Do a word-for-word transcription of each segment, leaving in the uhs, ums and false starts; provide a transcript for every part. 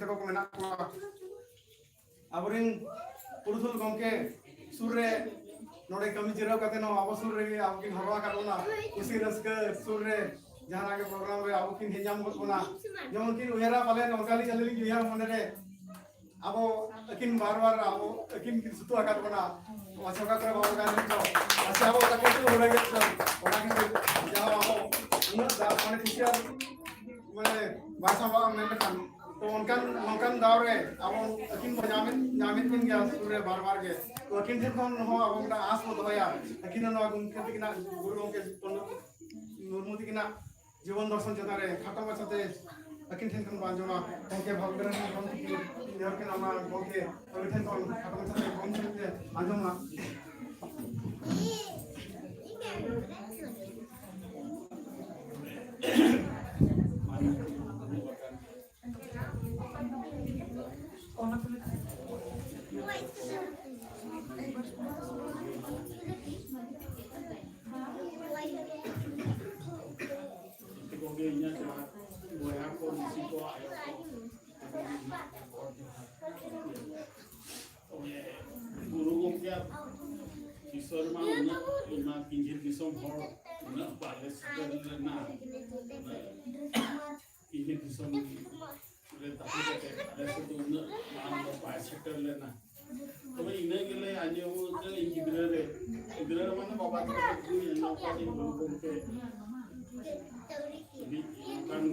ᱛᱟᱠᱚ ᱠᱚ ᱢᱮᱱᱟᱜ ᱠᱚᱣᱟ, ᱟᱵᱚᱨᱮᱱ ᱯᱩᱨᱩᱫᱷᱩᱞ ᱜᱚᱢᱠᱮ ᱥᱩᱨ ᱨᱮ ᱱᱚᱰᱮ ᱠᱟᱹᱢᱤ ᱡᱤᱨᱟᱹᱣ ᱠᱟᱛᱮ ᱦᱚᱸ ᱟᱵᱚ ᱥᱩᱨ ᱨᱮᱜᱮ ᱟᱵᱚ ᱠᱤᱱ ᱦᱚᱨᱚ ᱟᱠᱟᱫ ᱵᱚᱱᱟ, ᱠᱩᱥᱤ ᱨᱟᱹᱥᱠᱟᱹ ᱥᱩᱨ ᱨᱮ ᱡᱟᱦᱟᱱᱟᱜ ᱜᱮ ᱯᱨᱳᱜᱨᱟᱢ ᱨᱮ ᱟᱵᱚ ᱠᱤᱱ ᱦᱮᱡ ᱧᱟᱢ ᱜᱚᱫ ᱵᱚᱱᱟ᱾ ᱡᱮᱢᱚᱱ ᱠᱤᱱ ᱩᱭᱦᱟᱹᱨᱟ ᱯᱟᱞᱮᱱ, ᱚᱱᱠᱟ ᱞᱤᱧ ᱟᱹᱞᱤᱧ ᱞᱤᱧ ᱩᱭᱦᱟᱹᱨ ᱢᱚᱱᱮ ᱨᱮ, ᱟᱵᱚ ᱟᱹᱠᱤᱱ ᱵᱟᱨ ᱵᱟᱨ ᱟᱵᱚ ᱟᱹᱠᱤᱱ ᱠᱤᱱ ᱥᱩᱛᱩᱜ ᱟᱠᱟᱫ ᱵᱚᱱᱟ, ᱱᱚᱣᱟ ᱥᱚᱨᱠᱟᱨ ᱠᱚᱨᱮ ᱵᱟᱵᱚ ᱜᱟᱱ ᱠᱚ, ᱟᱪᱪᱷᱟ, ᱟᱵᱚ ᱛᱟᱠᱚ ᱠᱚ ᱦᱩᱲᱟᱹ ᱜᱮᱫ ᱠᱚ, ᱚᱱᱟ ᱠᱷᱟᱹᱛᱤᱨ ᱡᱟᱦᱟᱸ ᱟᱵᱚ ᱩᱱᱟᱹᱜ ᱫᱟᱜ ᱢᱟᱱᱮ ᱠᱩᱥᱤᱭᱟᱜ ᱢᱟᱱᱮ ᱵᱟᱭ ᱥᱟᱵᱟᱜᱼᱟ ᱢᱮᱱ ᱞᱮᱠᱷᱟᱱ, ᱛᱚ ᱚᱱᱠᱟᱱ ᱱᱚᱝᱠᱟᱱ ᱫᱟᱣ ᱨᱮ ᱟᱵᱚ ᱟᱹᱠᱤᱱ ᱵᱚ ᱧᱟᱢᱮᱫ ᱧᱟᱢᱮᱫ ᱠᱤᱱ ᱜᱮᱭᱟ ᱥᱩᱨ ᱨᱮ ᱵᱟᱨ ᱵᱟᱨ ᱜᱮ᱾ ᱛᱚ ᱟᱹᱠᱤᱱ ᱴᱷᱮᱱ ᱠᱷᱚᱱ ᱦᱚᱸ ᱟᱵᱚ ᱢᱤᱫᱴᱟᱝ ᱟᱸᱥ ᱵᱚ ᱫᱚᱦᱚᱭᱟ, ᱟᱹᱠᱤᱱ ᱦᱚᱸ ᱱᱚᱣᱟ ᱜᱚᱢᱠᱮ ᱛᱟᱹᱠᱤᱱᱟᱜ, ᱜᱩᱨᱩ ᱜᱚᱢᱠᱮ ᱯᱚᱱᱰᱤᱛ ᱢᱩᱨᱢᱩ ᱛᱟᱹᱠᱤᱱᱟᱜ ᱡᱤᱵᱚᱱ ᱫᱚᱨᱥᱚᱱ ᱪᱮᱛᱟᱱ ᱨᱮ ᱠᱷᱟᱴᱚ ᱢᱟᱪᱷᱟᱛᱮ ᱟᱹᱠᱤᱱ ᱴᱷᱮᱱ ᱠᱷᱚᱱ ᱵᱚ ᱟᱸᱡᱚᱢᱟ᱾ ᱜᱚᱢᱠᱮ ᱵᱷᱟᱵᱽ ᱵᱤᱨᱚᱧᱡᱚᱱ ᱜᱚᱢᱠᱮ ᱠᱤᱱ ᱱᱮᱦᱚᱨ ᱠᱤᱱ ᱟᱢᱟ, ᱜᱚᱢᱠᱮ ᱟᱹᱵᱤᱱ ᱴᱷᱮᱱ ᱠᱷᱚᱱ ᱠᱷᱟᱴᱚ ᱢᱟᱪᱷᱟᱛᱮ ᱜᱚᱢᱠᱮ ᱴᱷᱮᱱ ᱛᱮ ᱟᱸᱡᱚᱢᱟ᱾ ᱡᱚᱛᱚ ᱠᱚᱜᱮ ᱤᱧᱟᱹᱜ ᱡᱚᱦᱟᱨ, ᱵᱚᱭᱦᱟ ᱠᱚ, ᱢᱤᱥᱤ ᱠᱚ, ᱟᱭᱳ ᱠᱚ, ᱜᱩᱨᱩ ᱜᱚᱢᱠᱮᱭᱟᱜ ᱵᱤᱥᱚᱭ ᱨᱮᱢᱟ ᱩᱱᱟᱹᱜ, ᱤᱧᱢᱟ ᱠᱤᱧᱡᱷᱤᱨ ᱫᱤᱥᱚᱢ ᱦᱚᱲ, ᱩᱱᱟᱹᱜ ᱵᱟᱞᱮ ᱥᱮᱴᱮᱨ ᱞᱮᱱᱟ, ᱩᱱᱟᱹᱜ ᱠᱤᱧᱡᱷᱤᱨ ᱫᱤᱥᱚᱢ ᱨᱮ ᱛᱟᱦᱮᱸ ᱠᱟᱛᱮ ᱟᱞᱮ ᱥᱮᱫ ᱫᱚ ᱩᱱᱟᱹᱜ ᱢᱟᱲᱟᱝ ᱫᱚ ᱵᱟᱭ ᱥᱮᱴᱮᱨ ᱞᱮᱱᱟ᱾ ᱛᱚᱵᱮ ᱤᱱᱟᱹ ᱜᱮᱞᱮ ᱟᱸᱡᱚᱢ ᱠᱟᱜ, ᱤᱧ ᱜᱤᱫᱽᱨᱟᱹ ᱨᱮ, ᱜᱤᱫᱽᱨᱟᱹ ᱨᱮ ᱢᱟᱱᱮ ᱵᱟᱵᱟ ᱛᱟᱠᱚ ᱠᱚ ᱟᱸᱡᱚᱢ ᱠᱟᱜ ᱡᱮ ᱜᱩᱨᱩ ᱜᱚᱢᱠᱮ ᱢᱤᱫ ᱚᱱᱠᱟᱱ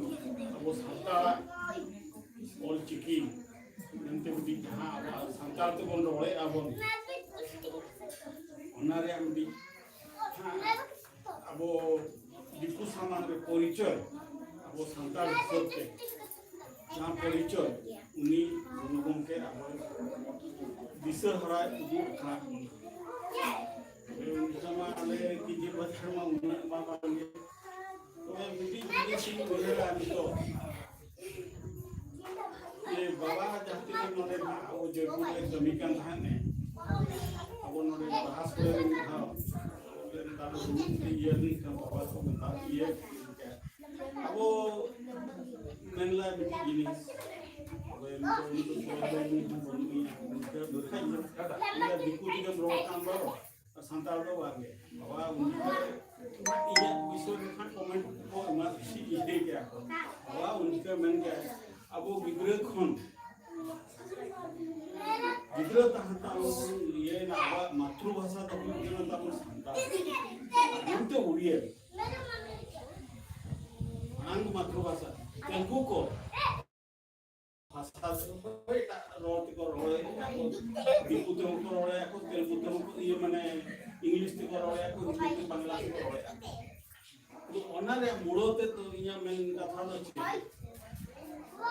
ᱟᱵᱚ ᱥᱟᱱᱛᱟᱲᱟᱜ ᱚᱞ ᱪᱤᱠᱤ ᱢᱮᱱᱛᱮ ᱢᱤᱫᱴᱤᱡ ᱡᱟᱦᱟᱸ ᱟᱵᱚᱣᱟᱜ ᱥᱟᱱᱛᱟᱲ ᱛᱮᱵᱚᱱ ᱨᱚᱲᱮᱫᱼᱟ ᱵᱚᱱ, ᱚᱱᱟ ᱨᱮᱭᱟᱜ ᱢᱤᱫᱴᱤᱡ ᱦᱮᱸ, ᱟᱵᱚ ᱫᱤᱠᱩ ᱥᱟᱢᱟᱝ ᱨᱮ ᱯᱚᱨᱤᱪᱚᱭ, ᱟᱵᱚ ᱥᱟᱱᱛᱟᱲ ᱦᱤᱥᱟᱹᱵ ᱛᱮ ᱡᱟᱦᱟᱸ ᱯᱚᱨᱤᱪᱚᱭ, ᱩᱱᱤ ᱜᱩᱨᱩ ᱜᱚᱢᱠᱮ ᱟᱵᱚ ᱫᱤᱥᱟᱹ ᱦᱚᱨᱟᱭ ᱩᱫᱩᱜ ᱟᱠᱟᱫ ᱵᱚᱱᱟ᱾ ᱛᱚᱵᱮ ᱩᱱ ᱡᱚᱠᱷᱚᱱ ᱢᱟ ᱟᱞᱮ ᱠᱤᱧᱡᱷᱤᱨ ᱵᱟᱡᱟᱨ ᱢᱟ ᱩᱱᱟᱹᱜ ᱢᱟ ᱵᱟᱝ ᱜᱮ᱾ ᱛᱚᱵᱮ ᱢᱤᱫᱴᱤᱡ ᱡᱤᱱᱤᱥ ᱤᱧ ᱩᱭᱦᱟᱹᱨᱟ ᱱᱤᱛᱚᱜ, ᱡᱮ ᱵᱟᱵᱟ ᱡᱟᱦᱟᱸ ᱛᱤᱱᱟᱹᱜ ᱱᱚᱰᱮ ᱱᱟᱦᱟᱜ ᱟᱵᱚ ᱡᱚᱭᱯᱩᱨ ᱨᱮ ᱠᱟᱹᱢᱤ ᱠᱟᱱ ᱛᱟᱦᱮᱸᱫ ᱮ, ᱟᱵᱚ ᱱᱚᱰᱮ ᱵᱟᱦᱟ ᱥᱚᱲᱮ ᱨᱮ ᱢᱤᱫ ᱫᱷᱟᱣ ᱚᱸᱰᱮ ᱱᱮᱛᱟᱨ ᱫᱚ ᱫᱩᱲᱩᱵ ᱛᱮ ᱤᱭᱟᱹ ᱞᱮᱱᱠᱷᱟᱱ ᱵᱟᱵᱟ ᱠᱚ ᱢᱮᱛᱟ ᱤᱭᱟᱹ ᱟᱵᱚ ᱢᱮᱱ ᱞᱮᱫ ᱢᱤᱫᱴᱤᱡ ᱡᱤᱱᱤᱥ, ᱟᱫᱚ ᱮᱱᱛᱮ ᱩᱱᱤ ᱫᱚ ᱥᱚᱢᱚᱭ ᱫᱚ ᱩᱱᱤ ᱦᱚᱸ ᱵᱟᱹᱱᱩᱜ ᱮᱭᱟ᱾ ᱩᱱᱤ ᱫᱚ ᱵᱟᱠᱷᱟᱡ ᱫᱚ ᱤᱧ ᱫᱚ ᱫᱤᱠᱩ ᱛᱮᱜᱮᱢ ᱨᱚᱲ ᱠᱟᱱ ᱫᱚ, ᱥᱟᱱᱛᱟᱲ ᱫᱚ ᱵᱟᱝ ᱜᱮ᱾ ᱵᱟᱵᱟ ᱩᱱᱤ ᱫᱚ ᱤᱧᱟᱹᱜ ᱵᱤᱥᱚᱭ ᱨᱮ ᱠᱷᱟᱱ comment ᱠᱚ ᱮᱢᱟ ᱤᱭᱟᱹ ᱠᱮᱭᱟ ᱠᱚ᱾ ᱵᱟᱵᱟ ᱩᱱᱤ ᱫᱚ ᱢᱮᱱ ᱜᱮᱭᱟ, ᱟᱵᱚ ᱜᱤᱫᱽᱨᱟᱹ ᱠᱷᱚᱱ, ᱜᱤᱫᱽᱨᱟᱹ ᱛᱟᱦᱮᱸ ᱛᱟᱵᱚᱱ ᱤᱭᱟᱹᱭᱮᱱᱟ, ᱟᱵᱚᱣᱟᱜ ᱢᱟᱛᱨᱩ ᱵᱷᱟᱥᱟ ᱫᱚ ᱦᱩᱭᱩᱜ ᱠᱟᱱᱟ ᱛᱟᱵᱚᱱ ᱥᱟᱱᱛᱟᱲ᱾ ᱟᱨ ᱚᱱᱛᱮ ᱩᱲᱤᱭᱟ, ᱢᱟᱲᱟᱝ ᱫᱚ ᱢᱟᱛᱨᱩ ᱵᱷᱟᱥᱟ᱾ ᱛᱮᱞᱜᱩ ᱠᱚ ᱵᱷᱟᱥᱟ ᱫᱚ ᱮᱴᱟᱜ ᱨᱚᱲ ᱛᱮᱠᱚ ᱨᱚᱲᱮᱫ ᱠᱟᱱ ᱠᱚ, ᱫᱤᱠᱩ ᱛᱮᱦᱚᱸ ᱠᱚ ᱨᱚᱲᱮᱫ ᱠᱚ, ᱛᱮᱞᱜᱩ ᱛᱮᱦᱚᱸ ᱠᱚ, ᱤᱭᱟᱹ ᱢᱟᱱᱮ English ᱛᱮᱠᱚ ᱨᱚᱲᱮᱫ ᱠᱚ, ᱦᱤᱱᱫᱤ ᱛᱮ, ᱵᱟᱝᱞᱟ ᱛᱮᱠᱚ ᱨᱚᱲᱮᱫ ᱠᱚ᱾ ᱛᱚ ᱚᱱᱟ ᱨᱮᱭᱟᱜ ᱢᱩᱲᱟᱹ ᱛᱮ ᱫᱚ ᱤᱧᱟᱹᱜ ᱢᱮᱱ ᱠᱟᱛᱷᱟ ᱫᱚ ᱪᱮᱫ?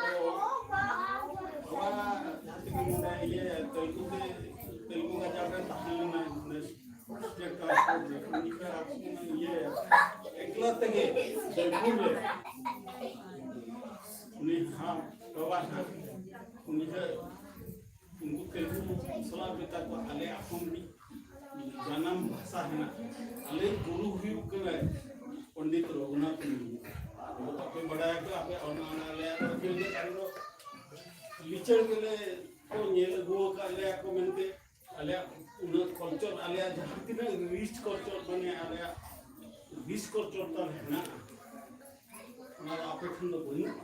ᱛᱚ ᱱᱚᱣᱟ ᱡᱟᱦᱟᱸ ᱛᱤᱱᱟᱹᱜ ᱱᱚᱰᱮ ᱤᱭᱟᱹ ᱛᱮᱞᱜᱩ ᱛᱮ, ᱛᱮᱞᱜᱩ ᱜᱟᱡᱟᱲ ᱨᱮ ᱛᱟᱦᱮᱸ ᱞᱮᱱᱟ, ᱱᱮᱥ ᱥᱴᱮᱴ ᱴᱨᱟᱱᱥᱯᱳᱨᱴ ᱨᱮ, ᱩᱱᱤ ᱠᱚ ᱤᱭᱟᱹ ᱮᱠᱞᱟ ᱛᱮᱜᱮ ᱡᱚᱭᱯᱩᱨ ᱨᱮ ᱩᱱᱤ ᱦᱟᱸᱜ ᱵᱟᱵᱟ ᱦᱟᱸᱜ ᱩᱱᱤ ᱫᱚ ᱩᱱᱠᱩ ᱛᱮᱞᱜᱩ ᱥᱟᱞᱟᱜ ᱢᱮᱛᱟ ᱠᱚᱣᱟ, ᱟᱞᱮᱭᱟᱜ ᱦᱚᱸ ᱢᱤᱫ ᱡᱟᱱᱟᱢ ᱵᱷᱟᱥᱟ ᱦᱮᱱᱟᱜᱼᱟ᱾ ᱟᱞᱮ ᱜᱩᱨᱩ ᱦᱩᱭᱩᱜ ᱠᱟᱱᱟᱭ ᱯᱚᱱᱰᱤᱛ ᱨᱚᱜᱷᱩᱱᱟᱛᱷ ᱢᱩᱨᱢᱩ᱾ ᱟᱫᱚ ᱵᱟᱯᱮ ᱵᱟᱲᱟᱭᱟ ᱠᱚ, ᱟᱯᱮ ᱚᱱᱟ, ᱚᱱᱟ ᱟᱞᱮᱭᱟᱜ ᱫᱚ ᱟᱞᱮ ᱫᱚ ᱞᱤᱪᱟᱹᱲ ᱜᱮᱞᱮ ᱠᱚ ᱧᱮᱞ ᱟᱹᱜᱩ ᱟᱠᱟᱫ ᱞᱮᱭᱟ ᱠᱚ ᱢᱮᱱᱛᱮ, ᱟᱞᱮᱭᱟᱜ ᱩᱱᱟᱹᱜ culture, ᱟᱞᱮᱭᱟᱜ ᱡᱟᱦᱟᱸ ᱛᱤᱱᱟᱹᱜ rich culture, ᱢᱟᱱᱮ ᱟᱞᱮᱭᱟᱜ rich culture ᱛᱟᱞᱮ ᱦᱮᱱᱟᱜᱼᱟ, ᱚᱱᱟ ᱫᱚ ᱟᱯᱮ ᱴᱷᱮᱱ ᱫᱚ ᱵᱟᱹᱱᱩᱜᱼᱟ᱾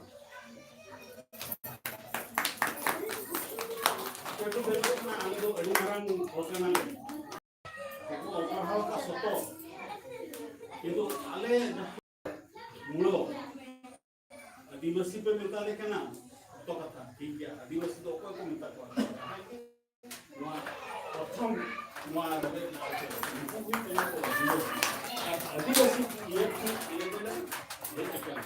ᱟᱯᱮ ᱫᱚ ᱵᱮᱱ ᱢᱮᱱᱟ, ᱟᱞᱮ ᱫᱚ ᱟᱹᱰᱤ ᱢᱟᱨᱟᱝ ᱦᱚᱲ ᱠᱟᱱᱟᱞᱮ, ᱟᱵᱚ ᱚᱞ ᱯᱟᱲᱦᱟᱣ ᱟᱠᱟᱫ ᱥᱚᱛᱚ, ᱠᱤᱱᱛᱩ ᱟᱞᱮ ᱡᱟᱦᱟᱸ ᱢᱩᱞᱚ ᱟᱹᱫᱤᱵᱟᱹᱥᱤ ᱯᱮ ᱢᱮᱛᱟ ᱞᱮ ᱠᱟᱱᱟ, ᱥᱚᱛᱚ ᱠᱟᱛᱷᱟ, ᱴᱷᱤᱠ ᱜᱮᱭᱟ, ᱟᱹᱫᱤᱵᱟᱹᱥᱤ ᱫᱚ ᱚᱠᱚᱭ ᱠᱚ ᱢᱮᱛᱟ ᱠᱚᱣᱟ? ᱱᱚᱣᱟ ᱯᱨᱚᱛᱷᱚᱢ ᱱᱚᱣᱟ ᱨᱮᱵᱮᱫ ᱞᱟᱦᱟ ᱠᱮᱫᱟ᱾ ᱱᱩᱠᱩ ᱦᱩᱭᱩᱜ ᱠᱟᱱᱟ ᱠᱚ ᱟᱹᱫᱤᱵᱟᱹᱥᱤ᱾ ᱟᱨ ᱟᱹᱫᱤᱵᱟᱹᱥᱤ ᱤᱭᱟᱹ ᱠᱷᱚᱱ ᱤᱭᱟᱹ ᱫᱚᱞᱮ ᱦᱮᱡ ᱟᱠᱟᱱᱟ᱾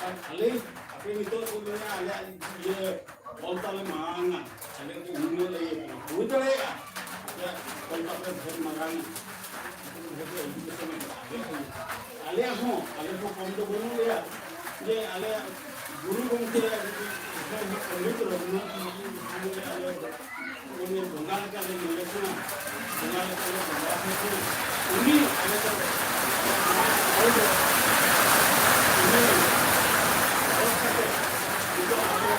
ᱟᱨ ᱟᱞᱮ, ᱟᱯᱮ ᱱᱤᱛᱚᱜ ᱠᱚ ᱢᱮᱱᱟ ᱟᱞᱮᱭᱟᱜ ᱤᱭᱟᱹ ᱚᱞ ᱛᱟᱞᱮ ᱢᱟᱲᱟᱝᱟ, ᱟᱞᱮ ᱠᱚ ᱩᱱᱟᱹᱜ ᱞᱮ ᱤᱭᱟᱹ ᱠᱟᱱᱟ᱾ ᱦᱩᱭ ᱫᱟᱲᱮᱭᱟᱜᱼᱟ ᱟᱯᱮᱭᱟᱜ ᱚᱞ ᱛᱟᱯᱮ ᱰᱷᱮᱨ ᱢᱟᱨᱟᱝᱟ, ᱰᱷᱮᱨ education ᱟᱞᱮ ᱠᱚ, ᱟᱞᱮᱭᱟᱜ ᱦᱚᱸ, ᱟᱞᱮ ᱦᱚᱸ ᱠᱚᱢ ᱫᱚ ᱵᱟᱹᱱᱩᱜ ᱞᱮᱭᱟ᱾ ᱡᱮ ᱟᱞᱮᱭᱟᱜ ᱜᱩᱨᱩ ᱜᱚᱢᱠᱮ ᱡᱟᱦᱟᱸᱭ ᱯᱚᱱᱰᱤᱛ ᱨᱚᱜᱷᱩᱱᱟᱛᱷ ᱢᱩᱨᱢᱩ ᱡᱟᱦᱟᱸᱭ ᱟᱞᱮ ᱩᱱᱤ ᱵᱚᱸᱜᱟ ᱞᱮᱠᱟ ᱞᱮ ᱧᱮᱞᱮ ᱠᱟᱱᱟ, ᱵᱚᱸᱜᱟ ᱞᱮᱠᱟ ᱞᱮ ᱵᱚᱸᱜᱟ ᱟᱠᱚ ᱠᱟᱱᱟ᱾ ᱩᱱᱤ ᱟᱞᱮ ᱫᱚ ᱱᱚᱣᱟ ᱚᱞ ᱫᱚ ᱩᱱᱤ ᱚᱞ ᱠᱟᱛᱮ ᱱᱤᱛᱚᱜ ᱟᱵᱚ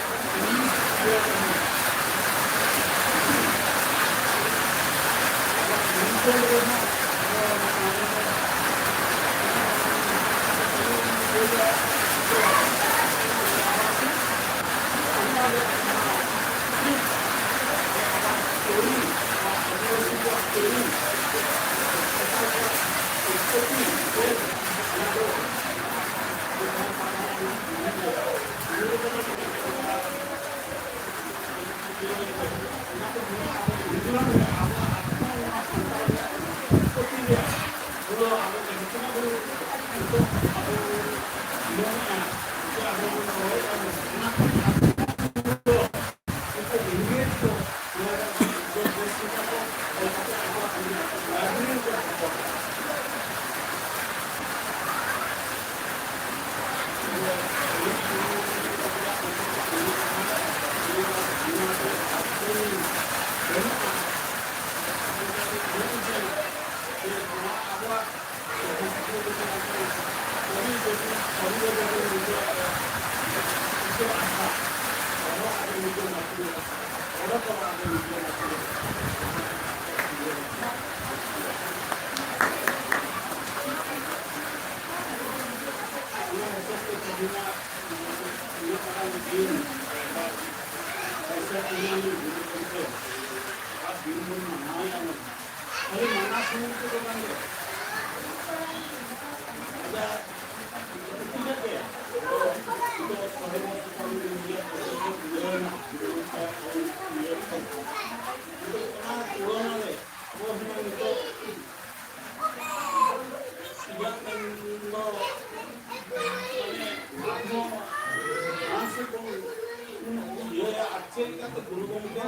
ᱟᱨ ᱪᱮᱫ ᱞᱮᱠᱟᱛᱮ ᱜᱩᱨᱩ ᱜᱚᱢᱠᱮ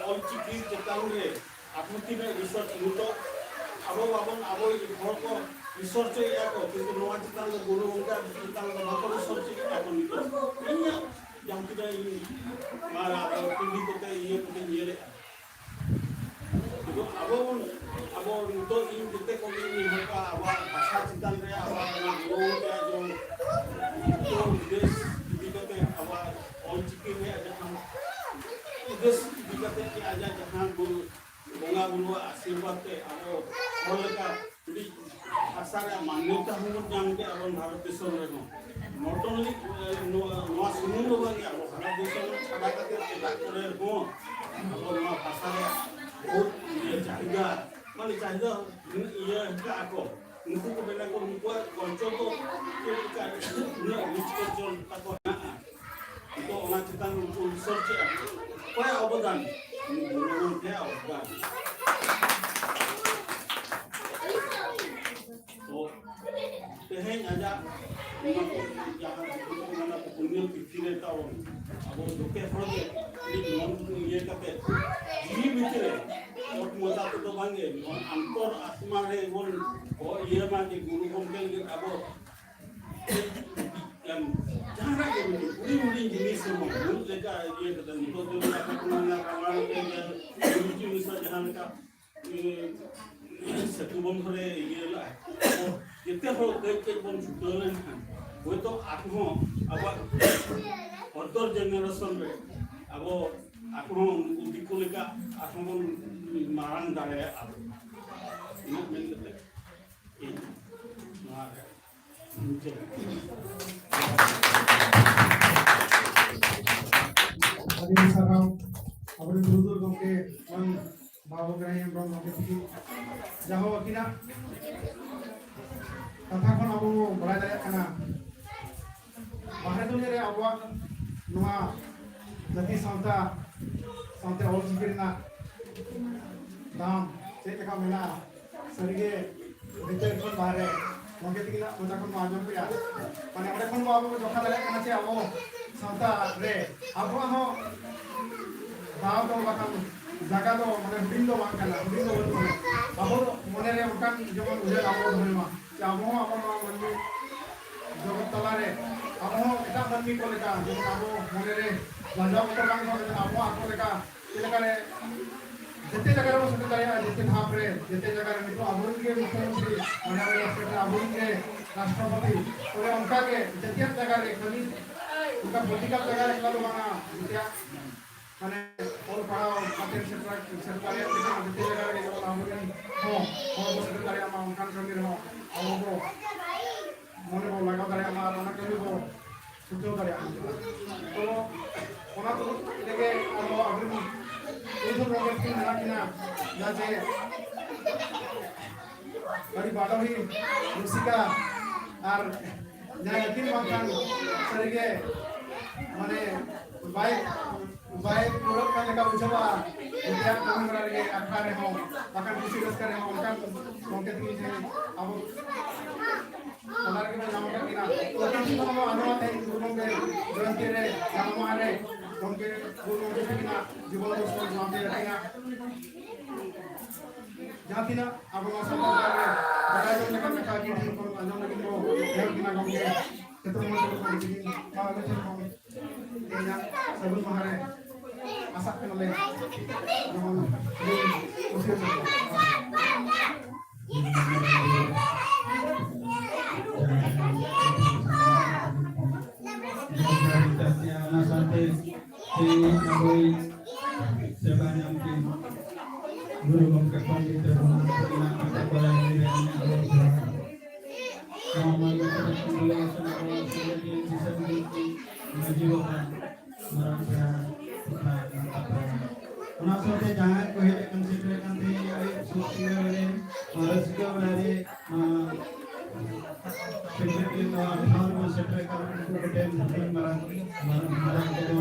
ᱚᱞᱪᱤᱠᱤ ᱪᱮᱛᱟᱱ ᱨᱮ ᱟᱵᱚ ᱛᱤᱱᱟᱹᱜ ᱨᱤᱥᱟᱨᱪ ᱱᱤᱛᱚᱜ ᱟᱵᱚ ᱵᱟᱵᱚᱱ, ᱟᱵᱚ ᱦᱚᱲ ᱠᱚ ᱨᱤᱥᱟᱨᱪ ᱮᱫᱟ ᱠᱚ, ᱠᱤᱱᱛᱩ ᱱᱚᱣᱟ ᱪᱮᱛᱟᱱ ᱨᱮ ᱜᱩᱨᱩ ᱜᱚᱢᱠᱮ ᱪᱮᱛᱟᱱ ᱨᱮ ᱵᱟᱠᱚ ᱨᱤᱥᱟᱨᱪ ᱮᱫᱟ ᱠᱚ ᱱᱤᱛᱚᱜ᱾ ᱤᱧᱟᱹᱜ ᱡᱟᱦᱟᱸ ᱛᱤᱱᱟᱹᱜ ᱤᱧ ᱟᱨ ᱟᱵᱚ ᱴᱤᱵᱷᱤ ᱠᱚᱛᱮ ᱤᱭᱟᱹ ᱠᱚᱛᱮ ᱧᱮᱞᱮᱫᱼᱟ, ᱠᱤᱱᱛᱩ ᱟᱵᱚ ᱵᱚᱱ, ᱟᱵᱚ ᱱᱤᱛᱚᱜ ᱤᱧ ᱡᱮᱛᱮ ᱠᱚᱜᱮᱧ ᱧᱮᱞ ᱠᱚᱣᱟ ᱟᱵᱚᱣᱟᱜ ᱵᱷᱟᱥᱟ ᱪᱮᱛᱟᱱ ᱨᱮ, ᱟᱵᱚᱣᱟᱜ ᱚᱱᱟ ᱜᱩᱨᱩ ᱜᱚᱢᱠᱮᱭᱟᱜ ᱡᱮᱢᱚᱱ ᱫᱤᱥᱚᱢ ᱵᱤᱫᱮᱥ ᱤᱫᱤ ᱠᱟᱛᱮ ᱟᱵᱚ ᱟᱡᱟᱜ ᱡᱟᱦᱟᱸ ᱵᱚᱸᱜᱟ ᱵᱩᱨᱩᱣᱟᱜ ᱟᱥᱤᱨᱵᱟᱫᱽ ᱛᱮ ᱟᱵᱚ ᱦᱚᱲ ᱞᱮᱠᱟ ᱢᱤᱫᱴᱤᱡ ᱵᱷᱟᱥᱟ ᱨᱮᱭᱟᱜ ᱢᱟᱱᱭᱚᱛᱟ ᱦᱚᱸᱵᱚᱱ ᱧᱟᱢ ᱠᱮᱫᱟ ᱟᱵᱚ ᱵᱷᱟᱨᱚᱛ ᱫᱤᱥᱚᱢ ᱨᱮᱦᱚᱸ᱾ Not only ᱱᱚᱣᱟ ᱱᱚᱣᱟ ᱥᱩᱢᱩᱝ ᱫᱚ ᱵᱟᱝ, ᱟᱵᱚ ᱵᱷᱟᱨᱚᱛ ᱫᱤᱥᱚᱢ ᱪᱷᱟᱰᱟ ᱠᱟᱛᱮ ᱮᱴᱟᱜ ᱠᱚᱨᱮ ᱦᱚᱸ ᱟᱵᱚ ᱱᱚᱣᱟ ᱵᱷᱟᱥᱟ ᱨᱮᱭᱟᱜ ᱵᱚᱦᱩᱛ ᱤᱭᱟᱹ ᱪᱟᱦᱤᱫᱟ, ᱢᱟᱱᱮ ᱪᱟᱦᱤᱫᱟ ᱤᱭᱟᱹ ᱟᱠᱟᱫᱼᱟ ᱠᱚ᱾ ᱩᱱᱠᱩ ᱠᱚ ᱢᱮᱱᱟ ᱠᱚ ᱩᱱᱠᱩᱣᱟᱜ culture ᱫᱚ ᱪᱮᱫ ᱞᱮᱠᱟ, ᱩᱱᱟᱹᱜ rich culture ᱛᱟᱠᱚ ᱦᱮᱱᱟᱜᱼᱟ᱾ ᱛᱚ ᱚᱱᱟ ᱪᱮᱛᱟᱱ ᱩᱱᱠᱩ research ᱮᱫᱼᱟ ᱠᱚ᱾ ᱚᱠᱚᱭᱟᱜ ᱚᱵᱚᱫᱟᱱ? ᱜᱩᱨᱩ ᱜᱚᱢᱠᱮᱭᱟᱜ ᱚᱵᱚᱫᱟᱱ᱾ ᱛᱚ ᱛᱮᱦᱮᱧ ᱟᱡᱟᱜ ᱱᱚᱣᱟ ᱡᱟᱦᱟᱸ ᱚᱱᱟ ᱯᱩᱱᱭᱚ ᱛᱤᱛᱷᱤ ᱨᱮ ᱛᱟᱵᱚᱱ ᱟᱵᱚ ᱡᱚᱛᱚ ᱦᱚᱲ ᱜᱮ ᱢᱤᱫ ᱢᱚᱱ ᱤᱭᱟᱹ ᱠᱟᱛᱮ ᱡᱤᱣᱤ ᱵᱷᱤᱛᱨᱤ ᱨᱮ ᱪᱚᱴ ᱢᱚᱪᱟ ᱛᱮᱫᱚ ᱵᱟᱝᱜᱮ, ᱱᱚᱣᱟ ᱚᱱᱛᱚᱨ ᱟᱛᱢᱟ ᱨᱮ ᱵᱚᱱ ᱤᱭᱟᱹ ᱢᱟ ᱡᱮ ᱜᱩᱨᱩ ᱜᱚᱢᱠᱮ ᱞᱟᱹᱜᱤᱫ ᱟᱵᱚ ᱡᱟᱦᱟᱱᱟᱜ ᱜᱮ ᱢᱤᱫᱴᱤᱡ ᱦᱩᱰᱤᱧ ᱦᱩᱰᱤᱧ ᱡᱤᱱᱤᱥ ᱨᱮᱦᱚᱸ ᱢᱩᱬᱩᱫ ᱞᱮᱠᱟ ᱤᱭᱟᱹ ᱠᱟᱛᱮ ᱱᱤᱛᱚᱜ ᱡᱮᱢᱚᱱ ᱟᱵᱚ ᱠᱚ ᱢᱮᱱᱟ ᱨᱟᱢᱟᱭᱚᱱ ᱨᱮ ᱵᱤᱨᱡᱩ ᱢᱮᱥᱟ ᱡᱟᱦᱟᱸ ᱞᱮᱠᱟ, ᱤᱭᱟᱹ, ᱥᱮᱛᱩ ᱵᱚᱱᱫᱷᱚ ᱨᱮ ᱤᱭᱟᱹ ᱞᱟᱜᱼᱟ᱾ ᱡᱮᱛᱮ ᱦᱚᱲ ᱠᱟᱹᱡ ᱠᱟᱹᱡ ᱵᱚᱱ ᱪᱷᱩᱴᱟᱹᱣ ᱞᱮᱱᱠᱷᱟᱱ ᱦᱚᱭᱛᱚ ᱟᱨᱦᱚᱸ ᱟᱵᱚᱣᱟᱜ ᱚᱛᱚᱨ generation ᱨᱮ ᱟᱵᱚ ᱟᱨᱦᱚᱸ ᱩᱱᱠᱩ ᱫᱤᱠᱩ ᱞᱮᱠᱟ ᱟᱨᱦᱚᱸ ᱵᱚᱱ ᱢᱟᱨᱟᱝ ᱫᱟᱲᱮᱭᱟᱜᱼᱟ᱾ ᱤᱱᱟᱹᱜ ᱢᱮᱱ ᱠᱟᱛᱮ ᱤᱧ ᱱᱚᱣᱟ ᱨᱮ ᱟᱹᱰᱤ ᱟᱹᱰᱤ ᱥᱟᱨᱦᱟᱣ ᱟᱵᱚᱨᱮᱱ ᱜᱩᱨᱩ ᱜᱚᱢᱠᱮ ᱢᱟᱱ ᱵᱟᱵᱩ ᱜᱟᱹᱭ ᱦᱮᱢᱵᱨᱚᱢ ᱜᱚᱢᱠᱮ ᱛᱤᱠᱤᱱ ᱡᱟᱦᱟᱸ ᱟᱹᱠᱤᱱᱟᱜ ᱠᱟᱛᱷᱟ ᱠᱷᱚᱱ ᱟᱵᱚ ᱵᱚᱱ ᱵᱟᱲᱟᱭ ᱫᱟᱲᱮᱭᱟᱜ ᱠᱟᱱᱟ, ᱵᱟᱦᱨᱮ ᱫᱩᱱᱤᱭᱟᱹ ᱨᱮ ᱟᱵᱚᱣᱟᱜ ᱱᱚᱣᱟ ᱡᱟᱹᱛᱤ ᱥᱟᱶᱛᱟ ᱥᱟᱶᱛᱮ ᱚᱞ ᱪᱤᱠᱤ ᱨᱮᱱᱟᱜ ᱫᱟᱢ ᱪᱮᱫ ᱞᱮᱠᱟ ᱢᱮᱱᱟᱜᱼᱟ᱾ ᱥᱟᱹᱨᱤᱜᱮ ᱵᱷᱤᱛᱟᱹᱨ ᱠᱷᱚᱱ ᱵᱟᱦᱨᱮ ᱜᱚᱢᱠᱮ ᱛᱤᱠᱤᱱᱟᱜ ᱢᱚᱪᱟ ᱠᱷᱚᱱ ᱵᱚᱱ ᱟᱸᱡᱚᱢ ᱠᱮᱜᱼᱟ᱾ ᱢᱟᱱᱮ ᱚᱸᱰᱮ ᱠᱷᱚᱱ ᱵᱚᱱ ᱟᱵᱚ ᱵᱚᱱ ᱡᱚᱠᱷᱟ ᱫᱟᱲᱮᱭᱟᱜ ᱠᱟᱱᱟ ᱡᱮ ᱟᱵᱚ ᱥᱟᱶᱛᱟ ᱨᱮ ᱟᱵᱚᱣᱟᱜ ᱦᱚᱸ ᱫᱟᱣ ᱫᱚ ᱵᱟᱠᱷᱟᱱ ᱡᱟᱭᱜᱟ ᱫᱚ ᱢᱟᱱᱮ ᱦᱩᱰᱤᱧ ᱫᱚ ᱵᱟᱝ ᱠᱟᱱᱟ, ᱦᱩᱰᱤᱧ ᱫᱚ ᱵᱟᱹᱱᱩᱜᱼᱟ᱾ ᱟᱵᱚ ᱢᱚᱱᱮ ᱨᱮ ᱚᱱᱠᱟᱱ ᱡᱮᱢᱚᱱ ᱩᱭᱦᱟᱹᱨ ᱟᱵᱚ ᱫᱚᱦᱚᱭ ᱢᱟ ᱡᱮ ᱟᱵᱚ ᱦᱚᱸ ᱟᱵᱚ ᱱᱚᱣᱟ ᱢᱟᱹᱱᱢᱤ ᱡᱚᱜᱚᱛ ᱛᱟᱞᱟᱨᱮ ᱟᱵᱚ ᱦᱚᱸ ᱮᱴᱟᱜ ᱢᱟᱹᱱᱢᱤ ᱠᱚ ᱞᱮᱠᱟ ᱡᱮᱢᱚᱱ ᱟᱵᱚ ᱢᱚᱱᱮ ᱨᱮ ᱞᱟᱡᱟᱣ ᱵᱚᱛᱚᱨ ᱵᱟᱝ ᱫᱚᱦᱚ ᱠᱟᱛᱮ ᱟᱵᱚ ᱟᱠᱚ ᱞᱮᱠᱟ ᱪᱮᱫ ᱞᱮᱠᱟᱨᱮ ᱡᱮᱛᱮ ᱡᱟᱭᱜᱟ ᱨᱮᱵᱚᱱ ᱥᱮᱴᱮᱨ ᱫᱟᱲᱮᱭᱟᱜᱼᱟ, ᱡᱮᱛᱮ ᱫᱷᱟᱯ ᱨᱮ, ᱡᱮᱛᱮ ᱡᱟᱭᱜᱟ ᱨᱮ ᱱᱤᱛᱚᱜ ᱟᱵᱚᱨᱮᱱ ᱜᱮ ᱢᱩᱠᱷᱭᱚᱢᱚᱱᱛᱨᱤ, ᱢᱟᱱᱚᱱᱤᱭᱚ ᱥᱴᱮᱴ ᱨᱮ ᱟᱵᱚᱨᱮᱱ ᱜᱮ ᱨᱟᱥᱴᱨᱚᱯᱚᱛᱤ, ᱛᱚᱵᱮ ᱚᱱᱠᱟ ᱜᱮ ᱡᱟᱹᱛᱤᱭᱟᱜ ᱡᱟᱭᱜᱟ ᱨᱮ ᱠᱷᱟᱹᱞᱤ ᱚᱱᱠᱟ ᱯᱚᱞᱤᱴᱤᱠᱟᱞ ᱡᱟᱭᱜᱟ ᱨᱮ ᱮᱠᱞᱟ ᱫᱚ ᱵᱟᱝᱟ, ᱡᱮᱛᱮᱭᱟᱜ ᱢᱟᱱᱮ ᱚᱞ ᱯᱟᱲᱦᱟᱣ ᱠᱟᱛᱮ ᱥᱮᱴᱮᱨ ᱥᱮᱴᱮᱨ ᱫᱟᱲᱮᱭᱟᱜ ᱞᱮᱠᱟ ᱡᱟᱛᱮ ᱡᱟᱭᱜᱟ ᱨᱮᱜᱮ ᱡᱮᱢᱚᱱ ᱟᱵᱚᱨᱮᱱ ᱦᱚᱸ ᱦᱚᱲ ᱠᱚ ᱥᱮᱴᱮᱨ ᱫᱟᱲᱮᱭᱟᱜ ᱢᱟ, ᱚᱱᱠᱟᱱ ᱠᱟᱹᱢᱤ ᱨᱮᱦᱚᱸ ᱟᱵᱚ ᱵᱚ ᱢᱚᱱᱮ ᱵᱚ ᱞᱟᱜᱟᱣ ᱫᱟᱲᱮᱭᱟᱜ ᱢᱟ ᱟᱨ ᱚᱱᱟ ᱠᱟᱹᱢᱤ ᱵᱚ ᱪᱷᱩᱴᱟᱹᱣ ᱫᱟᱲᱮᱭᱟᱜ ᱢᱟ᱾ ᱛᱚ ᱚᱱᱟ ᱛᱩᱞᱩᱡ ᱛᱮᱜᱮ ᱟᱵᱚ ᱟᱵᱚᱨᱮᱱ ᱯᱩᱨᱩᱫᱷᱩᱞ ᱜᱚᱢᱠᱮ ᱛᱟᱹᱠᱤᱱ ᱢᱮᱱᱟᱜ ᱠᱤᱱᱟ, ᱡᱟᱦᱟᱸ ᱡᱮ ᱟᱹᱰᱤ ᱵᱟᱰᱚᱦᱤ ᱨᱩᱥᱤᱠᱟ ᱟᱨ ᱡᱟᱦᱟᱸᱭ ᱟᱹᱠᱤᱱ ᱵᱟᱝᱠᱷᱟᱱ ᱥᱟᱹᱨᱤᱜᱮ ᱢᱟᱱᱮ ᱵᱟᱭ ᱵᱟᱭ ᱯᱩᱨᱟᱹᱜ ᱠᱟᱱ ᱞᱮᱠᱟ ᱵᱩᱡᱷᱟᱹᱣᱟ᱾ ᱡᱟᱦᱟᱸ ᱠᱟᱹᱢᱤ ᱦᱚᱨᱟ ᱨᱮᱜᱮ, ᱟᱠᱷᱲᱟ ᱨᱮᱦᱚᱸ, ᱵᱟᱠᱷᱟᱱ ᱠᱩᱥᱤ ᱨᱟᱹᱥᱠᱟᱹ ᱨᱮᱦᱚᱸ ᱚᱱᱠᱟᱱ ᱜᱚᱢᱠᱮ ᱛᱟᱹᱠᱤᱱ ᱴᱷᱮᱱ ᱟᱵᱚ ᱚᱱᱟ ᱨᱮᱜᱮ ᱵᱚᱱ ᱧᱟᱢ ᱟᱠᱟᱫ ᱠᱤᱱᱟ᱾ ᱛᱚ, ᱠᱤᱪᱷᱩ ᱠᱷᱚᱱ ᱵᱚᱱ ᱟᱸᱡᱚᱢᱟ ᱛᱮᱦᱮᱧ ᱜᱩᱨᱩ ᱜᱚᱢᱠᱮ ᱡᱚᱭᱚᱱᱛᱤ ᱨᱮ, ᱡᱟᱱᱟᱢ ᱢᱟᱦᱟ ᱨᱮ ᱜᱚᱢᱠᱮ, ᱜᱩᱨᱩ ᱜᱚᱢᱠᱮ ᱛᱟᱹᱠᱤᱱᱟᱜ ᱡᱤᱵᱚᱱ ᱫᱚᱨᱥᱚᱱ ᱥᱟᱶᱛᱮ ᱟᱹᱠᱤᱱᱟᱜ ᱡᱟᱦᱟᱸ ᱛᱤᱱᱟᱹᱜ ᱟᱵᱚ ᱱᱚᱣᱟ ᱥᱟᱱᱛᱟᱲ ᱯᱟᱲᱟ ᱨᱮ ᱵᱟᱰᱟᱭ ᱡᱚᱝ ᱞᱮᱠᱟᱱ ᱠᱟᱛᱷᱟ ᱟᱹᱠᱤᱱ ᱴᱷᱮᱱ ᱠᱷᱚᱱ ᱟᱸᱡᱚᱢ ᱞᱟᱹᱜᱤᱫ ᱵᱚ ᱱᱮᱦᱚᱨ ᱠᱤᱱᱟ ᱜᱚᱢᱠᱮ᱾ ᱡᱚᱛᱚ ᱢᱚᱡᱽ ᱛᱮᱵᱚᱱ ᱠᱟᱹᱢᱤ ᱠᱤᱱ ᱢᱟ ᱟᱞᱮ ᱴᱷᱮᱱ ᱠᱷᱚᱱ ᱛᱮᱦᱮᱧᱟᱜ ᱥᱟᱹᱜᱩᱱ ᱢᱟᱦᱟ ᱨᱮ ᱟᱥᱟᱜ ᱠᱟᱱᱟᱞᱮ ᱡᱮᱢᱚᱱ ᱟᱹᱰᱤ ᱠᱩᱥᱤ ᱦᱚᱪᱚ ᱠᱚᱣᱟ᱾ ᱚᱱᱟ ᱥᱟᱶᱛᱮ ᱛᱮᱦᱮᱧ ᱟᱵᱚᱭᱤᱡ ᱥᱮᱵᱟ ᱧᱟᱢ ᱠᱤᱱ ᱜᱩᱨᱩ ᱜᱚᱢᱠᱮ ᱯᱚᱱᱰᱤᱛ ᱨᱚᱜᱷᱩᱱᱟᱛᱷ ᱛᱟᱹᱠᱤᱱᱟᱜ ᱠᱟᱛᱷᱟ ᱠᱚ ᱞᱟᱹᱭ ᱨᱮ ᱟᱹᱞᱤᱧᱟᱜ ᱜᱚᱲᱚ ᱡᱚᱦᱟᱨ᱾ ᱱᱚᱣᱟ ᱢᱟᱹᱡᱷᱤ ᱵᱟᱵᱟ ᱢᱟᱨᱟᱝ ᱯᱮᱲᱟ ᱚᱱᱟ ᱥᱟᱶᱛᱮ ᱡᱟᱦᱟᱸᱭ ᱠᱚ ᱦᱮᱡ ᱟᱠᱟᱱ ᱥᱮᱴᱮᱨ ᱟᱠᱟᱱ ᱛᱮᱦᱮᱧ ᱟᱹᱭᱩᱵ ᱥᱩᱠ ᱥᱤᱸᱜᱟᱹᱲ ᱨᱮ, ᱱᱚᱣᱟ ᱨᱟᱹᱥᱠᱟᱹ ᱵᱮᱲᱟ ᱨᱮ, ᱱᱚᱣᱟ ᱥᱮᱴᱮᱨ ᱠᱟᱛᱮ ᱱᱚᱣᱟ ᱴᱷᱟᱶ ᱨᱮᱵᱚᱱ ᱥᱮᱴᱮᱨ ᱟᱠᱟᱱ ᱩᱱᱠᱩ ᱠᱚᱴᱷᱮᱱ ᱦᱩᱰᱤᱧ ᱢᱟᱨᱟᱝ, ᱢᱟᱨᱟᱝ, ᱢᱟᱨᱟᱝ ᱠᱚᱫᱚ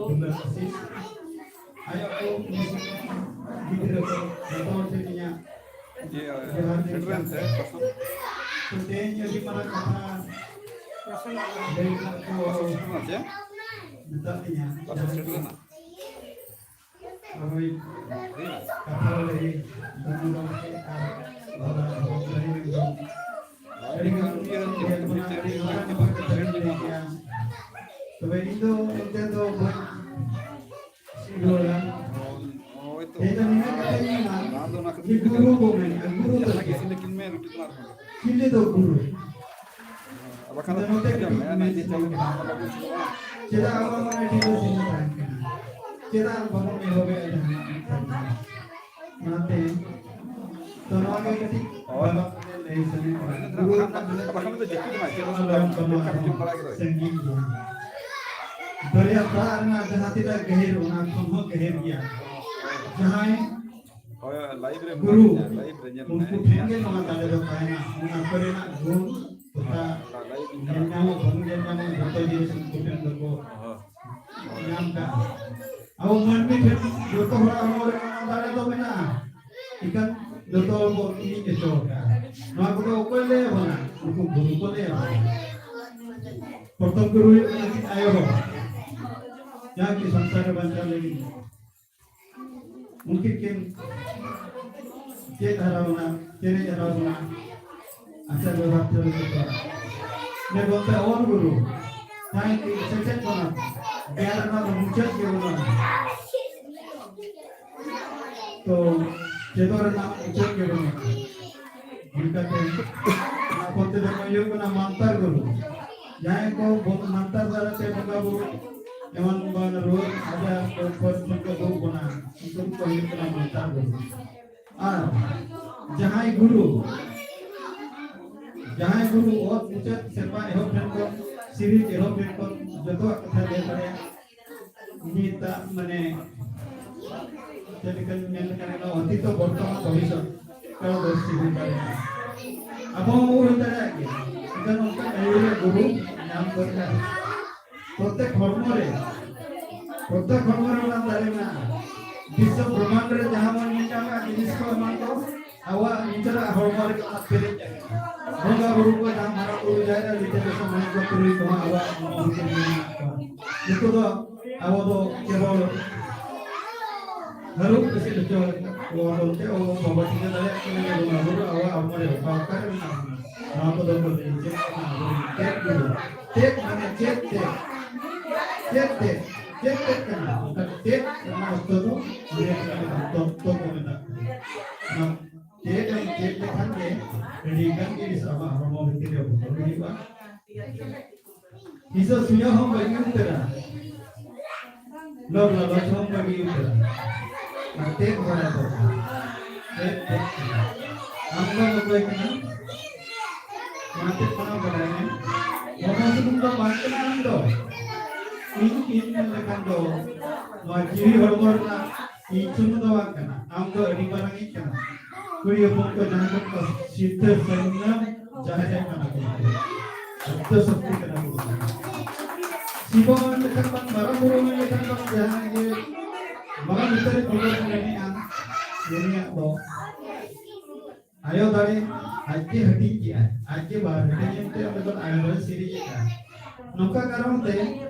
ᱫᱩᱞᱟᱹᱲ ᱟᱥᱤᱥ᱾ ᱟᱭᱳ ᱠᱚ, ᱜᱤᱫᱽᱨᱟᱹ ᱠᱚ, ᱡᱚᱛᱚ ᱦᱚᱲ ᱴᱷᱮᱱ ᱤᱧᱟᱹᱜ ᱡᱚᱦᱟᱨ ᱞᱤᱧ ᱪᱟᱞ᱾ ᱛᱚ, ᱛᱮᱦᱮᱧ ᱟᱹᱰᱤ ᱢᱟᱨᱟᱝ ᱠᱟᱛᱷᱟ ᱞᱟᱹᱭ ᱨᱮᱱᱟᱜ ᱠᱚ ᱢᱮᱛᱟᱜ ᱞᱤᱧᱟ᱾ ᱦᱳᱭ, ᱠᱟᱛᱷᱟ ᱞᱟᱹᱭ ᱫᱚ ᱱᱚᱰᱮ ᱟᱨ ᱵᱟᱵᱟ ᱵᱟᱵᱟ ᱦᱮᱢᱵᱨᱚᱢ᱾ ᱟᱹᱰᱤ ᱜᱟᱱ ᱜᱮ ᱟᱹᱰᱤ ᱢᱟᱨᱟᱝ ᱠᱟᱛᱷᱟ ᱵᱮᱱ ᱞᱟᱹᱭ ᱠᱮᱜᱼᱟ᱾ ᱛᱚᱵᱮ ᱤᱧ ᱫᱚ ᱮᱱᱛᱮ ᱫᱚ ᱵᱟᱹᱧ ᱥᱤ ᱨᱩᱣᱟᱹᱲᱟ᱾ ᱦᱳᱭ ᱛᱚ᱾ ᱛᱮᱦᱮᱧ ᱫᱚ ᱱᱤᱱᱟᱹᱜ ᱠᱟᱛᱷᱟᱧ ᱢᱮᱱᱟ ᱱᱚᱣᱟ ᱫᱚ ᱚᱱᱟ ᱡᱮ ᱠᱷᱟᱹᱛᱤᱨ ᱜᱩᱨᱩ ᱠᱚ ᱢᱮᱱᱟ, ᱜᱩᱨᱩ ᱫᱚ ᱡᱟᱦᱟᱸ ᱜᱮ ᱪᱮᱫ? ᱤᱥᱤᱱ ᱞᱮᱠᱤᱱ ᱢᱮ ᱨᱩᱴᱤ ᱛᱚᱱᱟ ᱠᱷᱚᱱ᱾ ᱪᱤᱞᱤ ᱫᱚ ᱜᱩᱨᱩ? ᱟᱵᱟᱨ ᱟᱫᱚ ᱱᱚᱛᱮ ᱠᱟᱹᱴᱤᱡ ᱢᱮᱱ ᱥᱟᱱᱟ ᱠᱟᱱᱟ᱾ ᱪᱮᱫᱟᱜ ᱟᱵᱚ ᱢᱚᱱᱮ ᱴᱷᱤᱠ ᱫᱚ ᱥᱤᱧ ᱛᱟᱦᱮᱱ ᱠᱟᱱᱟ? ᱪᱮᱫᱟᱜ ᱵᱟᱵᱚᱱ ᱮᱦᱚᱵᱮᱜᱼᱟ ᱡᱟᱦᱟᱱᱟᱜ ᱢᱤᱫᱴᱟᱝ? ᱚᱱᱟᱛᱮ ᱛᱚ ᱱᱚᱣᱟ ᱜᱮ ᱠᱟᱹᱴᱤᱡ ᱵᱟᱵᱟ ᱞᱟᱹᱭ ᱥᱟᱱᱟᱧ ᱠᱟᱱᱟ᱾ ᱜᱩᱨᱩ ᱨᱮᱱᱟᱜ ᱫᱩᱞᱟᱹᱲ ᱥᱟᱹᱝᱜᱤᱧ ᱜᱮᱭᱟ᱾ ᱫᱚᱨᱭᱟ ᱫᱟᱜ ᱨᱮᱱᱟᱜ ᱡᱟᱦᱟᱸ ᱛᱤᱱᱟᱹᱜ ᱜᱟᱹᱦᱤᱨ, ᱚᱱᱟ ᱠᱷᱚᱱ ᱦᱚᱸ ᱜᱟᱹᱦᱤᱨ ᱜᱮᱭᱟ᱾ ᱡᱟᱦᱟᱸᱭ ᱦᱳᱭ, ᱦᱳᱭ, live ᱨᱮ ᱜᱩᱨᱩ, ᱢᱮᱱᱟᱜ ᱜᱮᱭᱟ, live ᱨᱮ ᱧᱮᱞ ᱩᱱᱠᱩ ᱢᱮ᱾ ᱴᱷᱮᱱ ᱜᱮ ᱱᱚᱣᱟ ᱫᱟᱲᱮ ᱫᱚ ᱛᱟᱦᱮᱱᱟ᱾ ᱚᱱᱟ ᱠᱚᱨᱮᱱᱟᱜ ᱜᱩᱱ ᱛᱚᱛᱷᱟ ᱧᱮᱞ ᱧᱟᱢᱚᱜ, ᱵᱟᱝ ᱧᱮᱞ ᱧᱟᱢᱚᱜ, ᱡᱚᱛᱚ ᱡᱤᱱᱤᱥ ᱩᱱᱠᱩ ᱴᱷᱮᱱ ᱫᱚᱠᱚ ᱦᱳᱭ᱾ ᱧᱟᱢ ᱠᱟᱜᱼᱟ᱾ ᱟᱵᱚ ᱢᱟᱹᱱᱢᱤ ᱴᱷᱮᱱ ᱡᱚᱛᱚ ᱦᱚᱲᱟᱜ ᱦᱚᱲᱢᱚ ᱨᱮ ᱚᱱᱟ ᱫᱟᱲᱮ ᱫᱚ ᱢᱮᱱᱟᱜᱼᱟ, ᱮᱱᱠᱷᱟᱱ ᱡᱚᱛᱚ ᱦᱚᱲ ᱵᱚ ᱤᱧ ᱦᱚᱪᱚ ᱟᱠᱟᱫᱼᱟ᱾ ᱱᱚᱣᱟ ᱠᱚᱫᱚ ᱚᱠᱚᱭ ᱞᱟᱹᱭ ᱟᱵᱚᱱᱟ? ᱩᱱᱠᱩ ᱜᱩᱨᱩ ᱠᱚ ᱞᱟᱹᱭ ᱟᱵᱚᱱᱟ᱾ ᱯᱨᱚᱛᱷᱚᱢ ᱜᱩᱨᱩ ᱦᱩᱭᱩᱜ ᱠᱟᱱᱟ ᱟᱭᱳ ᱵᱟᱵᱟ, ᱡᱟᱦᱟᱸ ᱠᱤ ᱥᱚᱝᱥᱟᱨ ᱨᱮ ᱵᱟᱧᱪᱟᱣ ᱞᱟᱹᱜᱤᱫ ᱩᱱᱠᱤᱱ ᱠᱤᱱ ᱪᱮᱫ ᱦᱟᱨᱟ ᱵᱚᱱᱟ, ᱪᱮᱨᱮᱡ ᱦᱟᱨᱟ ᱵᱚᱱᱟ, ᱟᱪᱟᱨ ᱵᱮᱵᱷᱟᱨ ᱪᱮᱨᱮᱡ ᱦᱟᱨᱟ᱾ ᱡᱮ ᱵᱚᱞᱛᱮ ᱚᱞ ᱜᱩᱨᱩ, ᱡᱟᱦᱟᱸᱭ ᱠᱤᱱ ᱥᱮᱪᱮᱫ ᱵᱚᱱᱟ, ᱜᱮᱭᱟᱱ ᱨᱮᱱᱟᱜ ᱫᱚ ᱢᱩᱪᱟᱹᱫ ᱜᱮ ᱵᱟᱹᱱᱩᱜᱼᱟ᱾ ᱛᱚ ᱪᱮᱫᱚᱜ ᱨᱮᱱᱟᱜ ᱢᱩᱪᱟᱹᱫ ᱜᱮ ᱵᱟᱹᱱᱩᱜᱼᱟ᱾ ᱚᱱᱠᱟᱛᱮ ᱚᱱᱟ ᱯᱚᱨᱛᱮ ᱫᱚ ᱦᱩᱭᱩᱜ ᱠᱟᱱᱟ ᱢᱟᱱᱛᱟᱨ ᱜᱩᱨᱩ᱾ ᱡᱟᱦᱟᱸᱭ ᱠᱚ ᱵᱚ-, ᱢᱟᱱᱛᱟᱨ ᱫᱟᱨᱟᱭ ᱛᱮ ᱵᱚᱸᱜᱟ ᱵᱩᱨᱩ ᱮᱢᱟᱱ ᱵᱟᱝ ᱨᱩᱣᱟᱹ ᱟᱡᱟᱨ ᱠᱚ ᱠᱷᱚᱱ ᱠᱚ ᱫᱩᱜ ᱵᱚᱱᱟ, ᱩᱱᱠᱩ ᱠᱚ ᱦᱩᱭᱩᱜ ᱠᱟᱱᱟ ᱢᱟᱱᱛᱟᱨ ᱜᱩᱨᱩ᱾ ᱟᱨ ᱡᱟᱦᱟᱸᱭ ᱜᱩᱨᱩ, ᱡᱟᱦᱟᱸᱭ ᱜᱩᱨᱩ ᱚᱛ ᱢᱩᱪᱟᱹᱫ ᱥᱮᱨᱢᱟ ᱮᱦᱚᱵ ᱴᱷᱮᱱ ᱠᱷᱚᱱ, ᱥᱤᱨᱤᱡ ᱮᱦᱚᱵ ᱴᱷᱮᱱ ᱠᱷᱚᱱ ᱡᱚᱛᱚᱣᱟᱜ ᱠᱟᱛᱷᱟ ᱞᱟᱹᱭ ᱫᱟᱲᱮᱭᱟᱜᱼᱟ᱾ ᱱᱤᱛᱟᱜ ᱢᱟᱱᱮ ᱪᱮᱫ ᱞᱮᱠᱟᱧ ᱢᱮᱱ ᱞᱮᱠᱷᱟᱱ ᱚᱛᱤᱛ, ᱵᱚᱨᱛᱚᱢᱟᱱ, ᱵᱷᱚᱵᱤᱥᱥᱚᱛ ᱠᱟᱨᱚᱱ ᱫᱚ ᱥᱤᱵᱚ ᱫᱟᱲᱮᱭᱟᱜᱼᱟ᱾ ᱟᱵᱚ ᱦᱚᱸ ᱵᱚᱱ ᱦᱩᱭ ᱫᱟᱲᱮᱭᱟᱜ ᱜᱮᱭᱟ᱾ ᱮᱱᱠᱷᱟᱱ ᱚᱱᱠᱟ ᱟᱹᱭᱩᱨ ᱨᱮ ᱜᱩᱨᱩ ᱧᱟᱢ ᱫᱚᱨᱠᱟᱨ᱾ ᱯᱨᱚᱛᱮᱠ ᱦᱚᱲᱢᱚ ᱨᱮ, ᱯᱨᱚᱛᱮᱠ ᱦᱚᱲᱢᱚ ᱨᱮ ᱚᱱᱟ ᱫᱟᱲᱮ ᱢᱮᱱᱟᱜᱼᱟ᱾ ᱵᱤᱥᱥᱚ ᱵᱨᱚᱦᱢᱟᱱᱰ ᱨᱮ ᱡᱟᱦᱟᱸ ᱵᱚᱱ ᱧᱮᱞ ᱧᱟᱢᱮᱫᱼᱟ ᱡᱤᱱᱤᱥ ᱠᱚ ᱮᱢᱟᱱ ᱠᱚ, ᱟᱵᱚᱣᱟᱜ ᱱᱤᱡᱮᱨᱟᱜ ᱦᱚᱲᱢᱚ ᱨᱮ ᱚᱱᱟ ᱯᱮᱨᱮᱡ ᱟᱠᱟᱱᱟ᱾ ᱵᱚᱸᱜᱟ ᱵᱩᱨᱩ ᱠᱚ ᱡᱟᱦᱟᱸ ᱢᱟᱨᱟᱝ ᱵᱩᱨᱩ ᱡᱟᱦᱮᱨ ᱟᱭᱳ ᱞᱤᱴᱟᱹ ᱜᱚᱸᱥᱟᱭ ᱢᱚᱬᱮ ᱠᱚ ᱛᱩᱨᱩᱭ ᱠᱚᱦᱚᱸ ᱟᱵᱚᱣᱟᱜ ᱦᱚᱲᱢᱚ ᱵᱷᱤᱛᱤᱨ ᱨᱮ ᱢᱮᱱᱟᱜ ᱠᱚᱣᱟ᱾ ᱱᱩᱠᱩ ᱫᱚ ᱟᱵᱚ ᱫᱚ ᱠᱮᱵᱚᱞ ᱦᱟᱹᱨᱩᱵ ᱮᱥᱮᱫ ᱦᱚᱪᱚ ᱠᱚᱣᱟ ᱵᱚᱞᱛᱮ ᱟᱵᱚ ᱵᱟᱵᱟ ᱴᱷᱤᱠᱟᱹ ᱫᱟᱲᱮᱭᱟᱜ ᱠᱟᱱᱟ ᱡᱮ ᱵᱚᱸᱜᱟ ᱵᱩᱨᱩ ᱟᱵᱚᱣᱟᱜ ᱦᱚᱲᱢᱚ ᱨᱮ ᱚᱠᱟ ᱚᱠᱟᱨᱮ ᱢᱮᱱᱟᱜ ᱵᱚᱱᱟ᱾ ᱱᱚᱣᱟ ᱠᱚᱫᱚ ᱠᱚ ᱞᱟᱹᱭ ᱪᱮᱫ ᱠᱟᱱᱟ? ᱟᱵᱚ ᱪᱮᱫ ᱠᱚ? ᱪᱮᱫ ᱢᱟᱱᱮ ᱪᱮᱫ ᱛᱮ? ᱪᱮᱫ ᱛᱮ? ᱪᱮᱫ ᱛᱮ ᱠᱟᱱᱟ? ᱚᱱᱠᱟ ᱪᱮᱫ ᱨᱮᱱᱟᱜ ᱚᱠᱛᱚ ᱫᱚ ᱱᱤᱭᱟᱹ ᱠᱟᱱᱟ, ᱛᱚᱛᱛᱚ ᱠᱚ ᱢᱮᱛᱟᱜ ᱠᱟᱱᱟ᱾ ᱚᱱᱟ ᱪᱮᱫ ᱮᱢ ᱪᱮᱫ ᱞᱮᱠᱷᱟᱱ ᱜᱮ ᱟᱹᱰᱤ ᱜᱟᱱ ᱡᱤᱱᱤᱥ ᱟᱢᱟᱜ ᱦᱚᱲᱢᱚ ᱵᱷᱤᱛᱤᱨ ᱨᱮ ᱵᱚᱫᱚᱞ ᱦᱩᱭᱩᱜᱼᱟ᱾ ᱦᱤᱥᱟᱹ ᱥᱩᱭᱟᱹ ᱦᱚᱸ ᱵᱟᱹᱜᱤ ᱩᱛᱟᱹᱨᱟ᱾ ᱞᱚᱵ ᱞᱟᱞᱚᱪ ᱦᱚᱸ ᱵᱟᱹᱜᱤ ᱩᱛᱟᱹᱨᱟ᱾ ᱟᱨ ᱛᱮᱫ ᱵᱟᱲᱟ ᱫᱚ ᱛᱮᱫ ᱛᱮᱫ ᱠᱟᱱᱟ᱾ ᱟᱢ ᱫᱚ ᱚᱠᱚᱭ ᱠᱟᱱᱟ? ᱚᱱᱟᱛᱮ ᱠᱟᱱᱟ ᱵᱟᱰᱟᱭ ᱢᱮ᱾ ᱦᱚᱲᱢᱚ ᱥᱩᱢᱩᱝ ᱫᱚ ᱵᱟᱝ ᱠᱟᱱᱟ ᱟᱢ ᱫᱚ᱾ ᱤᱧ, ᱤᱧ ᱢᱮᱱ ᱞᱮᱠᱷᱟᱱ ᱫᱚ ᱱᱚᱣᱟ ᱡᱤᱣᱤ ᱦᱚᱲᱢᱚ ᱨᱮᱱᱟᱜ ᱤᱧ ᱥᱩᱢᱩᱝ ᱫᱚ ᱵᱟᱝ ᱠᱟᱱᱟ᱾ ᱟᱢ ᱫᱚ ᱟᱹᱰᱤ ᱢᱟᱨᱟᱝ ᱤᱧ ᱠᱟᱱᱟ᱾ ᱠᱩᱲᱤ ᱦᱚᱯᱚᱱ ᱠᱚ ᱡᱟᱦᱟᱸ ᱠᱚ ᱥᱤᱫᱷᱟᱹ ᱥᱟᱹᱨᱤᱱᱟ ᱡᱟᱦᱟᱸᱭ ᱠᱟᱱᱟ ᱠᱚ᱾ ᱥᱚᱛᱭᱚ ᱥᱚᱠᱛᱤ ᱠᱟᱱᱟ ᱠᱚ᱾ ᱥᱤᱵᱚ ᱢᱮᱱ ᱞᱮᱠᱷᱟᱱ ᱵᱟᱝ, ᱢᱟᱨᱟᱝ ᱵᱩᱨᱩ ᱢᱮᱱ ᱞᱮᱠᱷᱟᱱ ᱵᱟᱝ, ᱡᱟᱦᱟᱸᱭ ᱜᱮ ᱢᱟᱨᱟᱝ ᱵᱷᱤᱛᱟᱹᱨᱤ ᱵᱚᱸᱜᱟ ᱵᱚᱱ ᱢᱮᱱᱮᱜᱼᱟ, ᱩᱱᱤᱭᱟᱜ ᱫᱚ ᱟᱭᱳ ᱫᱟᱲᱮ ᱟᱡ ᱜᱮ ᱦᱟᱹᱴᱤᱧ ᱠᱮᱜᱼᱟᱭ, ᱟᱡ ᱜᱮ ᱵᱟᱨ ᱦᱟᱹᱴᱤᱧ ᱮᱱᱛᱮ ᱚᱸᱰᱮ ᱠᱷᱚᱱ ᱟᱭᱳ ᱫᱟᱲᱮ ᱥᱤᱨᱤᱡ ᱟᱠᱟᱱ᱾ ᱱᱚᱝᱠᱟ ᱠᱟᱨᱚᱱ ᱛᱮ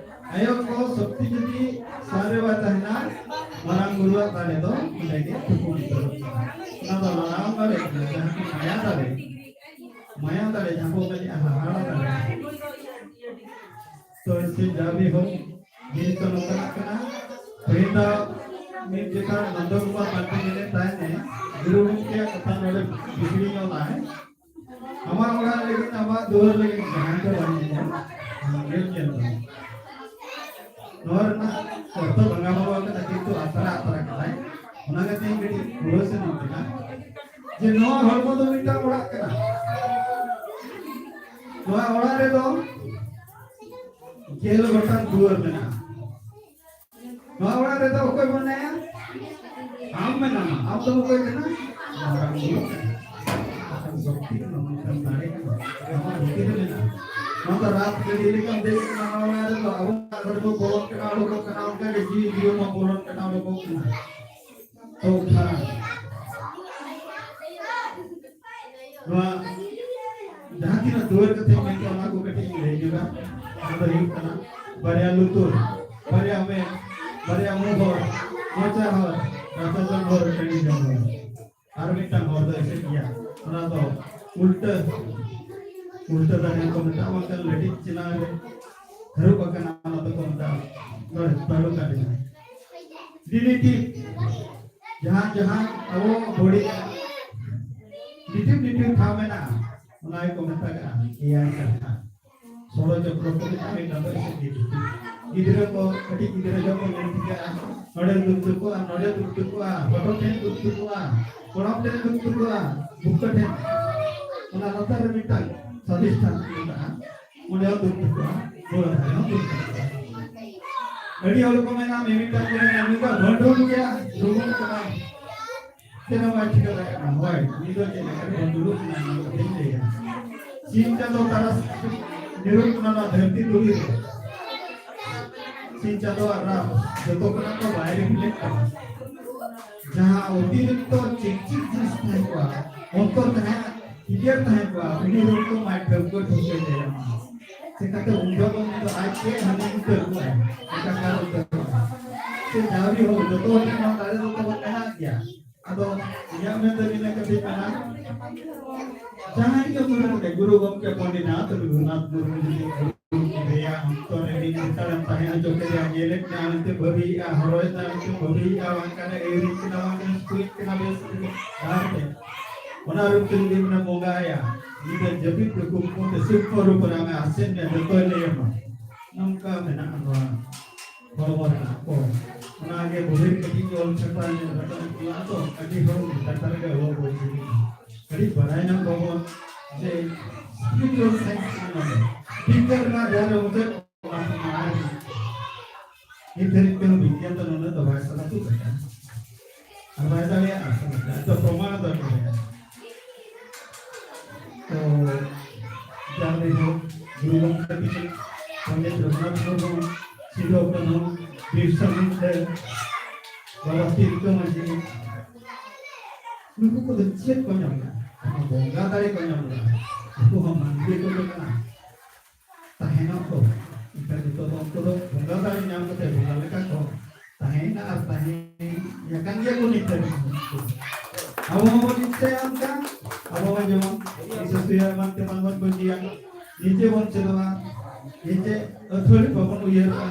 ᱟᱭᱳ ᱠᱚ ᱥᱚᱠᱛᱤ ᱡᱩᱫᱤ ᱥᱟᱨ ᱨᱮ ᱵᱟᱭ ᱛᱟᱦᱮᱱᱟ, ᱢᱟᱨᱟᱝ ᱵᱩᱨᱩᱣᱟᱜ ᱫᱟᱲᱮ ᱫᱚ ᱚᱸᱰᱮ ᱜᱮ ᱛᱷᱩᱠᱩᱢ ᱩᱛᱟᱹᱨᱚᱜ ᱠᱟᱱᱟ᱾ ᱚᱱᱟ ᱫᱚ ᱞᱟᱲᱟᱣ ᱫᱟᱲᱮ ᱠᱟᱱᱟ, ᱡᱟᱦᱟᱸ ᱠᱚ ᱢᱟᱭᱟ ᱫᱟᱲᱮ, ᱢᱟᱭᱟ ᱫᱟᱲᱮ ᱡᱟᱦᱟᱸ ᱵᱚ ᱢᱮᱱᱮᱜᱼᱟ ᱦᱟᱦᱟᱲᱟ ᱫᱟᱲᱮ᱾ ᱛᱚ ᱤᱥᱤ ᱡᱟᱵᱤ ᱦᱚᱸ ᱱᱤᱛ ᱫᱚ ᱱᱚᱝᱠᱟᱱᱟᱜ ᱠᱟᱱᱟ᱾ ᱛᱮᱦᱮᱧ ᱫᱚ ᱢᱤᱫ ᱡᱚᱠᱷᱟ ᱱᱚᱱᱫᱚ ᱠᱩᱢᱟᱨ ᱯᱟᱱᱛᱮ ᱢᱮᱱᱮᱫ ᱛᱟᱦᱮᱱᱮ, ᱜᱩᱨᱩ ᱜᱚᱢᱠᱮᱭᱟᱜ ᱠᱟᱛᱷᱟ ᱱᱚᱰᱮ ᱵᱤᱥᱲᱤ ᱧᱚᱜ ᱞᱟᱭ᱾ ᱟᱢᱟᱜ ᱚᱲᱟᱜ ᱞᱟᱹᱜᱤᱫ, ᱟᱢᱟᱜ ᱫᱩᱣᱟᱹᱨ ᱞᱟᱹᱜᱤᱫ ᱡᱟᱦᱟᱸ ᱜᱮ ᱵᱟᱝ ᱧᱮᱞ ᱧᱟᱢᱚᱜ, ᱧᱮᱞ ᱧᱮᱞ ᱫᱚ᱾ ᱱᱚᱣᱟ ᱨᱮᱱᱟᱜ ᱚᱨᱛᱷᱚ ᱵᱟᱝᱟ ᱵᱟᱵᱟ ᱠᱟᱱᱟ, ᱠᱤᱱᱛᱩ ᱟᱛᱨᱟ ᱟᱛᱨᱟ ᱠᱟᱱᱟᱭ᱾ ᱚᱱᱟ ᱠᱟᱛᱮ ᱤᱧ ᱠᱟᱹᱴᱤᱡ ᱯᱩᱨᱟᱹ ᱥᱮᱱ ᱤᱧ ᱠᱟᱱᱟ ᱡᱮ ᱱᱚᱣᱟ ᱦᱚᱲᱢᱚ ᱫᱚ ᱢᱤᱫᱴᱟᱝ ᱚᱲᱟᱜ ᱠᱟᱱᱟ᱾ ᱱᱚᱣᱟ ᱚᱲᱟᱜ ᱨᱮᱫᱚ ᱜᱮᱞ ᱜᱚᱴᱟᱝ ᱫᱩᱣᱟᱹᱨ ᱢᱮᱱᱟᱜᱼᱟ᱾ ᱱᱚᱣᱟ ᱚᱲᱟᱜ ᱨᱮᱫᱚ ᱚᱠᱚᱭ ᱢᱮᱱᱟᱭᱟ? ᱟᱢ ᱢᱮᱱᱟᱢᱟ᱾ ᱟᱢ ᱫᱚ ᱚᱠᱚᱭ ᱠᱟᱱᱟ? ᱢᱟᱨᱟᱝ ᱵᱩᱨᱩ ᱠᱟᱱᱟ᱾ ᱟᱢ ᱥᱚᱠᱛᱤ ᱠᱟᱱᱟ, ᱢᱤᱫᱴᱟᱝ ᱫᱟᱲᱮ ᱠᱟᱱᱟ᱾ ᱟᱢᱟᱜ ᱵᱷᱤᱛᱤᱨ ᱨᱮ ᱢᱮᱱᱟᱜᱼᱟ᱾ ᱱᱚᱣᱟ ᱫᱚ ᱨᱟᱛ ᱜᱟᱹᱰᱤ ᱞᱮᱠᱟᱢ ᱫᱮᱡ ᱠᱟᱱᱟ, ᱱᱚᱣᱟ ᱚᱲᱟᱜ ᱨᱮᱫᱚ ᱟᱵᱚ ᱚᱲᱟᱜ ᱨᱮᱫᱚ ᱵᱚᱞᱚᱱ ᱠᱟᱱᱟ, ᱩᱰᱩᱠᱚᱜ ᱠᱟᱱᱟ, ᱚᱱᱠᱟ ᱜᱮ ᱡᱤᱣᱤ ᱡᱤᱣᱤ ᱢᱟ ᱵᱚᱞᱚᱱ ᱠᱟᱱᱟ, ᱩᱰᱩᱠᱚᱜ ᱠᱟᱱᱟ᱾ ᱛᱚ ᱠᱷᱟᱱ ᱱᱚᱣᱟ ᱡᱟᱦᱟᱸ ᱛᱤᱱᱟᱹᱜ ᱫᱩᱣᱟᱹᱨ ᱠᱟᱛᱷᱟᱧ ᱢᱮᱱ ᱠᱮᱫᱟ, ᱚᱱᱟ ᱠᱚ ᱠᱟᱹᱴᱤᱡ ᱤᱧ ᱞᱟᱹᱭ ᱧᱚᱜᱟ᱾ ᱚᱱᱟ ᱫᱚ ᱦᱩᱭᱩᱜ ᱠᱟᱱᱟ ᱵᱟᱨᱭᱟ ᱞᱩᱛᱩᱨ, ᱵᱟᱨᱭᱟ ᱢᱮᱫ, ᱵᱟᱨᱭᱟ ᱢᱩ ᱦᱚᱨ, ᱢᱚᱪᱟ ᱦᱚᱨ, ᱨᱟᱪᱟ ᱡᱚᱢ ᱦᱚᱨ, ᱴᱟᱺᱰᱤ ᱡᱚᱢ ᱦᱚᱨ᱾ ᱟᱨ ᱢᱤᱫᱴᱟᱝ ᱦᱚᱨ ᱫᱚ ᱮᱥᱮᱫ ᱜᱮᱭᱟ, ᱚᱱᱟ ᱫᱚ ᱩᱞᱴᱟᱹ, ᱩᱞᱴᱟᱹ ᱫᱟᱨᱮ ᱠᱚ ᱢᱮᱛᱟᱜᱼᱟ, ᱵᱟᱝᱠᱷᱟᱱ ᱞᱟᱹᱴᱤᱡ ᱪᱮᱞᱟᱝ ᱨᱮ ᱦᱟᱹᱨᱩᱵ ᱟᱠᱟᱱᱟ, ᱚᱱᱟ ᱫᱚᱠᱚ ᱢᱮᱛᱟᱜᱼᱟ ᱱᱚᱰᱮ ᱛᱟᱹᱲᱩ ᱠᱟᱴᱮᱱᱟ᱾ ᱰᱤᱱᱤᱴᱤ ᱡᱟᱦᱟᱸ ᱡᱟᱦᱟᱸ ᱟᱵᱚ ᱵᱚᱰᱤ ᱰᱤᱴᱤᱵ ᱰᱤᱴᱤᱵ ᱴᱷᱟᱶ ᱢᱮᱱᱟᱜᱼᱟ, ᱚᱱᱟ ᱜᱮᱠᱚ ᱢᱮᱛᱟᱜᱼᱟ ᱮᱭᱟᱭ ᱠᱟᱴᱟ᱾ ᱥᱚᱲᱚ ᱪᱚᱠᱨᱚ ᱠᱚ ᱢᱮᱱᱟᱜᱼᱟ, ᱢᱤᱫᱴᱟᱝ ᱫᱚ ᱮᱥᱮᱫ ᱜᱮ ᱴᱷᱤᱠ᱾ ᱜᱤᱫᱽᱨᱟᱹ ᱠᱚ, ᱠᱟᱹᱴᱤᱡ ᱜᱤᱫᱽᱨᱟᱹ ᱡᱚᱠᱷᱚᱱ ᱧᱮᱞ ᱴᱷᱤᱠᱟᱹᱜᱼᱟ, ᱱᱚᱰᱮ ᱫᱩᱠ ᱛᱟᱠᱚᱣᱟ, ᱱᱚᱰᱮ ᱫᱩᱠ ᱛᱟᱠᱚᱣᱟ, ᱦᱚᱴᱚᱜ ᱴᱷᱮᱱ ᱫᱩᱠ ᱛᱟᱠᱚᱣᱟ, ᱵᱩᱠᱟᱹ ᱴᱷᱮᱱ, ᱚᱱᱟ ᱞᱟᱛᱟᱨ ᱨᱮ ᱢᱤᱫᱴᱟᱝ ᱥᱟᱫᱷᱤᱥᱴᱷᱟᱱ ᱢᱮᱱᱟᱜᱼᱟ, ᱚᱸᱰᱮ ᱦᱚᱸ ᱫᱩᱠ ᱛᱟᱠᱚᱣᱟ, ᱜᱚᱲᱚ ᱫᱷᱟᱨᱮ ᱦᱚᱸ ᱫᱩᱠ ᱛᱟᱠᱚᱣᱟ᱾ ᱟᱹᱰᱤ ᱦᱚᱲ ᱠᱚ ᱢᱮᱱᱟ, ᱢᱤᱢᱤᱫᱴᱟᱝ ᱠᱚ ᱢᱮᱱᱟ, ᱱᱩᱭ ᱫᱚ ᱵᱷᱟᱺᱰᱩᱞ ᱜᱮᱭᱟ, ᱰᱩᱵᱩᱡ ᱠᱟᱱᱟᱭ᱾ ᱪᱮᱫ ᱦᱚᱸ ᱵᱟᱭ ᱪᱤᱠᱟᱹ ᱫᱟᱲᱮᱭᱟᱜ ᱠᱟᱱᱟ᱾ ᱦᱳᱭ, ᱩᱱᱤ ᱫᱚ ᱪᱮᱫ ᱞᱮᱠᱟᱨᱮ ᱵᱚᱱ ᱫᱩᱲᱩᱵ ᱮᱱᱟ, ᱚᱱᱟ ᱫᱚ ᱵᱟᱹᱧ ᱞᱟᱹᱭᱟ᱾ ᱥᱤᱧ ᱪᱟᱸᱫᱚ ᱛᱟᱨᱟᱥ ᱧᱩᱨᱩᱜ ᱠᱟᱱᱟ ᱱᱚᱣᱟ ᱫᱷᱟᱹᱨᱛᱤ ᱫᱷᱩᱲᱤ ᱨᱮ᱾ ᱥᱤᱧ ᱪᱟᱸᱫᱚᱣᱟᱜ ᱨᱟᱜ ᱡᱚᱛᱚ ᱠᱷᱚᱱᱟᱜ ᱫᱚ ᱵᱟᱭ reflect ᱠᱟᱱᱟ᱾ ᱡᱟᱦᱟᱸ ᱚᱛᱤᱨᱤᱠᱛᱚ ᱪᱤᱠᱪᱤᱠ ᱡᱤᱱᱤᱥ ᱛᱟᱦᱮᱸ ᱠᱚᱜᱼᱟ, ᱚᱱᱛᱚᱨ ᱛᱟᱦᱮᱸ, clear ᱛᱟᱦᱮᱸ ᱠᱚᱜᱼᱟ, ᱩᱱᱤ ᱨᱚᱲ ᱫᱚ ᱢᱟᱭ ᱴᱷᱟᱹᱣᱠᱟᱹ ᱴᱷᱤᱠᱟᱹ ᱧᱟᱢᱟ᱾ ᱪᱮᱠᱟᱛᱮ ᱩᱱ ᱡᱚᱦᱚᱜ ᱫᱚ ᱩᱱᱤ ᱫᱚ ᱟᱡ ᱜᱮ ᱦᱟᱹᱱᱤ ᱩᱛᱟᱹᱨ ᱠᱚᱜᱼᱟᱭ, ᱮᱴᱟᱜ ᱩᱛᱟᱹᱨ ᱠᱚᱜᱼᱟᱭ᱾ ᱥᱮ ᱡᱟᱣᱨᱤ ᱦᱚᱸ ᱡᱚᱛᱚ ᱦᱚᱲ ᱴᱷᱮᱱ ᱱᱚᱣᱟ ᱫᱟᱲᱮ ᱫᱚ ᱛᱟᱵᱚᱱ ᱢᱮᱱᱟᱜ ᱜᱮᱭᱟ᱾ ᱟᱫᱚ ᱤᱧᱟᱹᱜ ᱢᱮᱱ ᱫᱚ ᱱᱤᱱᱟᱹ ᱠᱟᱛᱷᱟᱧ ᱢᱮᱱᱟ, ᱡᱟᱦᱟᱸᱭ ᱜᱮ ᱜᱩᱨᱩ ᱜᱚᱢᱠᱮ, ᱜᱩᱨᱩ ᱜᱚᱢᱠᱮ ᱯᱚᱱᱰᱤᱛ ᱨᱚᱜᱷᱩᱱᱟᱛᱷ ᱢᱩᱨᱢᱩ ᱡᱩᱫᱤ ᱜᱩᱨᱩ ᱠᱮᱫᱮᱭᱟ, ᱚᱱᱛᱚᱨ ᱨᱮ ᱢᱤᱫ ᱜᱷᱟᱹᱲᱤᱡ ᱛᱟᱦᱮᱸ ᱦᱚᱪᱚ ᱠᱮᱫᱮᱭᱟ, ᱧᱮᱞᱮᱫ ᱠᱟᱱᱟ ᱢᱮᱱᱛᱮ ᱵᱷᱟᱹᱵᱤᱭᱮᱫᱼᱟ, ᱦᱚᱨᱚᱭᱮᱫ ᱠᱟᱱᱟ ᱢᱮᱱᱛᱮ ᱵᱷᱟᱹᱵᱤᱭᱮᱫᱼᱟ, ᱵᱟᱝ ᱠᱟᱱᱟ ᱟᱹᱭᱩᱨᱤᱡ ᱠᱟᱱᱟ, ᱵᱟᱝ ᱠᱟᱱᱟ ᱥᱩᱛᱩᱜ ᱠᱟᱱᱟ, ᱵᱮᱥ ᱰᱟᱦᱟᱨ ᱛᱮ, ᱚᱱᱟ ᱨᱩᱯ ᱛᱮ ᱡᱩᱫᱤ ᱢᱟᱱᱮ ᱵᱚᱸᱜᱟᱭᱟ, ᱧᱤᱫᱟᱹ ᱡᱟᱹᱯᱤᱫ ᱨᱮ ᱠᱩᱠᱢᱩ ᱛᱮ ᱥᱩᱠᱷᱚ ᱨᱩᱯ ᱨᱮ ᱟᱢᱮ ᱟᱥᱮᱱ ᱢᱮᱭᱟ, ᱡᱚᱛᱚᱭ ᱞᱟᱹᱭ ᱟᱢᱟ᱾ ᱱᱚᱝᱠᱟ ᱢᱮᱱᱟᱜᱼᱟ ᱱᱚᱣᱟ ᱦᱚᱲᱢᱚ ᱨᱮᱱᱟᱜ ᱠᱚ᱾ ᱚᱱᱟᱜᱮ ᱵᱚᱦᱤᱨ ᱠᱟᱹᱴᱤᱡ ᱚᱞ ᱪᱷᱟᱯᱟ ᱨᱟᱠᱟᱵ ᱠᱟᱱᱟ ᱛᱚ, ᱟᱹᱰᱤ ᱦᱚᱲ ᱰᱟᱠᱛᱟᱨ ᱜᱮ ᱚᱞ ᱵᱚᱞ ᱠᱟᱹᱴᱤᱡ ᱵᱟᱲᱟᱭ ᱧᱟᱢ ᱵᱟᱵᱚᱱ ᱡᱮ spiritual science ᱠᱟᱱᱟ ᱱᱚᱰᱮ᱾ ᱵᱤᱜᱽᱜᱟᱱ ᱨᱮᱱᱟᱜ ᱡᱟᱦᱟᱸ ᱨᱮ ᱢᱩᱪᱟᱹᱫ, ᱚᱱᱟ ᱠᱚ ᱢᱟᱲᱟᱝ ᱨᱮ᱾ ᱱᱤᱛ ᱫᱷᱟᱹᱨᱤᱡ ᱛᱮᱦᱚᱸ ᱵᱤᱜᱽᱜᱟᱱ ᱫᱚ ᱱᱚᱰᱮ ᱫᱚ ᱵᱟᱭ ᱥᱟᱞᱟ ᱛᱩᱫ ᱟᱠᱟᱱᱟ᱾ ᱟᱨ ᱵᱟᱭ ᱫᱟᱲᱮᱭᱟᱜᱼᱟ, ᱥᱟᱞᱟ ᱛᱩᱫ᱾ ᱛᱚ ᱯᱨᱚᱢᱟᱬ ᱫᱚ ᱱᱚᱰᱮ᱾ ᱛᱚ ᱡᱟᱦᱟᱸ ᱨᱮ ᱜᱩᱨᱩ ᱜᱚᱢᱠᱮ ᱛᱤᱠᱤᱱ, ᱯᱚᱱᱰᱤᱛ ᱨᱚᱜᱷᱩᱱᱟᱛᱷ ᱢᱩᱨᱢᱩ, ᱥᱤᱫᱩ ᱠᱟᱹᱱᱦᱩ, ᱵᱤᱨᱥᱟ ᱢᱩᱱᱰᱟ, ᱵᱟᱵᱟ ᱛᱤᱞᱠᱟᱹ ᱢᱟᱹᱡᱷᱤ, ᱱᱩᱠᱩ ᱠᱚᱫᱚ ᱪᱮᱫ ᱠᱚ ᱧᱟᱢ ᱞᱮᱫᱟ? ᱚᱱᱟ ᱵᱚᱸᱜᱟ ᱫᱟᱲᱮ ᱠᱚ ᱧᱟᱢ ᱞᱮᱫᱟ᱾ ᱩᱱᱠᱩ ᱦᱚᱸ ᱢᱟᱹᱱᱢᱤ ᱠᱚ ᱠᱟᱱᱟ᱾ ᱛᱟᱦᱮᱱᱟ ᱠᱚ᱾ ᱮᱱᱠᱷᱟᱱ ᱱᱤᱛᱚᱜ ᱫᱚ ᱩᱱᱠᱩ ᱫᱚ ᱵᱚᱸᱜᱟ ᱫᱟᱲᱮ ᱧᱟᱢ ᱠᱟᱛᱮ ᱵᱚᱸᱜᱟ ᱞᱮᱠᱟ ᱠᱚ ᱛᱟᱦᱮᱸᱭᱮᱱᱟ ᱟᱨ ᱛᱟᱦᱮᱸ ᱟᱠᱟᱱ ᱜᱮᱭᱟ ᱠᱚ ᱱᱤᱛ ᱫᱷᱟᱹᱵᱤᱡ ᱦᱚᱸ᱾ ᱟᱵᱚ ᱦᱚᱸᱵᱚᱱ ᱤᱪᱪᱷᱟᱹᱭᱟ ᱚᱱᱠᱟ, ᱟᱵᱚ ᱦᱚᱸ ᱡᱮᱢᱚᱱ ᱤᱥᱟᱹ ᱥᱩᱭᱟ ᱮᱢᱟᱱ ᱛᱮᱢᱟᱱ ᱵᱚᱱ ᱵᱟᱹᱜᱤᱭᱟ, ᱱᱤᱡᱮ ᱵᱚᱱ ᱪᱮᱫᱚᱜᱼᱟ, ᱱᱤᱡᱮ ᱟᱹᱛᱷᱟᱹᱲᱤ ᱵᱟᱵᱚᱱ ᱩᱭᱦᱟᱹᱨᱚᱜᱼᱟ,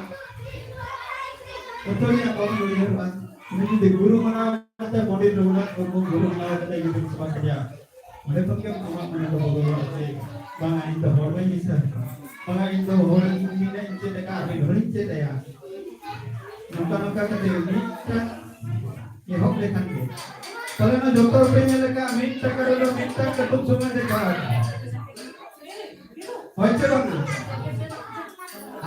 ᱟᱹᱛᱷᱟᱹᱲᱤᱭᱟᱜ ᱵᱟᱵᱚᱱ ᱩᱭᱦᱟᱹᱨᱚᱜᱼᱟ᱾ ᱩᱱᱤ ᱡᱩᱫᱤ ᱜᱩᱨᱩ ᱢᱟᱱᱟᱣ ᱠᱟᱛᱮ, ᱯᱚᱱᱰᱤᱛ ᱨᱚᱜᱷᱩᱱᱟᱛᱷ ᱢᱩᱨᱢᱩ ᱜᱩᱨᱩ ᱢᱟᱱᱟᱣ ᱠᱟᱛᱮ ᱡᱩᱫᱤ ᱥᱮᱵᱟ ᱠᱮᱫᱮᱭᱟ, ᱚᱸᱰᱮ ᱠᱷᱚᱱ ᱜᱮ ᱟᱢᱟᱜ ᱢᱚᱱᱮ ᱫᱚ ᱵᱚᱫᱚᱞᱚᱜᱼᱟ ᱡᱮ, ᱵᱟᱝᱟ, ᱤᱧ ᱫᱚ ᱦᱚᱲ ᱵᱟᱹᱧ ᱤᱥᱟᱹ ᱟᱠᱟᱱᱟ᱾ ᱚᱱᱟ ᱤᱧ ᱫᱚ ᱦᱚᱲ ᱤᱧ ᱢᱮᱱᱟ ᱤᱧ ᱪᱮᱫ ᱞᱮᱠᱟ ᱟᱨ ᱢᱤᱫ ᱦᱚᱲᱤᱧ ᱪᱮᱫ ᱟᱭᱟ᱾ ᱱᱚᱝᱠᱟ ᱱᱚᱝᱠᱟ ᱠᱟᱛᱮ ᱢᱤᱫᱴᱟᱝ ᱮᱦᱚᱵ ᱞᱮᱠᱷᱟᱱ ᱜᱮ᱾ ᱛᱟᱦᱞᱮ ᱱᱚᱣᱟ ᱡᱚᱛᱚ ᱦᱚᱲ ᱯᱮ ᱧᱮᱞ ᱟᱠᱟᱫ ᱢᱤᱫ ᱴᱟᱠᱟ ᱨᱮᱫᱚ ᱢᱤᱫᱴᱟᱝ ᱠᱟᱹᱴᱩᱵ ᱥᱚᱢᱟᱱ ᱫᱮᱠᱷᱟᱣ ᱟᱠᱟᱱᱟ᱾ ᱦᱳᱭ ᱪᱮ ᱵᱟᱝᱟ?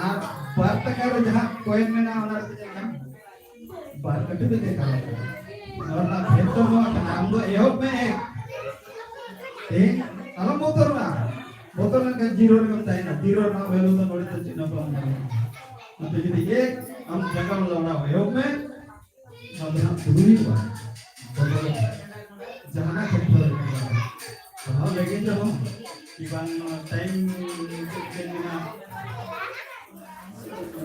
ᱟᱨ ᱵᱟᱨ ᱴᱟᱠᱟ ᱨᱮ ᱡᱟᱦᱟᱸ ᱠᱚᱭᱮᱱ ᱢᱮᱱᱟᱜᱼᱟ ᱚᱱᱟ ᱨᱮᱫᱚ ᱪᱮᱫ ᱠᱟᱱᱟ? ᱵᱟᱨ ᱠᱟᱹᱴᱩᱵ ᱮ ᱫᱮᱠᱷᱟᱣ ᱟᱠᱟᱫᱟ᱾ ᱱᱚᱣᱟ ᱨᱮᱱᱟᱜ ᱵᱷᱮᱫ ᱫᱚ ᱱᱚᱣᱟ ᱠᱟᱱᱟ, ᱟᱢ ᱫᱚ ᱮᱦᱚᱵ ᱢᱮ᱾ ᱮ, ᱟᱞᱚᱢ ᱵᱚᱛᱚᱨᱚᱜᱼᱟ᱾ ᱵᱚᱛᱚᱨ ᱞᱮᱱᱠᱷᱟᱱ ᱡᱤᱨᱳ ᱨᱮᱜᱮᱢ ᱛᱟᱦᱮᱱᱟ᱾ ᱡᱤᱨᱳ ᱨᱮᱱᱟᱜ ᱵᱷᱮᱞᱩ ᱫᱚ ᱱᱚᱰᱮ ᱫᱚ ᱪᱮᱫ ᱦᱚᱸ ᱵᱟᱝ ᱠᱟᱱᱟ᱾ ᱚᱱᱟᱛᱮ ᱡᱩᱫᱤ ᱮ ᱟᱢ ᱡᱟᱸᱜᱟᱢ ᱞᱟᱲᱟᱣ ᱮᱦᱚᱵ ᱢᱮ, ᱱᱚᱣᱟ ᱫᱚ ᱦᱟᱸᱜ ᱯᱩᱨᱟᱹ ᱦᱩᱭᱩᱜᱼᱟ᱾ ᱵᱚᱛᱚᱨ ᱡᱟᱦᱟᱱᱟᱜ ᱠᱷᱮᱛᱨᱚ ᱨᱮ ᱯᱟᱲᱦᱟᱣ ᱞᱟᱹᱜᱤᱫ ᱨᱮᱦᱚᱸ ᱠᱤ ᱵᱟᱝ ᱱᱚᱣᱟ ᱴᱟᱭᱤᱢ ᱪᱮᱫ ᱪᱮᱫ ᱢᱮᱱᱟᱜᱼᱟ?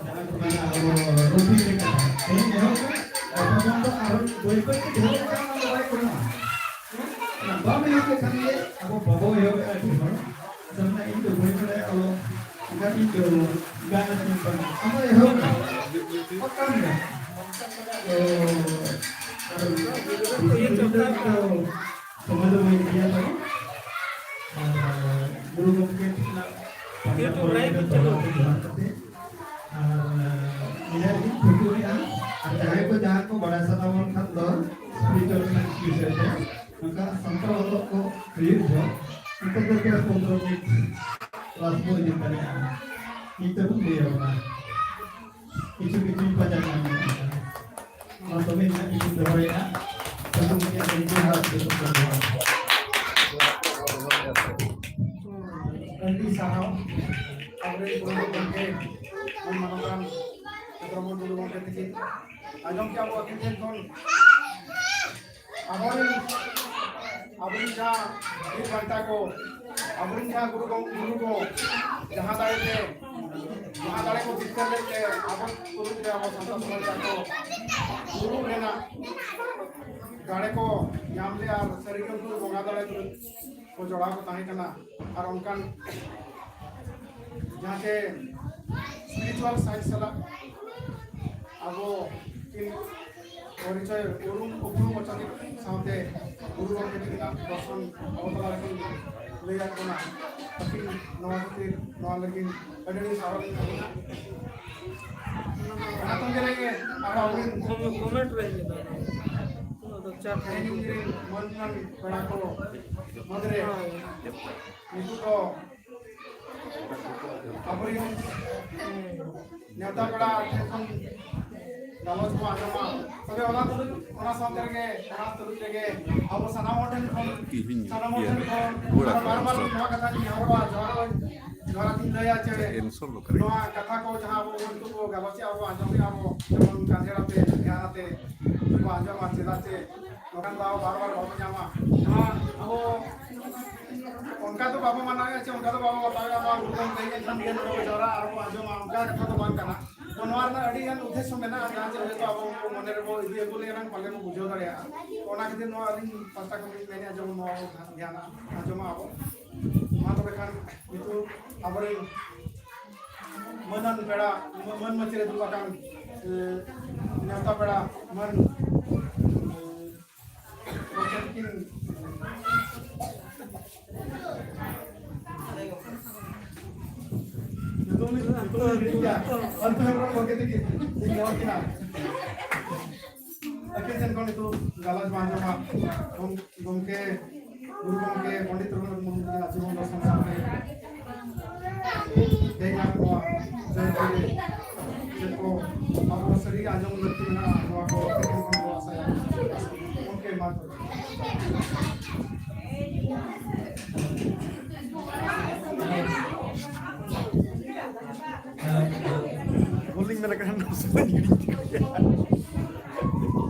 ᱡᱟᱦᱟᱸ ᱠᱚ ᱢᱮᱱᱟ ᱟᱵᱚ ᱨᱩᱴᱤᱱ ᱞᱮᱠᱟ᱾ ᱛᱮᱦᱮᱧ ᱮᱦᱚᱵ ᱢᱮ, ᱜᱟᱯᱟ ᱠᱷᱚᱱ ᱫᱚ ᱟᱨᱦᱚᱸ ᱵᱟᱹᱭ ᱵᱟᱹᱭ ᱛᱮ ᱰᱷᱮᱨᱚᱜ ᱠᱟᱱᱟ, ᱚᱱᱟ ᱫᱚ ᱵᱟᱭ ᱠᱚᱢᱚᱜᱼᱟ᱾ ᱚᱱᱟ ᱵᱟᱢ ᱮᱦᱚᱵ ᱞᱮᱠᱷᱟᱱ ᱜᱮ ᱟᱵᱚ ᱵᱟᱵᱚ ᱮᱦᱚᱵᱮᱜᱼᱟ ᱟᱹᱰᱤ ᱦᱚᱲ᱾ ᱟᱫᱚ ᱢᱮᱱᱟ, "ᱤᱧ ᱫᱚ ᱵᱟᱹᱧ ᱵᱟᱲᱟᱭᱟ ᱚᱞᱚᱜ, ᱮᱱᱠᱷᱟᱱ ᱤᱧ ᱫᱚ ᱜᱟᱱ ᱟᱹᱧ ᱵᱟᱝ?" ᱟᱢ ᱫᱚ ᱮᱦᱚᱵ ᱢᱮ᱾ ᱯᱟᱠᱟ ᱢᱮ᱾ ᱛᱚ, ᱟᱨ ᱵᱤᱥᱤ ᱫᱚ ᱥᱚᱢᱚᱭ ᱫᱚ ᱵᱟᱹᱧ ᱤᱫᱤᱭᱟ ᱛᱟᱵᱚᱱ᱾ ᱟᱨ ᱜᱩᱨᱩ ᱜᱚᱢᱠᱮ ᱛᱤᱠᱤᱱᱟᱜ ᱯᱟᱸᱡᱟ ᱯᱚᱨᱚᱵᱽ ᱨᱮ ᱡᱚᱦᱟᱨ ᱠᱟᱛᱮ ᱟᱨ ᱱᱤᱭᱟᱹ ᱜᱮ ᱴᱷᱤᱠ ᱢᱮᱱᱟᱜᱼᱟ᱾ ᱟᱨ ᱡᱟᱦᱟᱸᱭ ᱠᱚ ᱡᱟᱦᱟᱸ ᱠᱚ ᱵᱟᱲᱟᱭ ᱥᱟᱱᱟ ᱵᱚᱱ ᱠᱷᱟᱱ ᱫᱚ spiritual science ᱵᱤᱥᱚᱭ ᱛᱮ ᱱᱚᱝᱠᱟ ᱥᱟᱱᱛᱟᱲ ᱚᱞᱚᱜ ᱠᱚ ᱦᱩᱭᱩᱜ ᱡᱚᱦᱚᱜ ᱱᱤᱛᱚᱜ ᱫᱚ ᱫᱚᱥ ᱯᱚᱱᱨᱚ ᱢᱤᱱᱤᱴ ᱠᱞᱟᱥ ᱵᱚ ᱤᱫᱤ ᱫᱟᱲᱮᱭᱟᱜᱼᱟ᱾ ᱱᱤᱛᱚᱜ ᱵᱚᱱ ᱞᱟᱹᱭ ᱟᱵᱚᱱᱟ᱾ ᱠᱤᱪᱷᱩ ᱠᱤᱪᱷᱩ ᱯᱟᱸᱡᱟ ᱧᱟᱢ ᱧᱟᱢᱚᱜ ᱠᱟᱱᱟ᱾ ᱚᱱᱟ ᱛᱚᱵᱮ ᱤᱧᱟᱹᱜ ᱠᱤᱪᱷᱩ ᱫᱚᱦᱚᱭᱮᱫᱼᱟ᱾ ᱥᱟᱹᱜᱩᱱ ᱜᱮ ᱟᱹᱰᱤ ᱡᱚᱦᱟᱨ, ᱡᱚᱛᱚ ᱠᱚ ᱡᱚᱦᱟᱨ᱾ ᱟᱹᱰᱤ ᱥᱟᱨᱦᱟᱣ ᱟᱵᱚᱨᱮᱱ ᱜᱩᱨᱩ ᱜᱚᱢᱠᱮ, ᱢᱟᱱ ᱢᱟᱱᱚᱛᱟᱱ ᱪᱚᱱᱫᱨᱚᱢᱳᱦᱚᱱ ᱴᱩᱰᱩ ᱜᱚᱢᱠᱮ ᱛᱟᱹᱠᱤᱱ᱾ ᱟᱸᱡᱚᱢ ᱠᱮᱜᱼᱟ ᱵᱚ ᱟᱹᱠᱤᱱ ᱴᱷᱮᱱ ᱠᱷᱚᱱ ᱟᱵᱚᱨᱮᱱ, ᱟᱵᱚᱨᱮᱱ ᱡᱟᱦᱟᱸ ᱵᱤᱨ ᱵᱟᱱᱴᱟ ᱠᱚ, ᱟᱵᱚᱨᱮᱱ ᱡᱟᱦᱟᱸ ᱜᱩᱨᱩ ᱜᱚᱢ-, ᱜᱩᱨᱩ ᱠᱚ, ᱡᱟᱦᱟᱸ ᱫᱟᱲᱮ ᱛᱮ, ᱡᱟᱦᱟᱸ ᱫᱟᱲᱮ ᱠᱚ ᱡᱤᱛᱠᱟᱹᱨ ᱞᱮᱫ ᱛᱮ ᱟᱵᱚ ᱛᱩᱞᱩᱡ ᱨᱮ ᱟᱵᱚ ᱥᱟᱱᱛᱟᱲ ᱥᱚᱢᱟᱡᱽ ᱨᱮ ᱟᱠᱚ ᱫᱩᱲᱩᱵ ᱨᱮᱱᱟᱜ ᱫᱟᱲᱮ ᱠᱚ ᱧᱟᱢ ᱞᱮᱜᱼᱟ ᱟᱨ ᱥᱟᱹᱨᱤᱜᱮ ᱩᱱᱠᱩ ᱵᱚᱸᱜᱟ ᱫᱟᱲᱮ ᱛᱩᱞᱩᱡ ᱠᱚ ᱡᱚᱲᱟᱣ ᱠᱚ ᱛᱟᱦᱮᱸ ᱠᱟᱱᱟ᱾ ᱟᱨ ᱚᱱᱠᱟᱱ ᱡᱟᱦᱟᱸ ᱪᱮ spiritual science ᱥᱟᱞᱟᱜ ᱟᱵᱚ ᱠᱤᱱ ᱯᱚᱨᱤᱪᱚᱭ ᱩᱨᱩᱢ ᱩᱯᱨᱩᱢ ᱦᱚᱪᱚ ᱠᱮᱫ ᱥᱟᱶᱛᱮ ᱜᱩᱨᱩ ᱜᱚᱢᱠᱮ ᱛᱟᱹᱠᱤᱱᱟᱜ ᱫᱚᱨᱥᱚᱱ ᱟᱵᱚ ᱛᱟᱞᱟ ᱨᱮᱠᱤᱱ ᱞᱟᱹᱭᱟᱫ ᱵᱚᱱᱟ᱾ ᱟᱹᱠᱤᱱ ᱱᱚᱣᱟ ᱠᱷᱟᱹᱛᱤᱨ, ᱱᱚᱣᱟ ᱞᱟᱹᱜᱤᱫ ᱟᱹᱰᱤ ᱟᱹᱰᱤ ᱥᱟᱨᱦᱟᱣ ᱞᱤᱧ ᱮᱢᱟ᱾ ᱚᱱᱟ ᱛᱟᱺᱜᱤ ᱨᱮᱜᱮ ᱟᱨᱦᱚᱸ ᱟᱹᱵᱤᱱ ᱠᱚᱢᱮᱱᱴ ᱨᱮ ᱞᱟᱹᱭ ᱫᱟ᱾ ᱩᱱᱟᱹᱜ ᱫᱚ ᱪᱟᱯ ᱛᱮᱦᱮᱧ ᱤᱧ ᱨᱮᱱ ᱢᱟᱹᱱ ᱢᱟᱹᱱ ᱯᱮᱲᱟ ᱠᱚ ᱢᱩᱫᱽᱨᱮ ᱦᱳᱭ᱾ ᱱᱤᱛᱚᱜ ᱫᱚ ᱟᱵᱚᱨᱮᱱ ᱱᱮᱣᱛᱟ ᱯᱮᱲᱟ ᱴᱷᱮᱱ ᱠᱷᱚᱱ ᱜᱟᱞᱚᱪ ᱵᱚ ᱟᱸᱡᱚᱢᱟ᱾ ᱛᱚᱵᱮ ᱚᱱᱟ ᱛᱩᱞᱩᱡ, ᱚᱱᱟ ᱥᱟᱶᱛᱮ ᱨᱮᱜᱮ, ᱚᱱᱟ ᱛᱩᱞᱩᱡ ᱨᱮᱜᱮ ᱟᱵᱚ ᱥᱟᱱᱟᱢ ᱦᱚᱲ ᱴᱷᱮᱱ ᱠᱷᱚᱱ, ᱛᱤᱦᱤᱧ ᱥᱟᱱᱟᱢ ᱦᱚᱲ ᱤᱭᱟᱹ ᱴᱷᱮᱱ ᱠᱷᱚᱱ ᱨᱩᱣᱟᱹᱲ ᱟᱨ ᱵᱟᱨ ᱵᱟᱨ ᱟᱠᱟᱱᱟ᱾ ᱱᱚᱣᱟ ᱠᱟᱛᱷᱟ ᱞᱤᱧ ᱱᱮᱦᱚᱨᱚᱜᱼᱟ, ᱡᱚᱦᱟᱨ, ᱡᱚᱦᱟᱨ ᱤᱧ ᱞᱟᱹᱭᱟ ᱡᱮ ᱮᱱᱥᱚᱨ ᱫᱚ ᱠᱟᱱᱟ᱾ ᱱᱚᱣᱟ ᱠᱟᱛᱷᱟ ᱠᱚ ᱡᱟᱦᱟᱸ ᱟᱵᱚ ᱱᱤᱛᱚᱜ ᱵᱚ ᱜᱟᱞᱚᱪᱮᱜᱼᱟ, ᱟᱵᱚ ᱟᱸᱡᱚᱢᱮᱜᱼᱟ ᱵᱚ, ᱡᱮᱢᱚᱱ ᱠᱟᱱ ᱡᱷᱮᱲᱟ ᱛᱮ, ᱫᱷᱮᱭᱟᱱ ᱟᱛᱮ ᱵᱚ ᱟᱸᱡᱚᱢᱟ, ᱪᱮᱫᱟᱜ ᱪᱮ ᱱᱚᱝᱠᱟᱱ ᱫᱟᱣ ᱵᱟᱨ ᱵᱟᱨ ᱵᱟᱵᱚ ᱧᱟᱢᱟ᱾ ᱱᱚᱣᱟ ᱟᱵᱚ ᱚᱱᱠᱟ ᱫᱚ ᱵᱟᱵᱚ ᱢᱟᱱᱟᱣᱮᱫᱼᱟ ᱪᱮ ᱚᱱᱠᱟ ᱫᱚ ᱵᱟᱵᱚ ᱵᱟᱛᱟᱣᱮᱫᱼᱟ, ᱱᱚᱣᱟ ᱜᱩᱨᱩ ᱜᱚᱢᱠᱮ ᱦᱮᱡ ᱞᱮᱱᱠᱷᱟᱱ ᱜᱮ ᱱᱚᱰᱮ ᱵᱚ ᱡᱟᱣᱨᱟᱜᱼᱟ ᱟᱨ ᱵᱚ ᱟᱸᱡᱚᱢᱟ, ᱚᱱᱠᱟ ᱠᱟᱛᱷᱟ ᱫᱚ ᱵᱟᱝ ᱠᱟᱱᱟ᱾ ᱛᱚ ᱱᱚᱣᱟ ᱨᱮᱱᱟᱜ ᱟᱹᱰᱤ ᱜᱟᱱ ᱩᱫᱽᱫᱮᱥᱥᱚ ᱢᱮᱱᱟᱜᱼᱟ, ᱡᱟᱦᱟᱸ ᱪᱮ ᱦᱚᱭᱛᱳ ᱟᱵᱚ ᱢᱚᱱᱮ ᱨᱮᱵᱚ ᱤᱫᱤ ᱟᱹᱜᱩ ᱞᱮᱠᱷᱟᱱ ᱯᱟᱞᱮ ᱵᱚ ᱵᱩᱡᱷᱟᱹᱣ ᱫᱟᱲᱮᱭᱟᱜᱼᱟ᱾ ᱚᱱᱟ ᱠᱷᱟᱹᱛᱤᱨ ᱱᱚᱣᱟ ᱟᱹᱞᱤᱧ ᱯᱟᱦᱴᱟ ᱠᱷᱚᱱ ᱞᱤᱧ ᱢᱮᱱᱮᱫᱼᱟ, ᱡᱮᱢᱚᱱ ᱱᱚᱣᱟ ᱵᱚ ᱫᱷᱮᱭᱟᱱᱟ, ᱟᱸᱡᱚᱢᱟ ᱟᱵᱚ᱾ ᱢᱟ ᱛᱚᱵᱮ ᱠᱷᱟᱱ ᱱᱤᱛᱚᱜ ᱟᱵᱚᱨᱮᱱ ᱢᱟᱹᱱᱟᱱ ᱯᱮᱲᱟ, ᱢᱟᱹᱱ ᱢᱟᱹᱪᱤ ᱨᱮ ᱫᱩᱲᱩᱵ ᱟᱠᱟᱱ, ᱮ, ᱱᱮᱣᱛᱟ ᱯᱮᱲᱟ ᱢᱟᱹᱱ ᱜᱚᱢᱠᱮ ᱛᱟᱹᱠᱤᱱ ᱧᱩᱛᱩᱢ ᱞᱤᱧ, ᱧᱩᱛᱩᱢ ᱞᱤᱧ ᱦᱤᱲᱤᱧ ᱠᱮᱜᱼᱟ᱾ ᱯᱟᱱᱛᱩ ᱦᱮᱢᱵᱨᱚᱢ ᱜᱚᱢᱠᱮ ᱛᱟᱹᱠᱤᱱ ᱞᱤᱧ ᱱᱮᱦᱚᱨ ᱠᱤᱱᱟ᱾ ᱟᱹᱠᱤᱱ ᱴᱷᱮᱱ ᱠᱷᱚᱱ ᱱᱤᱛᱚᱜ ᱜᱟᱞᱚᱪ ᱵᱚᱱ ᱟᱸᱡᱚᱢᱟ᱾ ᱜᱚᱢ-, ᱜᱚᱢᱠᱮ, ᱜᱩᱨᱩ ᱜᱚᱢᱠᱮ ᱯᱚᱱᱰᱤᱛ ᱨᱚᱜᱷᱩᱱᱟᱛᱷ ᱢᱩᱨᱢᱩ ᱛᱟᱹᱠᱤᱱᱟᱜ ᱡᱤᱵᱚᱱ ᱫᱚᱨᱥᱚᱱ ᱥᱟᱶᱛᱮ ᱛᱮᱦᱮᱧᱟᱜ ᱱᱚᱣᱟ ᱡᱟᱭᱜᱟ ᱨᱮ ᱪᱮᱫ ᱠᱚ ᱟᱵᱚ ᱥᱟᱹᱨᱤ ᱜᱮ ᱟᱸᱡᱚᱢ ᱞᱟᱹᱠᱛᱤ ᱢᱮᱱᱟᱜᱼᱟ, ᱱᱚᱣᱟ ᱠᱚ ᱟᱯᱮ ᱴᱷᱮᱱ ᱠᱷᱚᱱ ᱵᱚᱱ ᱟᱥᱟᱭᱟ᱾ ᱜᱚᱢᱠᱮ, ᱢᱟ ᱛᱚᱵᱮ᱾ ᱵᱚᱞᱤᱧ ᱢᱮᱱ ᱠᱟᱱᱟ, ᱱᱚᱣᱟ ᱥᱚᱢᱚᱭ ᱦᱤᱲᱤᱧ ᱠᱮᱫᱟ᱾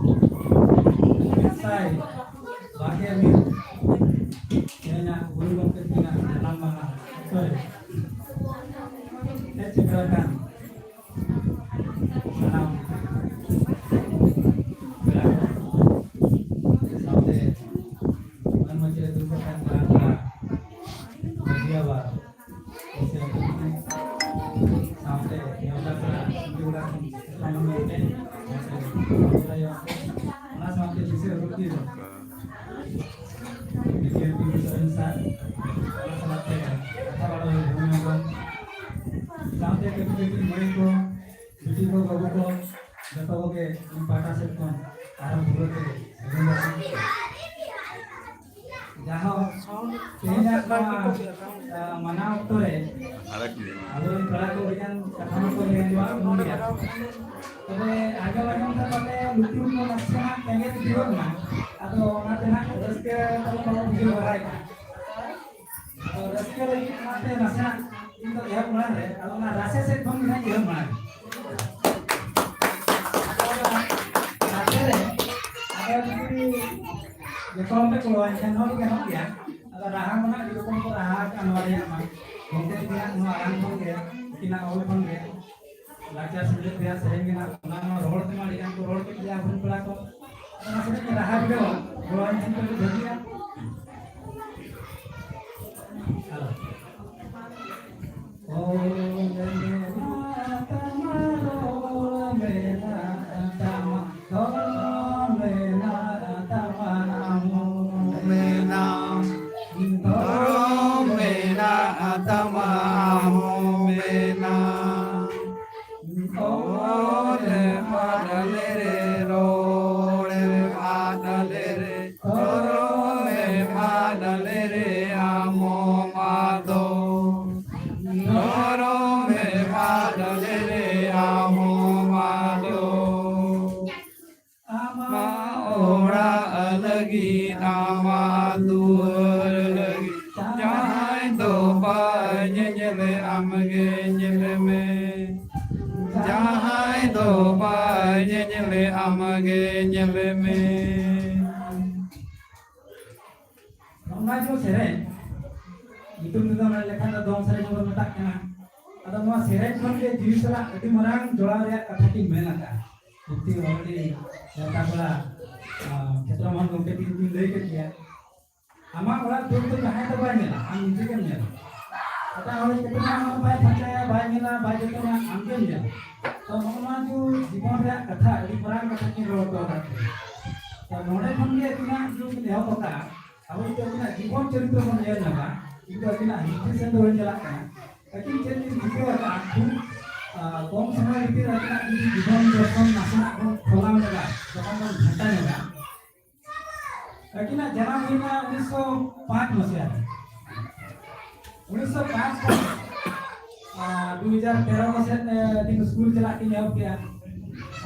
ᱥᱟᱭ ᱵᱟᱨᱜᱮᱞ ᱢᱤᱫ ᱛᱮᱦᱮᱧᱟᱜ ᱜᱩᱨᱩ ᱜᱚᱢᱠᱮ ᱛᱟᱹᱠᱤᱱᱟᱜ ᱡᱟᱱᱟᱢ ᱢᱟᱦᱟ ᱚᱠᱛᱚ ᱨᱮ ᱦᱮᱡ ᱥᱮᱴᱮᱨ ᱟᱠᱟᱱ ᱥᱟᱱᱟᱢ ᱯᱮᱲᱟ ᱠᱚ ᱥᱟᱶᱛᱮ ᱢᱟᱹᱱ ᱢᱟᱹᱪᱤ ᱨᱮ ᱫᱩᱲᱩᱵ ᱟᱠᱟᱱ ᱢᱟᱨᱟᱝ ᱯᱮᱲᱟ ᱢᱟᱹᱡᱷᱤ ᱵᱟᱵᱟ, ᱥᱟᱶᱛᱮ ᱱᱮᱣᱛᱟ ᱯᱮᱲᱟ ᱥᱟᱱᱟᱢ ᱢᱮᱱᱛᱮ ᱚᱱᱟ ᱥᱟᱶᱛᱮ ᱫᱤᱥᱟᱹ ᱨᱩᱠᱷᱤᱭᱟᱹ ᱵᱤ ᱡᱮ ᱯᱤ ᱥᱚᱨᱮᱱ ᱥᱟᱨ, ᱠᱚ, ᱵᱟᱹᱵᱩ ᱠᱚ, ᱡᱚᱛᱚ ᱠᱚᱜᱮ ᱤᱧ ᱯᱟᱦᱴᱟ ᱥᱮᱫ ᱠᱷᱚᱱ ᱟᱨᱦᱚᱸ ᱫᱩᱞᱟᱹᱲ ᱛᱮ ᱥᱟᱹᱜᱩᱱ ᱫᱟᱨᱟᱢ᱾ ᱡᱟᱦᱟᱸ ᱛᱮᱦᱮᱧᱟᱜ ᱱᱚᱣᱟ, ᱟ, ᱢᱟᱱᱟᱣ ᱚᱠᱛᱚ ᱨᱮ ᱟᱵᱚᱨᱮᱱ ᱯᱮᱲᱟ ᱠᱚ ᱟᱹᱰᱤᱜᱟᱱ ᱠᱟᱛᱷᱟ ᱠᱚ ᱞᱟᱹᱭ ᱟᱸᱡᱚᱢᱟᱜ ᱵᱚᱱ ᱜᱮᱭᱟ᱾ ᱛᱚᱵᱮ ᱟᱸᱡᱚᱢ ᱟᱸᱡᱚᱢ ᱛᱮ ᱯᱟᱞᱮ ᱞᱩᱛᱩᱨ ᱠᱚ ᱱᱟᱥᱮᱱᱟᱜ ᱛᱮᱸᱜᱮᱫ ᱤᱫᱤᱜᱚᱜ ᱢᱟ᱾ ᱟᱫᱚ ᱚᱱᱟᱛᱮ ᱱᱟᱜ ᱨᱟᱹᱥᱠᱟᱹ ᱛᱟᱵᱚᱱ ᱵᱟᱵᱚᱱ ᱵᱩᱡᱷᱟᱹᱣ ᱵᱟᱲᱟᱭᱮᱫᱟ᱾ ᱟᱫᱚ ᱨᱟᱹᱥᱠᱟᱹ ᱞᱟᱹᱜᱤᱫ ᱚᱱᱟᱛᱮ ᱱᱟᱥᱮᱱᱟᱜ ᱤᱧ ᱫᱚ ᱮᱦᱚᱵ ᱢᱟᱲᱟᱝ ᱨᱮ, ᱟᱫᱚ ᱚᱱᱟ ᱨᱟᱥᱮ ᱥᱮᱫ ᱠᱷᱚᱱ ᱜᱮ ᱱᱟᱜ ᱮᱦᱚᱵ ᱢᱟᱲᱟᱝ᱾ ᱟᱫᱚ ᱚᱱᱟ ᱨᱟᱥᱮ ᱨᱮ, ᱟᱫᱚ ᱡᱩᱫᱤ ᱡᱚᱛᱚ ᱦᱚᱲ ᱯᱮ ᱜᱚᱲᱚᱣᱟᱹᱧ ᱠᱷᱟᱱ ᱦᱚᱸ ᱜᱟᱱᱚᱜ ᱜᱮᱭᱟ᱾ ᱟᱫᱚ ᱨᱟᱦᱟ ᱢᱟ ᱱᱟᱜ ᱟᱹᱰᱤ ᱨᱚᱠᱚᱢ ᱠᱚ ᱨᱟᱦᱟ ᱟᱠᱟᱫᱼᱟ ᱱᱚᱣᱟ ᱨᱮᱭᱟᱜ ᱢᱟ᱾ ᱜᱚᱢᱠᱮ ᱛᱟᱹᱠᱤᱱᱟᱜ ᱱᱚᱣᱟ ᱟᱲᱟᱝ ᱠᱷᱚᱱ ᱜᱮ, ᱩᱱᱠᱤᱱᱟᱜ ᱚᱞ ᱠᱷᱚᱱ ᱜᱮ᱾ ᱞᱟᱠᱪᱟᱨ ᱥᱮᱢᱞᱮᱫ ᱨᱮᱭᱟᱜ ᱥᱮᱨᱮᱧ ᱜᱮ ᱱᱟᱜ, ᱚᱱᱟ ᱢᱟ ᱨᱚᱲ ᱛᱮᱢᱟ ᱟᱹᱰᱤ ᱜᱟᱱ ᱠᱚ ᱨᱚᱲ ᱠᱮᱫ ᱜᱮᱭᱟ ᱟᱵᱚᱨᱮᱱ ᱯᱮᱲᱟ ᱠᱚ᱾ ᱚᱱᱟ ᱥᱮᱨᱮᱧ ᱜᱮ ᱨᱟᱦᱟ ᱵᱤᱰᱟᱹᱣᱟ, ᱜᱚᱲᱚ ᱟᱹᱧ ᱠᱷᱟᱱ ᱯᱮ ᱟᱹᱰᱤ ᱵᱷᱟᱹᱜᱤᱜᱼᱟ᱾ ᱦᱮᱞᱳ᱾ ᱚᱞ ᱢᱮᱱᱟᱜ ᱛᱟᱢᱟ, ᱨᱚᱲ ᱢᱮᱱᱟᱜ ᱛᱟᱢᱟ, ᱫᱷᱚᱨᱚᱢ ᱢᱮᱱᱟᱜ ᱛᱟᱢᱟ, ᱟᱢ ᱦᱚᱸ ᱢᱮᱱᱟᱢ᱾ ᱫᱷᱚᱨᱚᱢ ᱢᱮᱱᱟᱜ ᱛᱟᱢᱟ, ᱟᱢ ᱦᱚᱸ ᱢᱮᱱᱟᱢ᱾ ᱚᱞᱮᱢ ᱟᱫ ᱞᱮᱨᱮ, ᱨᱚᱲᱮᱢ ᱟᱫ ᱞᱮᱨᱮ, ᱫᱷᱚᱨᱚᱢᱮᱢ ᱟᱫ ᱞᱮᱨᱮ ᱟᱢ ᱦᱚᱸᱢ ᱟᱫᱚᱜ᱾ ᱫᱷᱚᱨᱚᱢᱮᱢ ᱟᱫ ᱞᱮᱨᱮ ᱟᱢ ᱦᱚᱸᱢ ᱟᱫᱚᱜ᱾ ᱟᱢᱟᱜ ᱚᱲᱟᱜ ᱞᱟᱹᱜᱤᱫ, ᱟᱢᱟᱜ ᱫᱩᱣᱟᱹᱨ ᱞᱟᱹᱜᱤᱫ, ᱡᱟᱦᱟᱸᱭ ᱫᱚ ᱵᱟᱭ ᱧᱮᱧᱮᱞᱮ ᱟᱢᱜᱮ ᱧᱮᱞᱮ ᱢᱮ᱾ ᱡᱟᱦᱟᱸᱭ ᱫᱚ ᱵᱟᱭ ᱧᱮᱧᱮᱞᱮ ᱟᱢᱜᱮ ᱧᱮᱞᱮ ᱢᱮ᱾ ᱱᱚᱜᱼᱚ ᱱᱚᱣᱟ ᱡᱮ ᱥᱮᱨᱮᱧ, ᱧᱩᱛᱩᱢ ᱛᱮᱫᱚ ᱢᱮᱱ ᱞᱮᱠᱷᱟᱱ ᱫᱚ ᱫᱚᱝ ᱥᱮᱨᱮᱧ ᱵᱚᱱ ᱢᱮᱛᱟᱜ ᱠᱟᱱᱟ᱾ ᱟᱫᱚ ᱱᱚᱣᱟ ᱥᱮᱨᱮᱧ ᱠᱷᱚᱱ ᱜᱮ ᱡᱤᱣᱤ ᱥᱟᱞᱟᱜ ᱟᱹᱰᱤ ᱢᱟᱨᱟᱝ ᱡᱚᱲᱟᱣ ᱨᱮᱭᱟᱜ ᱠᱟᱛᱷᱟ ᱠᱤᱱ ᱢᱮᱱ ᱟᱠᱟᱫᱼᱟ᱾ ᱡᱩᱠᱛᱤ already ᱱᱮᱣᱛᱟ ᱯᱮᱲᱟ, ᱟᱸ, ᱪᱷᱮᱛᱨᱚ ᱢᱳᱦᱚᱱ ᱜᱚᱢᱠᱮ ᱛᱤᱠᱤᱱ ᱠᱤᱱ ᱞᱟᱹᱭ ᱠᱮᱫ ᱜᱮᱭᱟ᱾ ᱟᱢᱟᱜ ᱚᱲᱟᱜ ᱫᱩᱣᱟᱹᱨ ᱫᱚ ᱡᱟᱦᱟᱸᱭ ᱫᱚ ᱵᱟᱭ ᱧᱮᱞᱟ, ᱟᱢ ᱱᱤᱡᱮ ᱜᱮᱢ ᱧᱮᱞᱟ᱾ ᱮᱴᱟᱜ ᱦᱚᱲ ᱡᱚᱛᱚᱱᱟᱜ ᱦᱚᱸ ᱵᱟᱭ ᱯᱷᱟᱨᱪᱟᱭᱟ, ᱵᱟᱭ ᱧᱮᱞᱟ, ᱵᱟᱭ ᱡᱚᱛᱚᱱᱟ, ᱟᱢ ᱜᱮᱢ ᱧᱮᱞᱟ᱾ ᱛᱚ ᱱᱚᱜᱼᱚ ᱱᱚᱣᱟ ᱡᱮ ᱡᱤᱵᱚᱱ ᱨᱮᱭᱟᱜ ᱠᱟᱛᱷᱟ, ᱟᱹᱰᱤ ᱢᱟᱨᱟᱝ ᱠᱟᱛᱷᱟ ᱠᱤᱱ ᱨᱚᱲ ᱦᱚᱴᱚ ᱟᱠᱟᱫ ᱛᱟᱵᱚᱱᱟ᱾ ᱛᱚ ᱱᱚᱰᱮ ᱠᱷᱚᱱ ᱜᱮ ᱟᱹᱠᱤᱱᱟᱜ ᱡᱮ ᱠᱤᱱ ᱮᱦᱚᱵ ᱟᱠᱟᱫᱼᱟ, ᱟᱵᱚ ᱡᱩᱫᱤ ᱟᱹᱠᱤᱱᱟᱜ ᱡᱤᱵᱚᱱ ᱪᱚᱨᱤᱛᱨᱚ ᱵᱚᱱ ᱧᱮᱞ ᱧᱟᱢᱟ, ᱤᱧ ᱫᱚ ᱟᱹᱠᱤᱱᱟᱜ history ᱥᱮᱫ ᱫᱚ ᱵᱟᱹᱧ ᱪᱟᱞᱟᱜ ᱠᱟᱱᱟ᱾ ᱟᱹᱠᱤᱱ ᱪᱮᱫ ᱠᱤᱱ ᱪᱤᱠᱟᱹ ᱟᱠᱟᱫᱼᱟ, ᱠᱷᱩᱵ, ᱟ, ᱠᱚᱢ ᱥᱚᱢᱚᱭ ᱨᱮ ᱟᱹᱠᱤᱱᱟᱜ ᱡᱩᱫᱤ ᱡᱤᱵᱚᱱ ᱫᱚᱨᱥᱚᱱ ᱱᱟᱥᱮᱱᱟᱜ ᱵᱚᱱ ᱠᱷᱚᱞᱟᱣ ᱧᱚᱜᱟ, ᱡᱚᱠᱷᱚᱱ ᱵᱚᱱ ᱜᱷᱟᱱᱴᱟ ᱧᱚᱜᱟ, ᱟᱹᱠᱤᱱᱟᱜ ᱡᱟᱱᱟᱢ ᱦᱩᱭᱱᱟ ᱩᱱᱤᱥᱥᱚ ᱯᱟᱸᱪ ᱢᱟᱥᱤᱦᱟ ᱨᱮ᱾ ᱩᱱᱤᱥᱥᱚ ᱯᱟᱸᱪ ᱠᱷᱚᱱ, ᱟᱨ, ᱫᱩ ᱦᱟᱡᱟᱨ ᱛᱮᱨᱚ ᱥᱮᱫ, ᱮ, ᱟᱹᱠᱤᱱ ᱥᱠᱩᱞ ᱪᱟᱞᱟᱜ ᱠᱤᱱ ᱮᱦᱚᱵ ᱠᱮᱜᱼᱟ᱾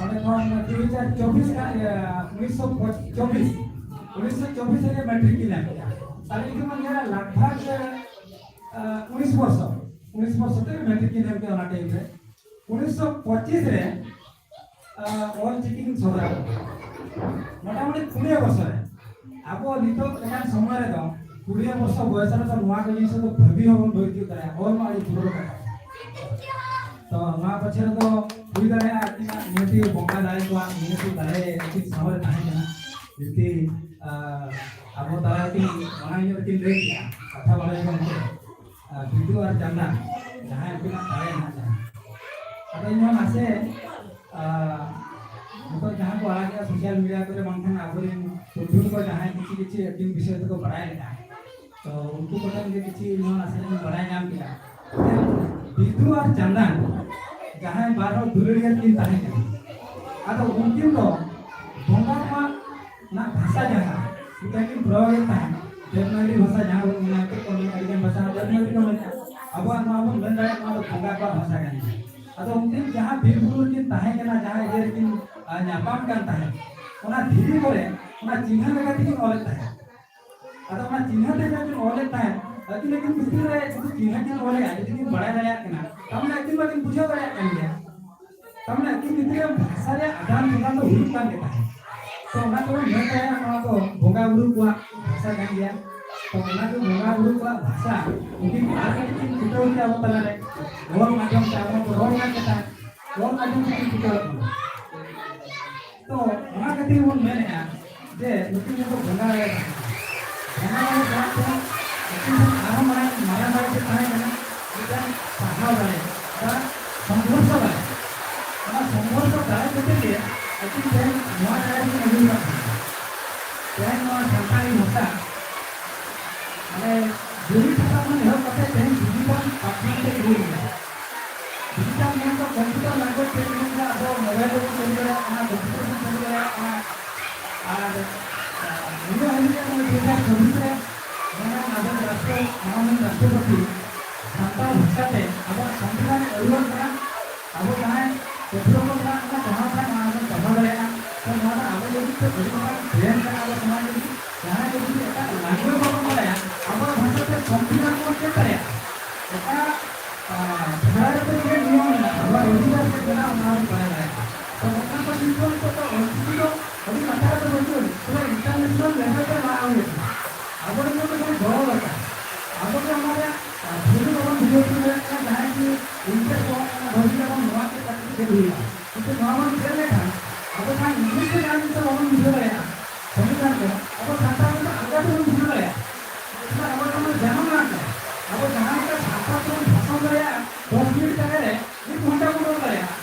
ᱚᱸᱰᱮ ᱠᱷᱚᱱ ᱫᱩ ᱦᱟᱡᱟᱨ ᱪᱚᱵᱵᱤᱥ ᱠᱷᱟᱱ, ᱮ, ᱩᱱᱤᱥᱥᱚ ᱪᱚᱵᱵᱤᱥ, ᱩᱱᱤᱥᱥᱚ ᱪᱚᱵᱵᱤᱥ ᱨᱮ ᱢᱮᱴᱨᱤᱠ ᱠᱤᱱ ᱮᱢ ᱠᱮᱜᱼᱟ᱾ ᱛᱟᱦᱞᱮ ᱤᱧ ᱫᱚ ᱧᱮᱞᱟ ᱞᱟᱜᱽ ᱵᱷᱟᱜᱽ, ᱮ, ᱩᱱᱤᱥ ᱵᱚᱨᱥᱚ, ᱩᱱᱤᱥ ᱵᱚᱨᱥᱚ ᱛᱮ ᱢᱮᱴᱨᱤᱠ ᱠᱤᱱ ᱮᱢ ᱠᱮᱜᱼᱟ ᱚᱱᱟ ᱴᱟᱭᱤᱢ ᱨᱮ᱾ ᱩᱱᱤᱥᱥᱚ ᱯᱚᱸᱪᱤᱥ ᱨᱮ, ᱟ, ᱚᱞ ᱪᱤᱠᱤ ᱥᱚᱫᱚᱨ ᱟᱠᱟᱫᱟ᱾ ᱢᱚᱴᱟᱢᱩᱴᱤ ᱠᱩᱲᱤ ᱵᱚᱪᱷᱚᱨ ᱨᱮ᱾ ᱟᱵᱚ ᱱᱤᱛᱚᱜ ᱞᱮᱠᱟᱱ ᱥᱚᱢᱚᱭ ᱨᱮᱫᱚ ᱠᱩᱲᱤ ᱵᱚᱪᱷᱚᱨ ᱵᱚᱭᱚᱥ ᱨᱮᱫᱚ ᱱᱚᱣᱟ ᱠᱚ ᱡᱤᱱᱤᱥ ᱫᱚ ᱵᱷᱟᱹᱵᱤ ᱦᱚᱸ ᱵᱟᱵᱚᱱ ᱵᱷᱟᱹᱵᱤ ᱛᱤᱭᱳᱜ ᱫᱟᱲᱮᱭᱟᱜᱼᱟ᱾ ᱚᱞ ᱢᱟ ᱟᱹᱰᱤ ᱫᱩᱨ ᱠᱟᱛᱷᱟ᱾ ᱛᱚ ᱱᱚᱣᱟ ᱵᱚᱪᱷᱚᱨ ᱫᱚ ᱦᱩᱭ ᱫᱟᱲᱮᱭᱟᱜᱼᱟ ᱟᱹᱠᱤᱱᱟᱜ ᱱᱤᱦᱟᱹᱛᱤ ᱵᱚᱸᱜᱟ ᱫᱟᱲᱮ ᱠᱚᱣᱟᱜ ᱱᱤᱦᱟᱹᱛᱤ ᱫᱟᱲᱮ ᱟᱹᱠᱤᱱ ᱥᱟᱶ ᱨᱮ ᱛᱟᱦᱮᱸ ᱠᱟᱱᱟ᱾ ᱡᱩᱫᱤ, ᱟ, ᱟᱵᱚ ᱛᱟᱞᱟ ᱨᱮᱠᱤᱱ ᱢᱟᱲᱟᱝ ᱧᱚᱜ ᱨᱮᱠᱤᱱ ᱞᱟᱹᱭ ᱠᱮᱭᱟ, ᱠᱟᱛᱷᱟ ᱵᱟᱲᱟᱭ ᱠᱚ ᱢᱚᱛᱚ᱾ ᱟᱨ ᱵᱤᱫᱩ ᱟᱨ ᱪᱟᱸᱫᱟᱱ, ᱡᱟᱦᱟᱸᱭ ᱩᱱᱠᱤᱱᱟᱜ ᱫᱟᱲᱮ ᱢᱮᱱᱟᱜ ᱛᱟᱹᱠᱤᱱᱟ᱾ ᱟᱫᱚ ᱤᱧ ᱦᱚᱸ ᱱᱟᱥᱮ, ᱟᱨ ᱱᱤᱛᱚᱜ ᱡᱟᱦᱟᱸ ᱠᱚ ᱟᱲᱟᱜᱮᱜᱼᱟ social media ᱠᱚᱨᱮ, ᱵᱟᱝᱠᱷᱟᱱ ᱟᱵᱚᱨᱮᱱ ᱯᱟᱹᱴᱷᱩᱣᱟᱹ ᱠᱚ ᱡᱟᱦᱟᱸᱭ ᱠᱤᱪᱷᱩ ᱠᱤᱪᱷᱩ ᱟᱹᱠᱤᱱ ᱵᱤᱥᱚᱭ ᱛᱮᱠᱚ ᱵᱟᱲᱟᱭ ᱞᱮᱠᱟ, ᱛᱚ ᱩᱱᱠᱩ ᱠᱚᱴᱷᱮᱱ ᱜᱮ ᱠᱤᱪᱷᱩ ᱤᱧ ᱦᱚᱸ ᱱᱟᱥᱮ ᱤᱧ ᱵᱟᱲᱟᱭ ᱧᱟᱢ ᱠᱮᱫᱟ᱾ ᱵᱤᱫᱩ ᱟᱨ ᱪᱟᱸᱫᱟᱱ, ᱡᱟᱦᱟᱸᱭ ᱵᱟᱨ ᱦᱚᱲ ᱫᱩᱞᱟᱹᱲᱤᱭᱟᱹ ᱠᱤᱱ ᱛᱟᱦᱮᱸ ᱠᱟᱱᱟ, ᱟᱫᱚ ᱩᱱᱠᱤᱱ ᱫᱚ ᱵᱚᱸᱜᱟ ᱠᱚᱣᱟᱜ ᱚᱱᱟ ᱵᱷᱟᱥᱟ ᱡᱟᱦᱟᱸ ᱢᱤᱫᱴᱟᱝ ᱠᱤᱱ ᱯᱨᱚᱭᱳᱜᱮᱫ ᱛᱟᱦᱮᱸᱫ, ᱫᱮᱵᱽᱱᱟᱜᱚᱨᱤ ᱵᱷᱟᱥᱟ ᱡᱟᱦᱟᱸ ᱵᱚᱱ ᱢᱮᱱᱟ, ᱱᱤᱛᱚᱜ ᱠᱚ ᱢᱮᱱᱟ, ᱟᱹᱰᱤᱜᱟᱱ ᱵᱷᱟᱥᱟ ᱫᱮᱵᱽᱱᱟᱜᱚᱨᱤ ᱠᱚ ᱢᱮᱱᱟ᱾ ᱟᱵᱚᱣᱟᱜ ᱱᱚᱣᱟ ᱵᱚᱱ ᱢᱮᱱ ᱫᱟᱲᱮᱭᱟᱜᱼᱟ, ᱱᱚᱣᱟ ᱫᱚ ᱵᱚᱸᱜᱟ ᱠᱚᱣᱟᱜ ᱵᱷᱟᱥᱟ ᱠᱟᱱ ᱜᱮᱭᱟ᱾ ᱟᱫᱚ ᱩᱱᱠᱤᱱ ᱡᱟᱦᱟᱸ ᱵᱤᱨ ᱵᱩᱨᱩ ᱨᱮᱠᱤᱱ ᱛᱟᱦᱮᱸ ᱠᱟᱱᱟ, ᱡᱟᱦᱟᱸ ᱤᱭᱟᱹ ᱨᱮᱠᱤᱱ, ᱟ, ᱧᱟᱯᱟᱢ ᱠᱟᱱ ᱛᱟᱦᱮᱸᱫ, ᱚᱱᱟ ᱫᱷᱤᱨᱤ ᱠᱚᱨᱮ ᱚᱱᱟ ᱪᱤᱱᱦᱟᱹ ᱞᱮᱠᱟ ᱛᱮᱠᱤᱱ ᱚᱞᱮᱫ ᱛᱟᱦᱮᱸᱫ᱾ ᱟᱫᱚ ᱚᱱᱟ ᱪᱤᱱᱦᱟᱹ ᱛᱮ ᱡᱟᱦᱟᱸ ᱠᱤᱱ ᱚᱞᱮᱫ ᱛᱟᱦᱮᱸᱫ, ᱟᱹᱠᱤᱱ ᱟᱹᱠᱤᱱ ᱵᱷᱤᱛᱤᱨ ᱨᱮ ᱡᱩᱫᱤ ᱪᱤᱱᱦᱟᱹ ᱠᱤᱱ ᱚᱞᱮᱫᱼᱟ, ᱡᱩᱫᱤ ᱠᱤᱱ ᱵᱟᱲᱟᱭ ᱫᱟᱲᱮᱭᱟᱜ ᱠᱟᱱᱟ, ᱛᱟᱨᱢᱟᱱᱮ ᱟᱹᱠᱤᱱ ᱢᱟᱠᱤᱱ ᱵᱩᱡᱷᱟᱹᱣ ᱫᱟᱲᱮᱭᱟᱜ ᱠᱟᱱ ᱜᱮᱭᱟ᱾ ᱛᱟᱨᱢᱟᱱᱮ ᱟᱹᱠᱤᱱ ᱵᱷᱤᱛᱤᱨ ᱨᱮ ᱵᱷᱟᱥᱟ ᱨᱮᱭᱟᱜ ᱟᱫᱟᱱ ᱯᱨᱚᱫᱟᱱ ᱫᱚ ᱦᱩᱭᱩᱜ ᱠᱟᱱ ᱜᱮ ᱛᱟᱦᱮᱸᱫ᱾ ᱛᱚ ᱚᱱᱟ ᱛᱮᱵᱚᱱ ᱢᱮᱱ ᱫᱟᱲᱮᱭᱟᱜᱼᱟ, ᱱᱚᱣᱟ ᱫᱚ ᱵᱚᱸᱜᱟ ᱵᱩᱨᱩ ᱠᱚᱣᱟᱜ ᱵᱷᱟᱥᱟ ᱠᱟᱱ ᱜᱮᱭᱟ᱾ ᱛᱚ ᱚᱱᱟ ᱫᱚ ᱵᱚᱸᱜᱟ ᱵᱩᱨᱩ ᱠᱚᱣᱟᱜ ᱵᱷᱟᱥᱟ ᱩᱱᱠᱤᱱ ᱟᱨ ᱠᱟᱹᱴᱤᱡ ᱠᱤᱱ ᱯᱷᱩᱴᱟᱹᱣ ᱠᱮᱫᱟ ᱟᱵᱚ ᱛᱟᱞᱟᱨᱮ, ᱚᱞ ᱢᱟᱫᱽᱫᱷᱚᱢ ᱛᱮ ᱟᱵᱚ ᱠᱚ ᱨᱚᱲ ᱠᱟᱱ ᱜᱮ ᱛᱟᱦᱮᱸᱫ᱾ ᱚᱞ ᱢᱟᱫᱽᱫᱷᱚᱢ ᱛᱮ ᱠᱤᱱ ᱯᱷᱩᱴᱟᱹᱣ ᱠᱟᱱᱟ᱾ ᱛᱚ ᱚᱱᱟ ᱠᱷᱟᱹᱛᱤᱨ ᱵᱚᱱ ᱢᱮᱱᱮᱫᱼᱟ ᱡᱮ ᱱᱩᱠᱤᱱ ᱫᱚᱠᱚ ᱵᱚᱸᱜᱟ ᱫᱟᱲᱮ ᱛᱟᱦᱮᱸ ᱠᱟᱱᱟ᱾ ᱵᱚᱸᱜᱟ ᱫᱟᱲᱮ ᱛᱟᱦᱮᱸ ᱠᱟᱱᱟ, ᱱᱩᱠᱤᱱ ᱴᱷᱮᱱ ᱟᱨᱦᱚᱸ ᱢᱟᱨᱟᱝ, ᱢᱟᱨᱟᱝ ᱫᱟᱲᱮ ᱪᱮᱫ ᱛᱟᱦᱮᱸ ᱠᱟᱱᱟ? ᱢᱤᱫᱴᱟᱝ ᱥᱟᱦᱟᱣ ᱫᱟᱲᱮ ᱵᱟ ᱥᱚᱝᱜᱷᱚᱨᱥᱚ ᱫᱟᱲᱮ᱾ ᱚᱱᱟ ᱥᱚᱝᱜᱷᱚᱨᱥᱚ ᱫᱟᱲᱮ ᱠᱷᱟᱹᱛᱤᱨ ᱜᱮ ᱟᱹᱠᱤᱱ ᱛᱮᱦᱮᱧ ᱱᱚᱣᱟ ᱡᱟᱭᱜᱟ ᱨᱮᱠᱤᱱ ᱟᱹᱜᱩ ᱟᱠᱟᱫ ᱵᱚᱱᱟ᱾ ᱛᱮᱦᱮᱧ ᱱᱚᱣᱟ ᱥᱟᱱᱛᱟᱲᱤ ᱵᱷᱟᱥᱟ, ᱢᱟᱱᱮ, ᱡᱩᱢᱤᱫ ᱵᱷᱟᱥᱟ ᱠᱷᱚᱱ ᱮᱦᱚᱵ ᱠᱟᱛᱮ ᱛᱮᱦᱮᱧ digital platform ᱛᱮ ᱤᱫᱤ ᱞᱮᱱᱟ᱾ Digital ᱢᱮᱱ ᱫᱚ computer language ᱛᱮ ᱯᱟᱹᱨᱥᱤ ᱥᱟᱱᱛᱟᱲ ᱵᱷᱟᱥᱟ ᱛᱮ ᱟᱵᱚᱣᱟᱜ ᱥᱚᱝᱵᱤᱫᱷᱟᱱ ᱮ ᱟᱹᱨᱩᱣᱟᱹᱲ ᱠᱟᱱᱟ᱾ ᱟᱵᱚ ᱡᱟᱦᱟᱸᱭ ᱯᱟᱹᱴᱷᱩᱣᱟᱹ ᱠᱚ ᱢᱮᱱᱟᱜ ᱵᱚᱱᱟ, ᱡᱟᱦᱟᱸ ᱠᱷᱚᱱ ᱱᱚᱣᱟ ᱵᱚᱱ ᱯᱟᱲᱦᱟᱣ ᱫᱟᱲᱮᱭᱟᱜᱼᱟ, ᱛᱚ ᱱᱚᱣᱟ ᱫᱚ ᱟᱵᱚ ᱞᱟᱹᱜᱤᱫ ᱛᱮ ᱟᱹᱰᱤ ᱢᱟᱨᱟᱝ ᱵᱨᱮᱱ ᱠᱟᱱᱟ ᱟᱵᱚ ᱥᱚᱢᱟᱡᱽ ᱞᱟᱹᱜᱤᱫ᱾ ᱡᱟᱦᱟᱸᱭ ᱜᱮ ᱡᱩᱫᱤ ᱮᱴᱟᱜ ᱞᱮᱝᱜᱩᱭᱮᱡᱽ ᱵᱟᱵᱚᱱ ᱵᱟᱲᱟᱭᱟ, ᱟᱵᱚᱣᱟᱜ ᱵᱷᱟᱥᱟ ᱛᱮ ᱥᱚᱝᱵᱤᱫᱷᱟᱱ ᱵᱚᱱ ᱪᱮᱫ ᱫᱟᱲᱮᱭᱟᱜᱼᱟ᱾ ᱮᱴᱟᱜ, ᱟᱸ, ᱵᱷᱟᱨᱚᱛ ᱨᱮ ᱪᱮᱫ ᱱᱤᱭᱚᱢ ᱢᱮᱱᱟᱜᱼᱟ, ᱟᱵᱚᱣᱟᱜ ᱨᱩᱡᱤ ᱨᱟᱡᱽ ᱪᱮᱫ ᱢᱮᱱᱟᱜᱼᱟ, ᱚᱱᱟ ᱵᱚᱱ ᱵᱟᱲᱟᱭ ᱫᱟᱲᱮᱭᱟᱜᱼᱟ᱾ ᱛᱚ ᱚᱱᱟ ᱠᱚ ᱪᱤᱱᱛᱟᱹ ᱱᱤᱛᱚᱜ ᱫᱚ ᱚᱞᱪᱤᱠᱤ ᱫᱚ ᱟᱹᱰᱤ ᱞᱟᱛᱟᱨ ᱨᱮᱫᱚ ᱵᱟᱹᱪᱩᱜ ᱟᱹᱱᱤᱡ, ᱯᱩᱨᱟᱹ ᱤᱱᱴᱟᱨᱱᱮᱥᱱᱟᱞ ᱞᱮᱵᱮᱞ ᱨᱮ ᱞᱟᱦᱟ ᱦᱩᱭ ᱟᱠᱟᱱᱟ᱾ ᱟᱵᱚ ᱨᱮᱱ ᱫᱚ ᱡᱟᱦᱟᱸᱭ ᱜᱚᱲᱚ ᱫᱚᱨᱠᱟᱨ, ᱟᱵᱚ ᱜᱮ ᱚᱱᱟ ᱨᱮᱭᱟᱜ, ᱟᱸ, ᱵᱷᱮᱞᱩ ᱵᱟᱵᱚᱱ ᱵᱩᱡᱷᱟᱹᱣ ᱛᱤᱭᱳᱜ ᱫᱟᱲᱮᱭᱟᱜ ᱠᱟᱱᱟ᱾ ᱡᱟᱦᱟᱸᱭ ᱠᱤ ᱤᱝᱨᱮᱡᱽ ᱠᱚ ᱚᱱᱟ ᱵᱷᱟᱹᱜᱤ ᱜᱮᱵᱚᱱ ᱱᱚᱣᱟ ᱪᱮᱫ ᱠᱟᱛᱮ ᱪᱮᱫ ᱦᱩᱭᱩᱜᱼᱟ, ᱠᱤᱱᱛᱩ ᱱᱚᱣᱟ ᱵᱚᱱ ᱪᱮᱫ ᱞᱮᱠᱷᱟᱱ ᱟᱵᱚ ᱡᱟᱦᱟᱸ ᱤᱝᱞᱤᱥ ᱛᱮ ᱡᱟᱦᱟᱸ ᱡᱤᱱᱤᱥ ᱵᱟᱵᱚᱱ ᱵᱩᱡᱷᱟᱹᱣ ᱫᱟᱲᱮᱭᱟᱜᱼᱟ, ᱥᱚᱝᱵᱤᱫᱷᱟᱱ ᱠᱚ ᱟᱵᱚ ᱥᱟᱱᱛᱟᱲ ᱛᱮᱫᱚ ᱟᱞᱜᱟ ᱛᱮᱵᱚᱱ ᱵᱩᱡᱷᱟᱹᱣ ᱫᱟᱲᱮᱭᱟᱜᱼᱟ᱾ ᱪᱮᱫᱟᱜ ᱟᱵᱚ ᱡᱟᱦᱟᱸ ᱡᱟᱱᱟᱢ ᱟᱲᱟᱝ ᱠᱟᱱᱟ, ᱟᱵᱚ ᱡᱟᱦᱟᱸ ᱞᱮᱠᱟ ᱥᱟᱱᱛᱟᱲ ᱛᱮᱵᱚᱱ ᱵᱷᱟᱥᱚᱱ ᱫᱟᱲᱮᱭᱟᱜᱼᱟ, ᱫᱚᱥ ᱢᱤᱱᱤᱴ ᱡᱟᱭᱜᱟ ᱨᱮ ᱢᱤᱫ ᱜᱷᱚᱱᱴᱟ ᱵᱚᱱ ᱨᱚᱲ ᱫᱟᱲᱮᱭᱟᱜᱼᱟ᱾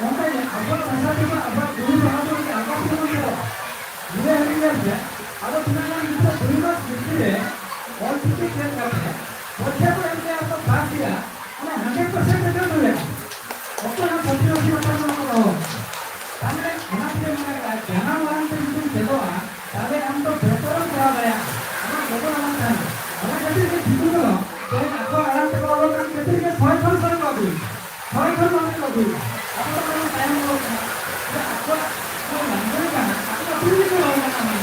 ᱚᱱᱠᱟ ᱜᱮ ᱟᱵᱚᱣᱟᱜ ᱵᱷᱟᱥᱟ ᱛᱮᱫᱚ ᱟᱵᱚᱣᱟᱜ ᱜᱩᱨᱩ ᱵᱟᱦᱟ ᱫᱚ ᱟᱹᱰᱤ ᱟᱞᱜᱟ ᱛᱮᱵᱚᱱ ᱪᱮᱫᱚᱜᱼᱟ᱾ ᱱᱤᱭᱟᱹ ᱦᱟᱹᱵᱤᱡ ᱧᱮᱞ ᱯᱮ, ᱟᱵᱚ ᱛᱤᱱᱟᱹᱜ ᱜᱟᱱ ᱜᱤᱫᱽᱨᱟᱹ ᱫᱩᱭ ᱢᱟᱥ ᱵᱷᱤᱛᱨᱤ ᱨᱮ ᱚᱞ ᱪᱤᱠᱤ ᱪᱮᱫ ᱠᱟᱛᱮ ᱯᱚᱨᱤᱠᱠᱷᱟ ᱠᱚ ᱮᱢ ᱠᱮᱜᱼᱟ, ᱠᱚ ᱯᱟᱥ ᱠᱮᱜᱼᱟ, ᱚᱱᱟ ᱦᱟᱱᱰᱨᱮᱰ ᱯᱟᱨᱥᱮᱱᱴ ᱨᱮᱡᱟᱞᱴ ᱦᱩᱭ ᱞᱮᱱᱟ᱾ ᱚᱠᱚᱭ ᱦᱚᱸ ᱥᱟᱹᱛᱷᱤ ᱵᱟᱹᱛᱷᱤ ᱠᱟᱛᱷᱟ ᱫᱚ ᱵᱟᱠᱚ ᱫᱚᱦᱚ ᱠᱟᱜᱼᱟ᱾ ᱛᱟᱦᱞᱮ ᱚᱱᱟ ᱛᱮᱜᱮ ᱢᱮᱱᱟ ᱡᱟᱱᱟᱢ ᱟᱲᱟᱝ ᱛᱮ ᱡᱩᱫᱤᱢ ᱪᱮᱫᱚᱜᱼᱟ, ᱛᱟᱦᱞᱮ ᱟᱢ ᱫᱚ ᱵᱮᱯᱟᱨᱮᱢ ᱠᱚᱨᱟᱣ ᱫᱟᱲᱮᱭᱟᱜᱼᱟ᱾ ᱟᱢᱟᱜ ᱜᱚᱜᱚ ᱟᱲᱟᱝ ᱛᱟᱦᱮᱱᱟ᱾ ᱚᱱᱟ ᱠᱷᱟᱹᱛᱤᱨ ᱜᱮ ᱫᱤᱠᱩ ᱠᱚᱫᱚ ᱛᱮᱦᱮᱧ ᱟᱠᱚᱣᱟᱜ ᱟᱲᱟᱝ ᱛᱮᱠᱚ ᱚᱞᱚᱜ ᱠᱟᱱ ᱠᱷᱟᱹᱛᱤᱨ ᱜᱮ ᱥᱚᱭ ᱠᱷᱚᱱ ᱥᱚᱭ ᱠᱚ ᱟᱹᱜᱩᱭᱮᱫᱟ᱾ ᱥᱚᱭ ᱠᱷᱚᱱ ᱢᱟᱱᱮ ᱠᱚ ᱟᱹᱜᱩᱭᱮᱫᱟ᱾ ᱟᱵᱚ ᱫᱚ ᱚᱱᱟ ᱛᱟᱭᱚᱢ ᱨᱚᱲ ᱠᱟᱱᱟ᱾ ᱡᱮ ᱟᱠᱚᱣᱟᱜ ᱡᱟᱦᱟᱸ ᱞᱮᱝᱜᱩᱭᱮᱡᱽ ᱠᱟᱱᱟ, ᱟᱠᱚ ᱟᱹᱛᱩ ᱨᱮᱜᱮ ᱠᱚ ᱨᱚᱲ ᱠᱟᱱᱟ᱾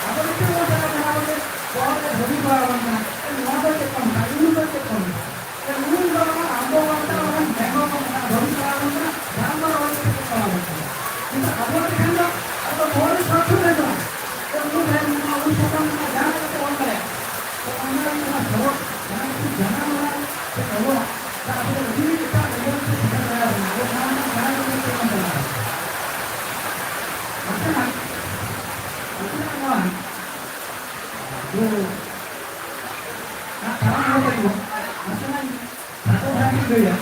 ᱟᱵᱚ ᱱᱤᱛᱚᱜ ᱵᱚᱱ ᱪᱟᱞᱟᱜ ᱠᱟᱱᱟ, ᱟᱵᱚ ᱡᱮ ᱯᱚᱨᱚᱵᱽ ᱨᱮ ᱵᱷᱟᱹᱜᱤ ᱠᱚᱨᱟᱣ ᱟᱵᱚᱱ ᱠᱟᱱᱟ᱾ ᱱᱚᱣᱟ ᱫᱚ ᱪᱮᱫ ᱠᱚ ᱢᱮᱛᱟᱜᱼᱟ? ᱤᱝᱞᱤᱥ ᱫᱚ ᱪᱮᱫ ᱠᱚ ᱢᱮᱛᱟᱜᱼᱟ? ᱩᱱᱤ ᱫᱚ ᱟᱢ ᱫᱚ ᱚᱱᱠᱟ ᱵᱟᱝ ᱵᱮᱝᱜᱚᱞ ᱠᱚ ᱢᱮᱱᱟᱜᱼᱟ, ᱵᱟᱹᱲᱤᱡ ᱯᱟᱲᱟᱣ ᱵᱚᱱ ᱠᱟᱱᱟ, ᱡᱟᱦᱟᱸ ᱫᱚ ᱨᱚᱲ ᱠᱟᱛᱮ ᱠᱚ ᱯᱟᱲᱟᱣ ᱵᱚᱱ ᱠᱟᱱᱟ᱾ ᱠᱤᱱᱛᱩ ᱟᱵᱚᱣᱟᱜ ᱞᱮᱠᱷᱟᱱ ᱫᱚ ᱟᱵᱚ ᱫᱚ ᱦᱚᱲ ᱥᱟᱛᱷᱩ ᱨᱮ ᱫᱚ ᱵᱟᱝ᱾ ᱛᱚ ᱩᱱᱠᱩ ᱴᱷᱮᱱ ᱢᱮᱱᱟᱜᱼᱟ, ᱩᱱ ᱥᱟᱛᱟᱢ ᱨᱮᱱᱟᱜ ᱡᱟᱦᱟᱸ ᱞᱮᱠᱟᱛᱮ ᱚᱞ ᱫᱟᱲᱮᱭᱟᱜᱼᱟ᱾ ᱛᱚ ᱚᱱᱟ ᱞᱟᱹᱜᱤᱫ ᱚᱱᱟ ᱥᱚᱲᱚᱠ, ᱡᱟᱦᱟᱸ ᱠᱤᱪᱷᱩ ᱡᱟᱱᱟᱢ ᱟᱲᱟᱝ ᱛᱮ ᱚᱞᱚᱜ, ᱛᱚ ᱟᱵᱚ ᱫᱚ ᱟᱹᱰᱤ ᱮᱴᱟᱜ ᱞᱮᱵᱮᱞ ᱛᱮ ᱥᱮᱴᱮᱨ ᱫᱟᱲᱮᱭᱟᱵᱚᱱᱟ᱾ ᱟᱵᱚ ᱡᱟᱦᱟᱸ ᱞᱮᱠᱟ ᱡᱟᱦᱟᱸ ᱞᱮᱠᱟ ᱛᱮ ᱵᱚᱱ ᱪᱟᱞᱟᱣ ᱫᱟᱲᱮᱭᱟᱜᱼᱟ᱾ ᱱᱟᱥᱮᱱᱟᱜ, ᱱᱟᱥᱮᱱᱟᱜ ᱱᱚᱣᱟ ᱡᱮ, ᱱᱟᱜ ᱛᱟᱲᱟᱢ ᱦᱚᱲ ᱞᱟᱹᱜᱤᱫ ᱱᱟᱥᱮᱱᱟᱜ ᱥᱟᱠᱚ ᱵᱷᱟᱜᱤ ᱞᱟᱹᱭᱟ᱾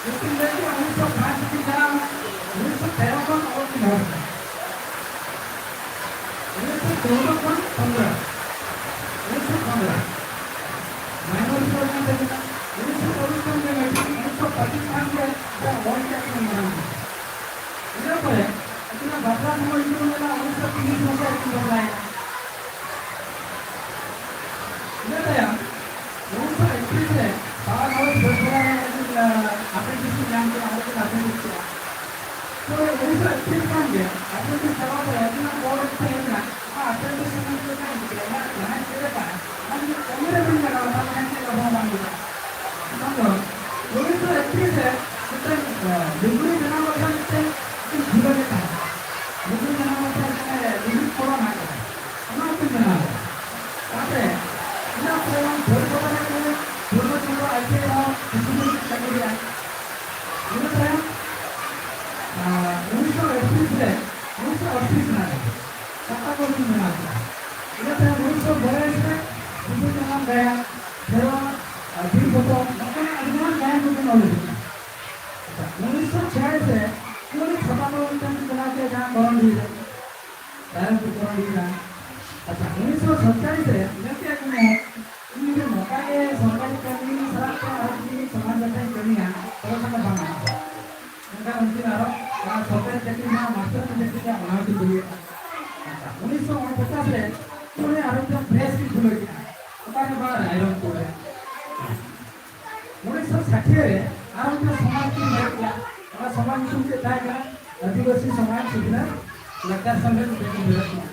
ᱡᱩᱫᱤ ᱞᱟᱹᱭ ᱠᱮᱫᱟ ᱩᱱᱤᱥᱥᱚ ᱯᱟᱸᱪ ᱨᱮ ᱡᱟᱱᱟᱢ, ᱩᱱᱤᱥᱥᱚ ᱛᱮᱨᱚ ᱠᱷᱚᱱ ᱚᱞᱚᱜ ᱤᱧ ᱮᱦᱚᱵ ᱠᱮᱫᱟ᱾ ᱩᱱᱤᱥᱥᱚ ᱪᱳᱫᱫᱳ ᱠᱷᱚᱱ ᱯᱚᱱᱨᱚ, ᱩᱱᱤᱥᱥᱚ ᱯᱚᱱᱨᱚ᱾ ᱢᱟᱭᱱᱚᱨ ᱥᱠᱩᱞ ᱨᱮ ᱛᱟᱦᱮᱸ ᱠᱟᱱᱟ᱾ ᱩᱱᱤᱥᱥᱚ ᱪᱚᱵᱵᱤᱥ ᱠᱷᱚᱱ ᱜᱮ ᱢᱮᱴᱨᱤᱠ, ᱩᱱᱤᱥᱥᱚ ᱯᱚᱸᱪᱤᱥ ᱠᱷᱚᱱ ᱜᱮ ᱡᱟᱦᱟᱸ ᱚᱞ ᱪᱤᱠᱤ ᱠᱟᱱᱟ᱾ ᱤᱱᱟᱹ ᱯᱚᱨᱮ ᱟᱹᱠᱤᱱᱟᱜ ᱵᱟᱯᱞᱟ ᱥᱚᱢᱚᱭ ᱡᱩᱫᱤ ᱵᱚᱱ ᱧᱮᱞᱟ, ᱩᱱᱤᱥᱥᱚ ᱛᱤᱨᱤᱥ ᱢᱟᱥ ᱨᱮ ᱟᱹᱠᱤᱱ ᱵᱟᱯᱞᱟᱭᱮᱱᱟ᱾ ᱤᱱᱟᱹ ᱛᱟᱭᱚᱢ ᱩᱱᱤ ᱟᱯᱮᱱᱰᱤᱠᱥ ᱧᱟᱢ ᱠᱮᱫᱟ, ᱦᱚᱲ ᱠᱚ ᱟᱯᱮᱱᱰᱤᱠᱥ ᱠᱮᱫᱟ᱾ ᱛᱚ ᱩᱱᱤᱥᱥᱚ ᱮᱠᱛᱨᱤᱥ ᱠᱷᱚᱱ ᱜᱮ ᱟᱯᱮᱱᱰᱤᱠᱥ ᱪᱟᱵᱟ ᱯᱚᱨᱮ ᱛᱤᱱᱟᱹᱜ ᱵᱚᱲ ᱛᱟᱦᱮᱸ ᱠᱟᱱᱟ, ᱚᱱᱟ ᱟᱯᱮᱱᱰᱤᱠᱥ ᱥᱚᱢᱚᱭ ᱫᱚ ᱠᱟᱱ ᱜᱮᱭᱟ, ᱚᱱᱟ ᱡᱟᱦᱟᱸᱭ ᱪᱮᱫ ᱞᱮᱠᱟ, ᱚᱱᱟ ᱡᱩᱫᱤ ᱠᱟᱹᱢᱤ ᱨᱮ ᱵᱟᱹᱧ ᱞᱟᱜᱟᱣᱟ, ᱛᱟᱦᱚᱞᱮ ᱠᱷᱟᱱ ᱪᱮᱫ ᱞᱟᱵᱷ ᱦᱚᱸ ᱵᱟᱝ ᱦᱩᱭᱩᱜᱼᱟ᱾ ᱚᱱᱟ ᱫᱚ ᱩᱱᱤᱥᱥᱚ ᱮᱠᱛᱨᱤᱥ ᱨᱮ ᱢᱤᱫᱴᱮᱱ, ᱟᱸ, ᱞᱩᱜᱽᱲᱤ ᱵᱮᱱᱟᱣ ᱵᱟᱠᱷᱨᱟ ᱢᱤᱫᱴᱮᱱ, ᱢᱤᱫᱴᱮᱱ ᱠᱷᱩᱞᱟᱹ ᱜᱮ ᱛᱟᱦᱮᱸ ᱠᱟᱱᱟ᱾ ᱞᱩᱜᱽᱲᱤ ᱵᱮᱱᱟᱣ ᱵᱟᱠᱷᱨᱟ ᱢᱤᱫᱴᱮᱱ ᱞᱩᱜᱽᱲᱤ ᱯᱚᱨᱚᱱ ᱦᱮᱱᱟᱜ ᱠᱟᱫᱟ, ᱚᱱᱟ ᱦᱚᱸᱠᱤᱱ ᱵᱮᱱᱟᱣ ᱠᱟᱫᱟ᱾ ᱛᱟᱨᱯᱚᱨᱮ ᱚᱱᱟ ᱯᱚᱨᱮ ᱯᱩᱨᱱᱚ ᱪᱚᱸᱫᱽᱨᱚ ᱟᱡ ᱛᱮ ᱦᱚᱸ ᱠᱤᱪᱷᱩ ᱫᱤᱱ ᱠᱟᱹᱢᱤ ᱞᱮᱫᱼᱟ᱾ ᱤᱱᱟᱹ ᱛᱟᱭᱚᱢ, ᱟᱨ ᱩᱱᱤᱥᱥᱚ ᱟᱴᱛᱨᱤᱥ ᱨᱮ, ᱩᱱᱤᱥᱥᱚ ᱟᱴᱛᱨᱤᱥ ᱨᱮᱱᱟᱜ ᱠᱟᱛᱷᱟ ᱠᱚ ᱞᱤᱧ ᱢᱮᱱᱟ᱾ ᱤᱱᱟᱹ ᱛᱟᱭᱚᱢ ᱩᱱᱤᱥᱥᱚ ᱵᱚᱭᱟᱞᱞᱤᱥ ᱨᱮ ᱥᱤᱫᱩ ᱠᱟᱹᱱᱦᱩ ᱜᱟᱭᱟᱱ, ᱠᱷᱮᱨᱣᱟᱲ, ᱟᱨ ᱵᱤᱨ ᱵᱚᱛᱚᱨ, ᱱᱚᱝᱠᱟᱱᱟᱜ ᱟᱹᱰᱤ ᱜᱟᱱ ᱜᱟᱭᱟᱱ ᱠᱚᱵᱤᱱ ᱚᱞ ᱞᱮᱫᱟ᱾ ᱟᱪᱪᱷᱟ, ᱩᱱᱤᱥᱥᱚ ᱪᱷᱤᱭᱟᱞᱤᱥ ᱨᱮ ᱩᱱᱤ ᱪᱷᱟᱯᱟ ᱠᱚ ᱢᱤᱫᱴᱟᱝ ᱪᱟᱞᱟᱣ ᱠᱮᱫ, ᱡᱟᱦᱟᱸ ᱠᱚᱨᱚᱱᱰᱤ ᱨᱮ, ᱛᱟᱭᱚᱢ ᱠᱚ ᱠᱚᱨᱚᱱᱰᱤ ᱨᱮ᱾ ᱟᱪᱪᱷᱟ, ᱩᱱᱤᱥᱥᱚ ᱥᱟᱛᱪᱟᱞᱤᱥ ᱨᱮ ᱧᱮᱞ ᱠᱮᱫ ᱠᱚ ᱤᱧ ᱡᱩᱫᱤ ᱱᱚᱝᱠᱟ ᱜᱮ ᱥᱚᱨᱠᱟᱨᱤ ᱠᱟᱹᱢᱤ ᱥᱟᱞᱟᱜ ᱛᱮ ᱟᱨᱚ ᱡᱩᱫᱤ ᱥᱚᱢᱟᱡᱽ ᱵᱟᱠᱷᱨᱟᱧ ᱠᱟᱹᱢᱤᱭᱟ, ᱛᱚᱵᱮ ᱠᱷᱟᱱ ᱫᱚ ᱵᱟᱝ ᱜᱟᱱᱚᱜᱼᱟ᱾ ᱢᱮᱱᱠᱷᱟᱱ ᱩᱱᱠᱤᱱ ᱟᱨᱚ ᱚᱱᱟ ᱥᱚᱨᱠᱟᱨᱤ ᱪᱟᱹᱠᱨᱤ ᱨᱮᱱᱟᱜ ᱢᱟᱥᱴᱟᱨ ᱠᱤᱱ ᱪᱟᱹᱠᱨᱤ ᱠᱮᱫᱟ, ᱚᱱᱟ ᱦᱚᱸᱠᱤᱱ ᱵᱟᱹᱜᱤᱭᱟᱜᱼᱟ᱾ ᱟᱪᱪᱷᱟ, ᱩᱱᱤᱥᱥᱚ ᱩᱱᱯᱚᱪᱟᱥ ᱨᱮ ᱩᱱᱤ ᱟᱨᱚ ᱢᱤᱫᱴᱟᱝ ᱯᱨᱮᱥ ᱠᱤᱱ ᱠᱷᱩᱞᱟᱹᱣ ᱠᱮᱫᱟ᱾ ᱚᱠᱟᱨᱮ? ᱵᱟᱝ, ᱨᱟᱭᱨᱚᱝᱯᱩᱨ ᱨᱮ᱾ ᱩᱱᱤᱥᱥᱚ ᱥᱟᱴᱷᱤᱭᱟᱹ ᱨᱮ ᱟᱨ ᱢᱤᱫᱴᱟᱝ ᱥᱚᱢᱟᱡᱽ ᱠᱤᱱ ᱵᱮᱨᱮᱫ ᱠᱮᱫᱟ᱾ ᱚᱱᱟ ᱥᱚᱢᱟᱡᱽ ᱧᱩᱛᱩᱢ ᱪᱮᱫ ᱛᱟᱦᱮᱸ ᱠᱟᱱᱟ? ᱟᱹᱫᱤᱵᱟᱹᱥᱤ ᱥᱚᱢᱟᱡᱽ ᱥᱤᱠᱷᱱᱟᱹᱛ ᱞᱟᱠᱪᱟᱨ ᱥᱮᱢᱞᱮᱫ ᱢᱤᱫᱴᱟᱝ ᱠᱤᱱ ᱵᱮᱨᱮᱫ ᱠᱮᱫᱟ᱾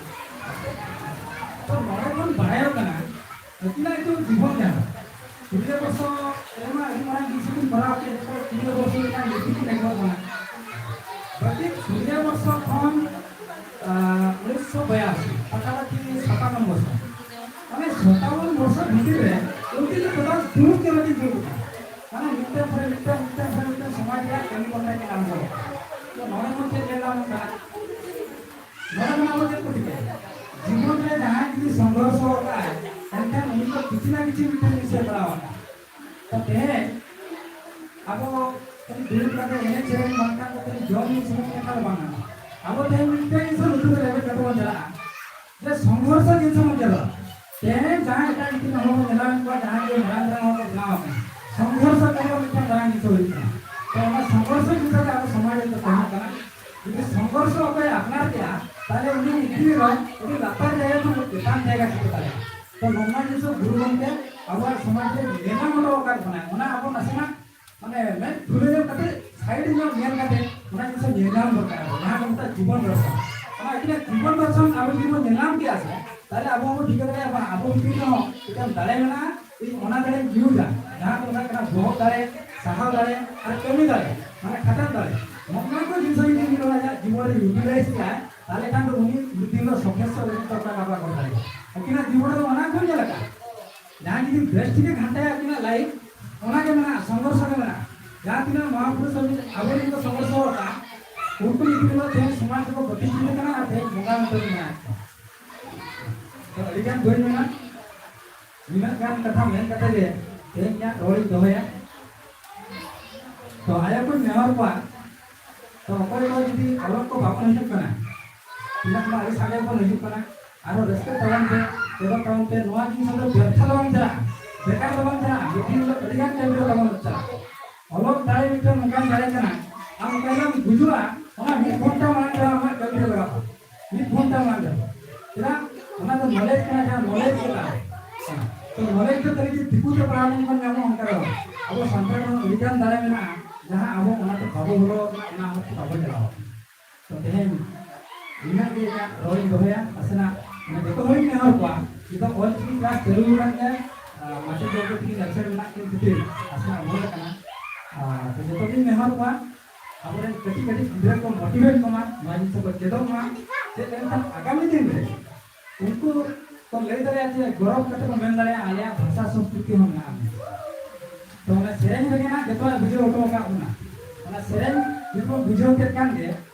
ᱛᱚ ᱱᱚᱰᱮ ᱠᱷᱚᱱ ᱵᱟᱲᱟᱭᱚᱜ ᱠᱟᱱᱟ, ᱱᱩᱠᱤᱱᱟᱜ ᱧᱩᱛᱩᱢ ᱡᱤᱵᱚᱱ ᱡᱟᱦᱟᱸ ᱥᱩᱨᱡᱚ ᱵᱚᱨᱥᱚ ᱨᱮᱢᱟ ᱟᱹᱰᱤ ᱢᱟᱨᱟᱝ ᱡᱤᱱᱤᱥ ᱠᱤᱱ ᱠᱚᱨᱟᱣ ᱠᱮᱫ, ᱡᱚᱛᱚ ᱥᱩᱨᱡᱚ ᱵᱚᱨᱥᱚ ᱨᱮᱱᱟᱜ ᱞᱤᱯᱤ ᱠᱤᱱ ᱮᱛᱚᱦᱚᱵ ᱠᱟᱱᱟ᱾ ᱵᱟᱹᱠᱤ ᱥᱩᱨᱡᱚ ᱵᱚᱨᱥᱚ ᱠᱷᱚᱱ, ᱟᱸ, ᱩᱱᱤᱥᱥᱚ ᱵᱟᱭᱟᱥᱤ, ᱯᱟᱠᱟᱯᱟᱠᱤ ᱥᱟᱛᱟᱱᱱᱚ ᱵᱚᱨᱥᱚ᱾ ᱢᱟᱱᱮ ᱥᱟᱛᱟᱣᱚᱱ ᱵᱚᱨᱥᱚ ᱵᱷᱤᱛᱤᱨ ᱨᱮ ᱩᱱᱠᱤᱱ ᱫᱚ ᱯᱨᱟᱭ ᱫᱩᱲᱩᱵ ᱠᱟᱱᱟ ᱠᱤᱱ ᱫᱩᱲᱩᱵ ᱠᱟᱱᱟ᱾ ᱢᱟᱱᱮ ᱢᱤᱫᱴᱟᱝ ᱯᱚᱨᱮ ᱢᱤᱫᱴᱟᱝ, ᱢᱤᱫᱴᱟᱝ ᱯᱚᱨᱮ ᱢᱤᱫᱴᱟᱝ ᱥᱚᱢᱟᱡᱽ ᱨᱮᱭᱟᱜ ᱠᱟᱹᱢᱤ ᱠᱚ ᱛᱟᱦᱮᱸ ᱠᱟᱱᱟ ᱩᱱᱠᱩ᱾ ᱛᱚ ᱱᱚᱰᱮ ᱠᱷᱚᱱ ᱪᱮᱫ ᱧᱮᱞ ᱧᱟᱢᱚᱜ ᱠᱟᱱᱟ? ᱱᱚᱰᱮ ᱠᱷᱚᱱ ᱟᱵᱚ ᱪᱮᱫ ᱠᱚ ᱴᱷᱤᱠᱟᱹᱭᱟ? ᱡᱤᱵᱚᱱ ᱨᱮ ᱡᱟᱦᱟᱸᱭ ᱡᱩᱫᱤ ᱥᱚᱝᱜᱷᱚᱨᱥᱚ ᱟᱠᱟᱫᱼᱟᱭ, ᱮᱱᱠᱷᱟᱱ ᱩᱱᱤ ᱫᱚ ᱠᱤᱪᱷᱩ ᱱᱟ ᱠᱤᱪᱷᱩ ᱢᱤᱫᱴᱟᱝ ᱡᱤᱱᱤᱥᱮ ᱠᱚᱨᱟᱣ ᱟᱠᱟᱫᱼᱟ᱾ ᱛᱚ ᱛᱮᱦᱮᱧ ᱟᱵᱚ ᱠᱷᱟᱹᱞᱤ ᱫᱩᱲᱩᱵ ᱠᱟᱛᱮ ᱮᱱᱮᱡ ᱥᱮᱨᱮᱧ ᱵᱟᱝᱠᱷᱟᱱ ᱫᱚ ᱠᱷᱟᱹᱞᱤ ᱡᱚᱢ ᱧᱩ ᱥᱩᱢᱩᱝ ᱛᱮᱠᱷᱟᱱ ᱫᱚ ᱵᱟᱝ ᱜᱟᱱᱚᱜᱼᱟ᱾ ᱟᱵᱚ ᱛᱮᱦᱮᱧ ᱢᱤᱫᱴᱟᱝ ᱡᱤᱱᱤᱥ ᱞᱩᱛᱩᱨ ᱨᱮ ᱨᱮᱵᱮᱫ ᱠᱟᱛᱮ ᱵᱚᱱ ᱪᱟᱞᱟᱜᱼᱟ, ᱡᱮ ᱥᱚᱝᱜᱷᱚᱨᱥᱚ ᱡᱤᱱᱤᱥ ᱵᱚᱱ ᱪᱟᱞᱟᱜᱼᱟ᱾ ᱛᱮᱦᱮᱧ ᱡᱟᱦᱟᱸᱭ ᱮᱴᱟᱜ ᱡᱟᱹᱛᱤ ᱨᱮᱱ ᱦᱚᱲ ᱵᱚᱱ ᱧᱮᱞ ᱧᱟᱢᱮᱫ ᱠᱚᱣᱟ, ᱡᱟᱦᱟᱸᱭ ᱜᱮ ᱢᱟᱨᱟᱝ ᱢᱟᱨᱟᱝ ᱦᱚᱲ ᱠᱚ ᱵᱮᱱᱟᱣ ᱟᱠᱟᱱᱟ, ᱥᱚᱝᱜᱷᱚᱨᱥᱚ ᱛᱮᱜᱮ ᱢᱤᱫᱴᱟᱝ ᱢᱟᱨᱟᱝ ᱡᱤᱱᱤᱥ ᱦᱩᱭᱩᱜ ᱠᱟᱱᱟ᱾ ᱛᱚ ᱚᱱᱟ ᱥᱚᱝᱜᱷᱚᱨᱥᱚ ᱡᱤᱱᱤᱥ ᱜᱮ ᱟᱵᱚ ᱥᱚᱢᱟᱡᱽ ᱨᱮᱫᱚ ᱛᱟᱦᱮᱸ ᱠᱟᱱᱟ᱾ ᱡᱩᱫᱤ ᱥᱚᱝᱜᱷᱚᱨᱥᱚ ᱚᱠᱚᱭ ᱟᱯᱱᱟᱨ ᱠᱮᱜᱼᱟ, ᱛᱟᱦᱞᱮ ᱩᱱᱤ ᱜᱤᱫᱽᱨᱟᱹ ᱫᱚ ᱩᱱᱤ ᱞᱟᱛᱟᱨ ᱡᱟᱭᱜᱟ ᱠᱷᱚᱱ ᱪᱮᱛᱟᱱ ᱡᱟᱭᱜᱟ ᱪᱤᱠᱟᱹ ᱫᱟᱲᱮᱭᱟᱜᱼᱟ? ᱛᱚ ᱱᱚᱣᱟ ᱡᱤᱱᱤᱥ ᱫᱚ ᱜᱩᱨᱩ ᱜᱚᱢᱠᱮ ᱟᱵᱚᱣᱟᱜ ᱥᱚᱢᱟᱡᱽ ᱨᱮ ᱧᱮᱞ ᱧᱟᱢ ᱦᱚᱴᱚ ᱟᱠᱟᱫ ᱵᱚᱱᱟᱭ, ᱚᱱᱟ ᱟᱵᱚ ᱱᱟᱥᱮᱱᱟᱜ ᱢᱟᱱᱮ ᱢᱮᱫ ᱠᱷᱩᱞᱟᱹᱣ ᱧᱚᱜ ᱠᱟᱛᱮ, ᱥᱟᱭᱤᱰ ᱧᱚᱜ ᱧᱮᱞ ᱠᱟᱛᱮ ᱚᱱᱟ ᱡᱤᱱᱤᱥ ᱧᱮᱞ ᱧᱟᱢ ᱫᱚᱨᱠᱟᱨ, ᱡᱟᱦᱟᱸ ᱠᱚ ᱢᱮᱛᱟᱜᱼᱟ ᱡᱤᱵᱚᱱ ᱫᱚᱨᱥᱚᱱ᱾ ᱚᱱᱟ ᱟᱹᱠᱤᱱᱟᱜ ᱡᱤᱵᱚᱱ ᱫᱚᱨᱥᱚᱱ ᱟᱵᱚ ᱡᱩᱫᱤ ᱵᱚᱱ ᱧᱮᱞ ᱧᱟᱢ ᱠᱮᱭᱟ ᱥᱮ, ᱛᱟᱦᱚᱞᱮ ᱟᱵᱚ ᱦᱚᱸᱵᱚᱱ ᱴᱷᱤᱠᱟᱹ ᱫᱟᱲᱮᱭᱟᱜᱼᱟ, ᱵᱟᱝ, ᱟᱵᱚ ᱵᱷᱤᱛᱤᱨ ᱨᱮᱦᱚᱸ ᱢᱤᱫᱴᱟᱝ ᱫᱟᱲᱮ ᱢᱮᱱᱟᱜᱼᱟ, ᱤᱧ ᱚᱱᱟ ᱫᱟᱲᱮᱧ ᱤᱭᱩᱡᱟ, ᱡᱟᱦᱟᱸ ᱠᱚ ᱢᱮᱛᱟᱜ ᱠᱟᱱᱟ ᱵᱚᱦᱚᱜ ᱫᱟᱲᱮ, ᱥᱟᱦᱟᱣ ᱫᱟᱲᱮ ᱟᱨ ᱠᱟᱹᱢᱤ ᱫᱟᱲᱮ, ᱢᱟᱱᱮ ᱠᱷᱟᱴᱟᱜ ᱫᱟᱲᱮ᱾ ᱱᱚᱜᱼᱚ ᱱᱚᱣᱟ ᱠᱚ ᱡᱤᱱᱤᱥ ᱡᱩᱫᱤ ᱢᱤᱫ ᱦᱚᱲ ᱟᱡᱟᱜ ᱡᱤᱵᱚᱱ ᱨᱮ ᱤᱭᱩᱴᱤᱞᱟᱭᱤᱡᱽ ᱠᱮᱭᱟᱭ, ᱛᱟᱦᱚᱞᱮ ᱠᱷᱟᱱ ᱫᱚ ᱩᱱᱤ ᱢᱤᱫ ᱫᱤᱱ ᱫᱚ ᱥᱚᱠᱥᱮᱥ ᱨᱮ ᱡᱚᱛᱚ ᱠᱚ ᱠᱟᱵᱟ ᱠᱚ ᱫᱟᱲᱮᱭᱟᱜᱼᱟ᱾ ᱟᱹᱠᱤᱱᱟᱜ ᱡᱤᱵᱚᱱ ᱨᱮ ᱚᱱᱟ ᱠᱚ ᱧᱮᱞ ᱟᱠᱟᱫ᱾ ᱡᱟᱦᱟᱸᱭ ᱡᱩᱫᱤ ᱵᱮᱥ ᱴᱷᱤᱠᱮ ᱜᱷᱟᱱᱴᱟᱭᱟ ᱟᱹᱠᱤᱱᱟᱜ ᱞᱟᱭᱤᱯᱷ, ᱚᱱᱟ ᱜᱮ ᱢᱮᱱᱟᱜᱼᱟ, ᱥᱚᱝᱜᱷᱚᱨᱥᱚ ᱜᱮ ᱢᱮᱱᱟᱜᱼᱟ᱾ ᱡᱟᱦᱟᱸ ᱛᱤᱱᱟᱹᱜ ᱢᱚᱦᱟᱯᱩᱨᱩᱥ ᱟᱵᱚ ᱨᱮᱱ ᱠᱚ ᱥᱚᱝᱜᱷᱚᱨᱥᱚ ᱟᱠᱟᱫ, ᱩᱱᱠᱩ ᱧᱩᱛᱩᱢ ᱫᱚ ᱛᱮᱦᱮᱧ ᱥᱚᱢᱟᱡᱽ ᱨᱮᱠᱚ ᱯᱨᱚᱛᱤᱥᱴᱷᱤᱛ ᱠᱟᱱᱟ ᱟᱨ ᱛᱮᱦᱮᱧ ᱵᱚᱸᱜᱟ ᱢᱮᱱᱛᱮ ᱵᱚᱱ ᱢᱮᱱᱟ᱾ ᱛᱚ ᱟᱹᱰᱤ ᱜᱟᱱ ᱵᱟᱹᱧ ᱢᱮᱱᱟ, ᱱᱤᱱᱟᱹᱜ ᱜᱟᱱ ᱠᱟᱛᱷᱟ ᱢᱮᱱ ᱠᱟᱛᱮ ᱜᱮ ᱛᱮᱦᱮᱧ ᱤᱧᱟᱹᱜ ᱨᱚᱲᱤᱧ ᱫᱚᱦᱚᱭᱟ᱾ ᱛᱚ ᱟᱭᱳ ᱠᱚᱧ ᱱᱮᱦᱚᱨ ᱠᱚᱣᱟ, ᱛᱚ ᱚᱠᱚᱭ ᱠᱚ ᱡᱩᱫᱤ ᱚᱞᱚᱜ ᱠᱚ ᱵᱟᱵᱚᱱ ᱦᱤᱡᱩᱜ ᱠᱟᱱᱟ, ᱛᱤᱱᱟᱹᱜ ᱢᱟ ᱟᱹᱰᱤ ᱥᱟᱸᱜᱮ ᱵᱚᱱ ᱦᱤᱡᱩᱜ ᱠᱟᱱᱟ, ᱟᱨᱚ ᱨᱟᱹᱥᱠᱟᱹ ᱛᱟᱵᱚᱱ ᱯᱮ, ᱪᱮᱫᱚᱜ ᱛᱟᱵᱚᱱ ᱯᱮ, ᱱᱚᱣᱟ ᱡᱤᱱᱤᱥ ᱫᱚ ᱵᱮᱨᱛᱷᱟ ᱫᱚ ᱵᱟᱝ ᱪᱟᱞᱟᱜᱼᱟ, ᱵᱮᱠᱟᱨ ᱫᱚ ᱵᱟᱝ ᱪᱟᱞᱟᱜᱼᱟ, ᱢᱤᱫ ᱫᱤᱱ ᱦᱤᱞᱳᱜ ᱟᱹᱰᱤ ᱜᱟᱱ ᱠᱟᱹᱢᱤ ᱨᱮ ᱛᱟᱵᱚᱱ ᱪᱟᱞᱟᱜᱼᱟ᱾ ᱚᱞᱚᱜ ᱫᱟᱲᱮ ᱢᱤᱫᱴᱟᱝ ᱱᱚᱝᱠᱟᱱ ᱫᱟᱲᱮ ᱠᱟᱱᱟ, ᱟᱢ ᱚᱠᱟ ᱦᱤᱞᱳᱜ ᱮᱢ ᱜᱩᱡᱩᱜᱼᱟ, ᱚᱱᱟ ᱢᱤᱫ ᱜᱷᱚᱱᱴᱟ ᱢᱟᱲᱟᱝ ᱨᱮ ᱟᱢᱟᱜ ᱠᱟᱹᱢᱤ ᱨᱮ ᱞᱟᱜᱟᱜᱼᱟ᱾ ᱢᱤᱫ ᱜᱷᱚᱱᱴᱟ ᱢᱟᱲᱟᱝ ᱨᱮ᱾ ᱪᱮᱫᱟᱜ? ᱚᱱᱟ ᱫᱚ ᱱᱚᱞᱮᱡᱽ ᱠᱟᱱᱟ, ᱡᱟᱦᱟᱸ ᱱᱚᱞᱮᱡᱽ ᱜᱮ ᱛᱟᱦᱮᱸ᱾ ᱛᱚ ᱱᱚᱞᱮᱡᱽ ᱫᱚ ᱠᱷᱟᱹᱞᱤ ᱡᱮ ᱫᱤᱠᱩ ᱛᱮ ᱯᱟᱲᱦᱟᱣ ᱞᱮᱱᱠᱷᱟᱱ ᱧᱟᱢᱚᱜᱼᱟ ᱚᱱᱠᱟ ᱫᱚ ᱵᱟᱝ᱾ ᱟᱵᱚ ᱥᱟᱱᱛᱟᱲ ᱦᱚᱲ ᱟᱹᱰᱤ ᱜᱟᱱ ᱫᱟᱲᱮ ᱢᱮᱱᱟᱜᱼᱟ, ᱡᱟᱦᱟᱸ ᱟᱵᱚ ᱚᱱᱟ ᱛᱮ ᱵᱟᱵᱚ ᱵᱚᱞᱚ ᱟᱠᱟᱱᱟ, ᱚᱱᱟ ᱦᱚᱨ ᱛᱮ ᱵᱟᱵᱚ ᱪᱟᱞᱟᱣ ᱟᱠᱟᱱᱟ᱾ ᱛᱚ ᱛᱮᱦᱮᱧ ᱱᱤᱱᱟᱹᱜ ᱜᱮ ᱤᱧᱟᱹᱜ ᱨᱚᱲᱤᱧ ᱫᱚᱦᱚᱭᱟ᱾ ᱟᱥᱮᱱᱟᱜ ᱢᱟᱱᱮ ᱡᱚᱛᱚ ᱦᱚᱲᱤᱧ ᱱᱮᱦᱚᱨ ᱠᱚᱣᱟ, ᱱᱤᱛᱚᱜ ᱚᱞ ᱪᱤᱠᱤ ᱠᱞᱟᱥ ᱪᱟᱹᱞᱩ ᱟᱠᱟᱱ ᱜᱮᱭᱟ, ᱟᱨ ᱢᱟᱪᱮᱫ ᱜᱚᱢᱠᱮ ᱛᱟᱹᱠᱤᱱ ᱮᱵᱥᱮᱱᱴ ᱢᱮᱱᱟᱜ ᱠᱤᱱ ᱠᱷᱟᱹᱛᱤᱨ ᱟᱥᱮᱱᱟᱜ ᱵᱚᱱᱫ ᱟᱠᱟᱱᱟ᱾ ᱟᱨ ᱡᱚᱛᱚ ᱜᱤᱧ ᱱᱮᱦᱚᱨ ᱠᱚᱣᱟ, ᱟᱵᱚᱨᱮᱱ ᱠᱟᱹᱴᱤᱡ ᱠᱟᱹᱴᱤᱡ ᱜᱤᱫᱽᱨᱟᱹ ᱠᱚ ᱢᱳᱴᱤᱵᱷᱮᱴ ᱠᱚᱢᱟ, ᱱᱚᱣᱟ ᱡᱤᱱᱤᱥ ᱠᱚ ᱪᱮᱫᱚᱜ ᱢᱟ, ᱪᱮᱫ ᱞᱮᱱᱠᱷᱟᱱ ᱟᱜᱟᱢᱤ ᱫᱤᱱ ᱨᱮ ᱩᱱᱠᱩ ᱠᱚ ᱞᱟᱹᱭ ᱫᱟᱲᱮᱭᱟᱜᱼᱟ ᱡᱮ ᱜᱚᱨᱚᱵᱽ ᱠᱟᱛᱮ ᱠᱚ ᱢᱮᱱ ᱫᱟᱲᱮᱭᱟᱜᱼᱟ, "ᱟᱞᱮᱭᱟᱜ ᱵᱷᱟᱥᱟ ᱥᱚᱝᱥᱠᱨᱤᱛᱤ ᱦᱚᱸ ᱢᱮᱱᱟᱜᱼᱟ ᱢᱮᱱᱛᱮ᱾" ᱛᱚ ᱚᱱᱟ ᱥᱮᱨᱮᱧ ᱨᱮᱜᱮ ᱦᱟᱸᱜ ᱡᱚᱛᱚᱣᱟᱜ ᱵᱩᱡᱷᱟᱹᱣ ᱦᱚᱴᱚ ᱟᱠᱟᱫ ᱵᱚᱱᱟ᱾ ᱚᱱᱟ ᱥᱮᱨᱮᱧ ᱡᱩᱫᱤ ᱵᱚᱱ ᱵᱩᱡᱷᱟᱹᱣ ᱠᱮᱫ ᱠᱷᱟᱱ ᱜᱮ,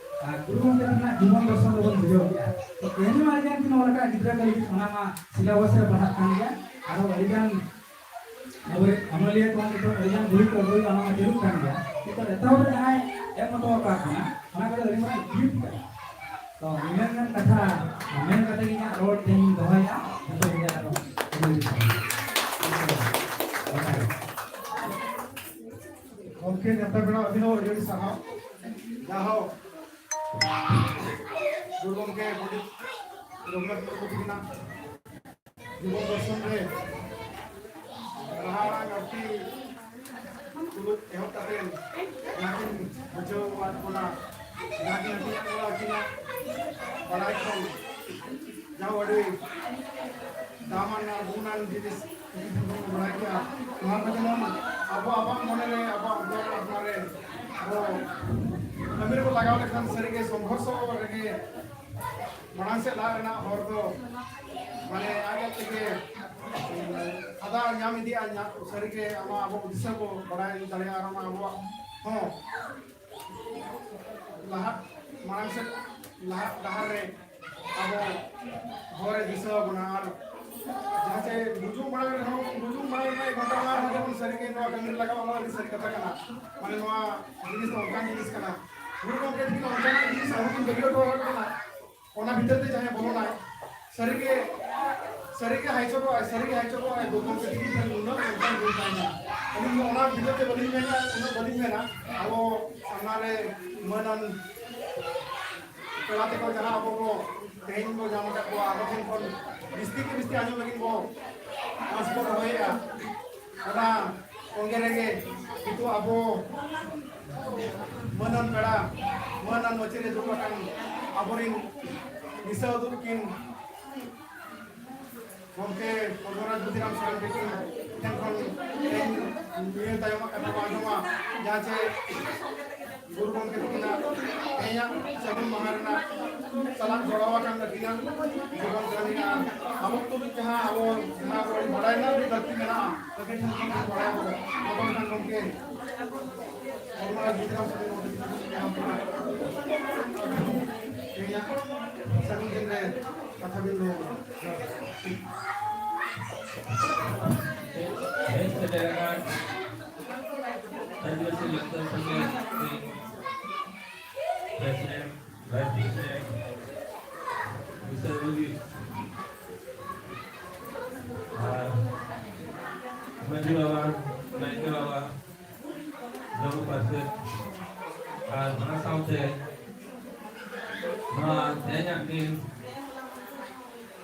ᱟᱨ ᱜᱩᱨᱩ ᱜᱚᱢᱠᱮ ᱛᱟᱹᱠᱤᱱᱟᱜ ᱡᱤᱵᱚᱱ ᱫᱚᱨᱥᱚᱱ ᱫᱚᱵᱚᱱ ᱵᱩᱡᱷᱟᱹᱣ ᱠᱮᱫᱼᱟ᱾ ᱛᱚ ᱛᱮᱦᱮᱧ ᱢᱟ ᱟᱹᱰᱤ ᱜᱟᱱ ᱠᱤᱱ ᱚᱞ ᱟᱠᱟᱫ ᱜᱤᱫᱽᱨᱟᱹ ᱠᱚ ᱞᱟᱹᱜᱤᱫ, ᱚᱱᱟ ᱢᱟ ᱥᱤᱞᱟᱵᱟᱥ ᱨᱮ ᱯᱟᱲᱦᱟᱜ ᱠᱟᱱ ᱜᱮᱭᱟ᱾ ᱟᱨᱚ ᱟᱹᱰᱤ ᱜᱟᱱ ᱟᱵᱚᱨᱮᱱ ᱚᱱᱚᱞᱤᱭᱟᱹ ᱠᱚ ᱱᱤᱛᱚᱜ ᱟᱹᱰᱤ ᱜᱟᱱ ᱵᱳᱭ ᱠᱚ ᱟᱹᱜᱩᱭᱮᱫᱟ, ᱚᱱᱟ ᱢᱟ ᱪᱟᱹᱞᱩᱜ ᱠᱟᱱ ᱜᱮᱭᱟ᱾ ᱱᱤᱛᱚᱜ ᱮᱛᱚᱦᱚᱵ ᱨᱮ ᱡᱟᱦᱟᱸᱭ ᱮᱢ ᱦᱚᱴᱚ ᱟᱠᱟᱫ ᱵᱚᱱᱟ, ᱚᱱᱟ ᱠᱚᱫᱚ ᱟᱹᱰᱤ ᱢᱟᱨᱟᱝ ᱜᱤᱯᱷᱴ ᱠᱟᱱᱟ᱾ ᱛᱚ ᱱᱤᱱᱟᱹᱜ ᱜᱟᱱ ᱠᱟᱛᱷᱟ ᱢᱮᱱ ᱠᱟᱛᱮ ᱜᱮ ᱤᱧᱟᱹᱜ ᱨᱚᱲ ᱛᱮᱦᱮᱧ ᱫᱚᱦᱚᱭᱟ᱾ ᱡᱚᱛᱚ ᱜᱮ ᱟᱨᱚ ᱜᱚᱢᱠᱮ ᱱᱮᱣᱛᱟ ᱯᱮᱲᱟ ᱟᱹᱵᱤᱱ ᱦᱚᱸ ᱟᱹᱰᱤ ᱟᱹᱰᱤ ᱥᱟᱨᱦᱟᱣ᱾ ᱡᱟᱦᱳᱠ, ᱜᱩᱨᱩ ᱜᱚᱢᱠᱮ ᱯᱚᱱᱰᱤᱛ ᱨᱚᱜᱷᱩᱱᱟᱛᱷ ᱢᱩᱨᱢᱩ ᱛᱟᱹᱠᱤᱱᱟᱜ ᱡᱤᱵᱚᱱ ᱫᱚᱨᱥᱚᱱ ᱨᱮ ᱨᱟᱦᱟ ᱟᱲᱟᱝ ᱟᱨᱠᱤ ᱛᱩᱞᱩᱡ ᱮᱦᱚᱵ ᱠᱟᱛᱮ ᱡᱟᱦᱟᱸ ᱠᱤᱱ ᱵᱩᱡᱷᱟᱹᱣ ᱟᱠᱟᱫ ᱵᱚᱱᱟ, ᱡᱟᱦᱟᱸ ᱠᱤᱱ ᱦᱟᱹᱴᱤᱧ ᱟᱠᱟᱫ ᱵᱚᱱᱟ ᱟᱹᱠᱤᱱᱟᱜ ᱵᱟᱲᱟᱭ ᱠᱷᱚᱱ, ᱡᱟᱦᱟᱸ ᱟᱹᱰᱤ ᱫᱟᱢᱟᱱ ᱟᱨ ᱜᱩᱱᱟᱱ ᱡᱤᱱᱤᱥ ᱩᱱᱠᱤᱱ ᱴᱷᱮᱱ ᱵᱚᱱ ᱵᱟᱲᱟᱭ ᱠᱮᱫᱟ᱾ ᱱᱚᱣᱟ ᱠᱚ ᱡᱮᱢᱚᱱ ᱟᱵᱚ ᱟᱵᱚᱣᱟᱜ ᱢᱚᱱᱮ ᱨᱮ, ᱟᱵᱚᱣᱟᱜ ᱚᱱᱛᱚᱨ ᱟᱛᱢᱟ ᱨᱮ ᱟᱵᱚ ᱠᱟᱹᱢᱤ ᱨᱮᱵᱚ ᱞᱟᱜᱟᱣ ᱞᱮᱠᱷᱟᱱ ᱥᱟᱹᱨᱤᱜᱮ ᱥᱚᱝᱜᱷᱚᱨᱥᱚ ᱨᱮᱜᱮ ᱢᱟᱲᱟᱝ ᱥᱮᱫ ᱞᱟᱦᱟ ᱨᱮᱱᱟᱜ ᱦᱚᱨ ᱫᱚ ᱢᱟᱱᱮ ᱟᱡ ᱟᱡ ᱛᱮᱜᱮ ᱥᱟᱫᱟ ᱧᱟᱢ ᱤᱫᱤᱜᱼᱟ᱾ ᱧᱟᱢ ᱥᱟᱹᱨᱤᱜᱮ ᱟᱢᱟᱜ ᱟᱵᱚ ᱫᱤᱥᱟᱹ ᱵᱚ ᱵᱟᱲᱟᱭ ᱫᱟᱲᱮᱭᱟᱜᱼᱟ ᱟᱨ ᱚᱱᱟ ᱟᱵᱚᱣᱟᱜ ᱦᱚᱸ ᱞᱟᱦᱟ ᱢᱟᱲᱟᱝ ᱥᱮᱫ ᱞᱟᱦᱟ ᱰᱟᱦᱟᱨ ᱨᱮ ᱟᱵᱚ ᱦᱚᱨᱮ ᱫᱤᱥᱟᱹ ᱟᱵᱚᱱᱟ᱾ ᱟᱨ ᱡᱟᱦᱟᱸ ᱪᱮ ᱜᱩᱡᱩᱜ ᱢᱟᱲᱟᱝ ᱨᱮᱦᱚᱸ, ᱜᱩᱡᱩᱜ ᱢᱟᱲᱟᱝ ᱨᱮ ᱮᱠ ᱜᱷᱚᱱᱴᱟ ᱞᱟᱦᱟ ᱨᱮᱦᱚᱸ ᱡᱮᱢᱚᱱ ᱥᱟᱹᱨᱤᱜᱮ ᱱᱚᱣᱟ ᱠᱟᱹᱢᱤ ᱨᱮ ᱞᱟᱜᱟᱣ, ᱚᱱᱟ ᱟᱹᱰᱤ ᱥᱟᱹᱨᱤ ᱠᱟᱛᱷᱟ ᱠᱟᱱᱟ᱾ ᱢᱟᱱᱮ ᱱᱚᱣᱟ ᱡᱤᱱᱤᱥ ᱫᱚ ᱚᱱᱠᱟᱱ ᱡᱤᱱᱤᱥ ᱠᱟᱱᱟ, ᱜᱩᱨᱩ ᱜᱚᱢᱠᱮ ᱛᱟᱹᱠᱤᱱ ᱚᱱᱠᱟᱱᱟᱜ ᱡᱤᱱᱤᱥ ᱟᱵᱚ ᱠᱤᱱ ᱵᱟᱹᱜᱤ ᱦᱚᱴᱚ ᱟᱠᱟᱫ ᱵᱚᱱᱟ᱾ ᱚᱱᱟ ᱵᱷᱤᱛᱟᱹᱨ ᱛᱮ ᱡᱟᱦᱟᱸᱭ ᱵᱚᱞᱚᱱᱟᱭ, ᱥᱟᱹᱨᱤᱜᱮ, ᱥᱟᱹᱨᱤᱜᱮ ᱦᱟᱭ ᱪᱚᱨᱚᱜᱼᱟᱭ, ᱥᱟᱹᱨᱤᱜᱮ ᱦᱟᱭ ᱪᱚᱨᱚᱜᱼᱟᱭ, ᱜᱩᱨᱩ ᱜᱚᱢᱠᱮ ᱛᱟᱹᱠᱤᱱ ᱴᱷᱮᱱ ᱱᱩᱱᱟᱹᱜ ᱚᱱᱠᱟᱱ ᱜᱩᱱ ᱛᱟᱦᱮᱱᱟ᱾ ᱟᱹᱞᱤᱧ ᱫᱚ ᱚᱱᱟ ᱵᱷᱤᱛᱟᱹᱨ ᱛᱮ ᱵᱟᱹᱞᱤᱧ ᱢᱮᱱᱟ, ᱩᱱᱟᱹᱜ ᱵᱟᱹᱞᱤᱧ ᱢᱮᱱᱟ᱾ ᱟᱵᱚ ᱥᱟᱢᱱᱟ ᱨᱮ ᱢᱟᱹᱱᱟᱱ ᱯᱮᱲᱟ ᱛᱮᱠᱚ ᱡᱟᱦᱟᱸ ᱟᱵᱚ ᱠᱚ ᱛᱮᱦᱮᱧ ᱵᱚ ᱧᱟᱢ ᱟᱠᱟᱫ ᱠᱚᱣᱟ, ᱟᱵᱚ ᱴᱷᱮᱱ ᱠᱷᱚᱱ ᱵᱤᱥᱛᱤ ᱠᱮ ᱵᱤᱥᱛᱤ ᱟᱸᱡᱚᱢ ᱞᱟᱹᱜᱤᱫ ᱵᱚ ᱟᱸᱥ ᱵᱚ ᱫᱚᱦᱚᱭᱮᱫᱼᱟ᱾ ᱚᱱᱟ ᱛᱚᱸᱜᱮ ᱨᱮᱜᱮ ᱱᱤᱛᱚᱜ ᱟᱵᱚ ᱢᱟᱹᱱᱟᱱ ᱯᱮᱲᱟ, ᱢᱟᱹᱱᱟᱱ ᱢᱟᱹᱪᱤ ᱨᱮ ᱫᱩᱲᱩᱵ ᱟᱠᱟᱱ ᱟᱵᱚᱨᱤᱱ ᱫᱤᱥᱟᱹ ᱩᱫᱩᱜ ᱠᱤᱱ ᱜᱚᱢᱠᱮ ᱯᱚᱫᱢᱚᱨᱟᱡᱽ ᱵᱩᱫᱷᱤᱨᱟᱢ ᱥᱚᱨᱮᱱ ᱛᱟᱹᱠᱤᱱ ᱴᱷᱮᱱ ᱠᱷᱚᱱ ᱛᱮᱦᱮᱧ ᱱᱤᱭᱟᱹ ᱛᱟᱭᱚᱢᱟᱜ ᱠᱟᱛᱷᱟ ᱵᱚ ᱟᱸᱡᱚᱢᱟ, ᱡᱟᱦᱟᱸ ᱪᱮ ᱜᱩᱨᱩ ᱜᱚᱢᱠᱮ ᱛᱟᱹᱠᱤᱱᱟᱜ ᱛᱮᱦᱮᱧᱟᱜ ᱥᱟᱹᱜᱩᱱ ᱢᱟᱦᱟ ᱨᱮᱱᱟᱜ ᱥᱟᱞᱟᱜ ᱡᱚᱲᱟᱣ ᱟᱠᱟᱱ ᱟᱹᱠᱤᱱᱟᱜ ᱡᱤᱵᱚᱱ ᱠᱟᱹᱦᱱᱤ ᱟᱨ ᱟᱵᱚ ᱛᱩᱞᱩᱡ ᱡᱟᱦᱟᱸ ᱟᱵᱚ ᱡᱟᱦᱟᱸ ᱟᱵᱚ ᱵᱟᱲᱟᱭ ᱨᱮᱱᱟᱜ ᱟᱹᱰᱤ ᱞᱟᱹᱠᱛᱤ ᱢᱮᱱᱟᱜᱼᱟ, ᱟᱹᱠᱤᱱ ᱴᱷᱮᱱ ᱠᱷᱚᱱ ᱵᱚᱱ ᱵᱟᱲᱟᱭ ᱟᱵᱚ᱾ ᱟᱵᱚ ᱢᱤᱫᱴᱟᱝ ᱜᱚᱢᱠᱮ ᱯᱚᱫᱢᱚᱨᱟᱡᱽ ᱵᱩᱫᱷᱤᱨᱟᱢ ᱥᱚᱨᱮᱱ ᱜᱚᱢᱠᱮ ᱛᱟᱹᱠᱤᱱ ᱴᱷᱮᱱ ᱠᱷᱚᱱ ᱛᱮᱦᱮᱧᱟᱜ ᱥᱟᱹᱜᱩᱱ ᱫᱤᱱ ᱨᱮ ᱠᱟᱛᱷᱟ ᱵᱤᱱ ᱞᱟᱹᱭ ᱟᱵᱚᱱᱟ᱾ ᱦᱮᱡ ᱥᱮᱴᱮᱨ ᱟᱠᱟᱱ ᱟᱹᱫᱤᱵᱟᱹᱥᱤ ᱞᱟᱠᱪᱟᱨ ᱥᱚᱸᱜᱮ ᱨᱮᱱ ᱯᱨᱮᱥᱤᱰᱮᱱᱴ, ᱵᱷᱟᱭᱤᱥ ᱯᱨᱮᱥᱤᱰᱮᱱᱴ, ᱫᱤᱥᱟᱹ ᱩᱫᱩᱜᱤᱡ ᱟᱨ ᱢᱟᱹᱡᱷᱤ ᱵᱟᱵᱟ, ᱱᱟᱭᱠᱮ ᱵᱟᱵᱟ, ᱡᱚᱜᱚ ᱯᱟᱨᱥᱮᱛ ᱟᱨ ᱚᱱᱟ ᱥᱟᱶᱛᱮ ᱱᱚᱣᱟ ᱛᱮᱦᱮᱧᱟᱜ ᱫᱤᱱ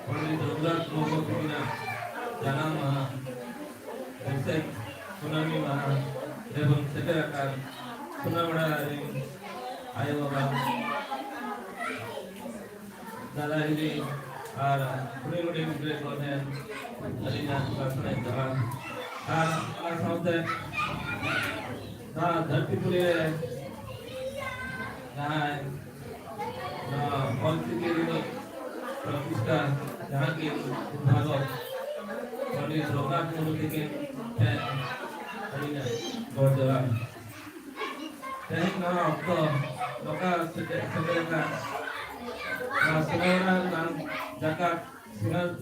ᱯᱚᱱᱰᱤᱛ ᱨᱚᱜᱷᱩᱱᱟᱛᱷ ᱢᱩᱨᱢᱩ ᱛᱟᱹᱠᱤᱱᱟᱜ ᱡᱟᱱᱟᱢ ᱢᱟᱦᱟ, ᱵᱟᱹᱭᱥᱟᱹᱠᱷ ᱠᱩᱱᱟᱹᱢᱤ ᱢᱟᱦᱟ, ᱨᱮᱵᱚᱱ ᱥᱮᱴᱮᱨ ᱟᱠᱟᱱ ᱥᱳᱱᱟᱢᱩᱲᱟ ᱨᱮᱱ ᱟᱭᱳ ᱵᱟᱵᱟ, ᱫᱟᱫᱟ ᱦᱤᱞᱤ ᱟᱨ ᱦᱩᱰᱤᱧ ᱦᱩᱰᱤᱧ ᱜᱤᱫᱽᱨᱟᱹ ᱠᱚ ᱴᱷᱮᱱ ᱟᱹᱞᱤᱧᱟᱜ ᱯᱨᱟᱨᱛᱷᱱᱟ ᱡᱚᱦᱟᱨ᱾ ᱟᱨ ᱚᱱᱟ ᱥᱟᱶᱛᱮ ᱱᱚᱣᱟ ᱫᱷᱟᱹᱨᱛᱤ ᱯᱩᱨᱤ ᱨᱮ ᱡᱟᱦᱟᱸᱭ ᱱᱚᱣᱟ ᱚᱞ ᱪᱤᱠᱤ ᱨᱤᱱᱤᱡ ᱯᱨᱚᱛᱤᱥᱴᱷᱟ ᱡᱟᱦᱟᱸ ᱠᱤᱱ ᱩᱫᱵᱷᱟᱵᱚᱠ ᱯᱚᱱᱰᱤᱛ ᱨᱚᱜᱷᱩᱱᱟᱛᱷ ᱢᱩᱨᱢᱩ ᱛᱤᱠᱤᱱ ᱴᱷᱮᱱ ᱟᱹᱞᱤᱧᱟᱜ ᱜᱚᱰ ᱡᱚᱦᱟᱨ᱾ ᱛᱮᱦᱮᱧ ᱱᱚᱣᱟ ᱚᱠᱛᱚ ᱱᱚᱝᱠᱟ ᱥᱮᱴᱮᱨ, ᱥᱮᱴᱮᱨ ᱟᱠᱟᱱ ᱱᱚᱣᱟ ᱥᱮᱨᱣᱟ ᱨᱮᱱᱟᱜ ᱡᱟᱠᱟᱛ ᱥᱤᱧᱚᱛ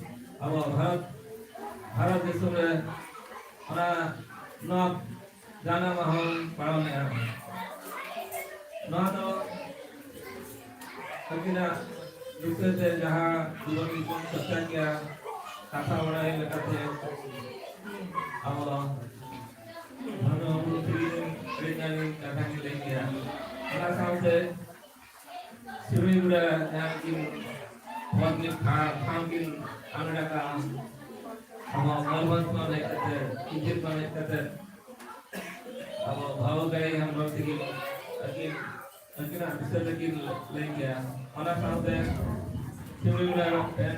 ᱟᱵᱚ ᱵᱷᱟᱨᱚᱛ, ᱵᱷᱟᱨᱚᱛ ᱫᱤᱥᱚᱢ ᱨᱮ ᱚᱱᱟ ᱱᱚᱣᱟ ᱡᱟᱱᱟᱢ ᱢᱟᱦᱟ ᱵᱚᱱ ᱯᱟᱞᱚᱱᱮᱜᱼᱟ᱾ ᱱᱚᱣᱟ ᱫᱚ ᱟᱹᱠᱤᱱᱟᱜ ᱵᱤᱥᱚᱭ ᱛᱮ ᱡᱟᱦᱟᱸ ᱡᱤᱵᱚᱱ ᱠᱤᱱ ᱪᱚᱨᱪᱟ ᱠᱮᱜᱼᱟ, ᱠᱟᱛᱷᱟ ᱵᱟᱲᱟᱭ ᱞᱮᱠᱟᱛᱮ ᱟᱵᱚ ᱫᱚ ᱫᱷᱚᱨᱢᱚ ᱜᱩᱨᱩ ᱥᱨᱤ ᱨᱮᱱ ᱟᱹᱰᱤ ᱜᱟᱱ ᱠᱟᱛᱷᱟ ᱠᱤᱱ ᱞᱟᱹᱭ ᱠᱮᱜᱼᱟ᱾ ᱚᱱᱟ ᱥᱟᱶᱛᱮ ᱥᱤᱢᱲᱤ ᱜᱩᱰᱟ ᱡᱟᱦᱟᱸ ᱠᱤᱱ ᱯᱚᱫᱽ ᱠᱤᱱ ᱴᱷᱟᱶ, ᱴᱷᱟᱶ ᱠᱤᱱ ᱦᱟᱢᱮᱴ ᱟᱠᱟᱫᱼᱟ, ᱟᱵᱚ ᱢᱚᱭᱩᱨᱵᱷᱚᱸᱡᱽ ᱠᱷᱚᱱ ᱦᱮᱡ ᱠᱟᱛᱮ, ᱠᱤᱪᱷᱩ ᱠᱷᱚᱱ ᱦᱮᱡ ᱠᱟᱛᱮ ᱟᱵᱚ ᱵᱷᱟᱵᱚ ᱠᱟᱭ ᱦᱮᱢᱵᱨᱚᱢ ᱛᱤᱠᱤᱱ ᱟᱹᱠᱤᱱ, ᱟᱹᱠᱤᱱᱟᱜ ᱵᱤᱥᱚᱭ ᱛᱮᱠᱤᱱ ᱞᱟᱹᱭ ᱠᱮᱭᱟ᱾ ᱚᱱᱟ ᱥᱟᱶᱛᱮ ᱥᱤᱢᱲᱤ ᱜᱩᱰᱟ ᱨᱮᱱ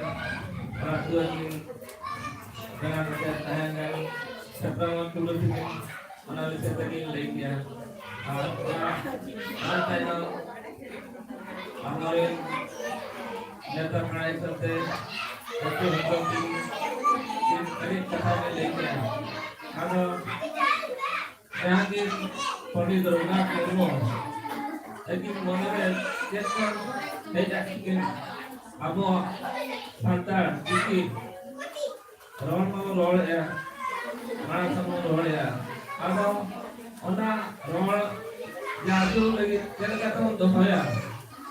ᱚᱲᱟᱜ ᱫᱩᱣᱟᱹᱨ ᱠᱤᱱ ᱵᱮᱱᱟᱣ ᱠᱟᱛᱮ ᱛᱟᱦᱮᱸ ᱠᱟᱱ ᱪᱷᱟᱛᱨᱟ ᱢᱚᱦᱚᱞ ᱴᱩᱰᱩ ᱛᱤᱠᱤᱱ ᱚᱱᱟ ᱵᱤᱥᱚᱭ ᱛᱮᱠᱤᱱ ᱞᱟᱹᱭ ᱠᱮᱭᱟ᱾ ᱟᱨ ᱚᱱᱟ, ᱚᱱᱟ ᱛᱟᱭᱱᱚᱢ ᱟᱵᱚᱨᱮᱱ ᱱᱮᱛᱟ ᱯᱮᱲᱟ ᱦᱤᱥᱟᱹᱵ ᱛᱮ ᱟᱹᱛᱩ ᱦᱚᱲ ᱠᱚ ᱠᱤᱱ ᱟᱹᱰᱤ ᱠᱟᱛᱷᱟ ᱠᱤᱱ ᱞᱟᱹᱭ ᱠᱮᱭᱟ᱾ ᱟᱫᱚ ᱡᱟᱦᱟᱸ ᱜᱮ ᱯᱚᱱᱰᱤᱛ ᱨᱚᱜᱷᱩᱱᱟᱛᱷ ᱢᱩᱨᱢᱩ ᱟᱹᱠᱤᱱ ᱢᱚᱱᱮ ᱨᱮ ᱪᱮᱫ ᱠᱚ ᱦᱮᱡ ᱟᱹᱠᱤᱱ ᱠᱤᱱ ᱟᱵᱚ ᱥᱟᱱᱛᱟᱲ ᱪᱤᱠᱤ ᱨᱚᱲ ᱢᱟᱵᱚᱱ ᱨᱚᱲᱮᱫᱼᱟ, ᱢᱟᱲᱟᱝ ᱥᱮᱫ ᱵᱚᱱ ᱨᱚᱲᱮᱫᱼᱟ᱾ ᱟᱫᱚ ᱚᱱᱟ ᱨᱚᱲ ᱡᱟᱹᱨᱩᱲ ᱞᱟᱹᱜᱤᱫ ᱪᱮᱫ ᱞᱮᱠᱟ ᱛᱮᱵᱚᱱ ᱫᱚᱦᱚᱭᱟ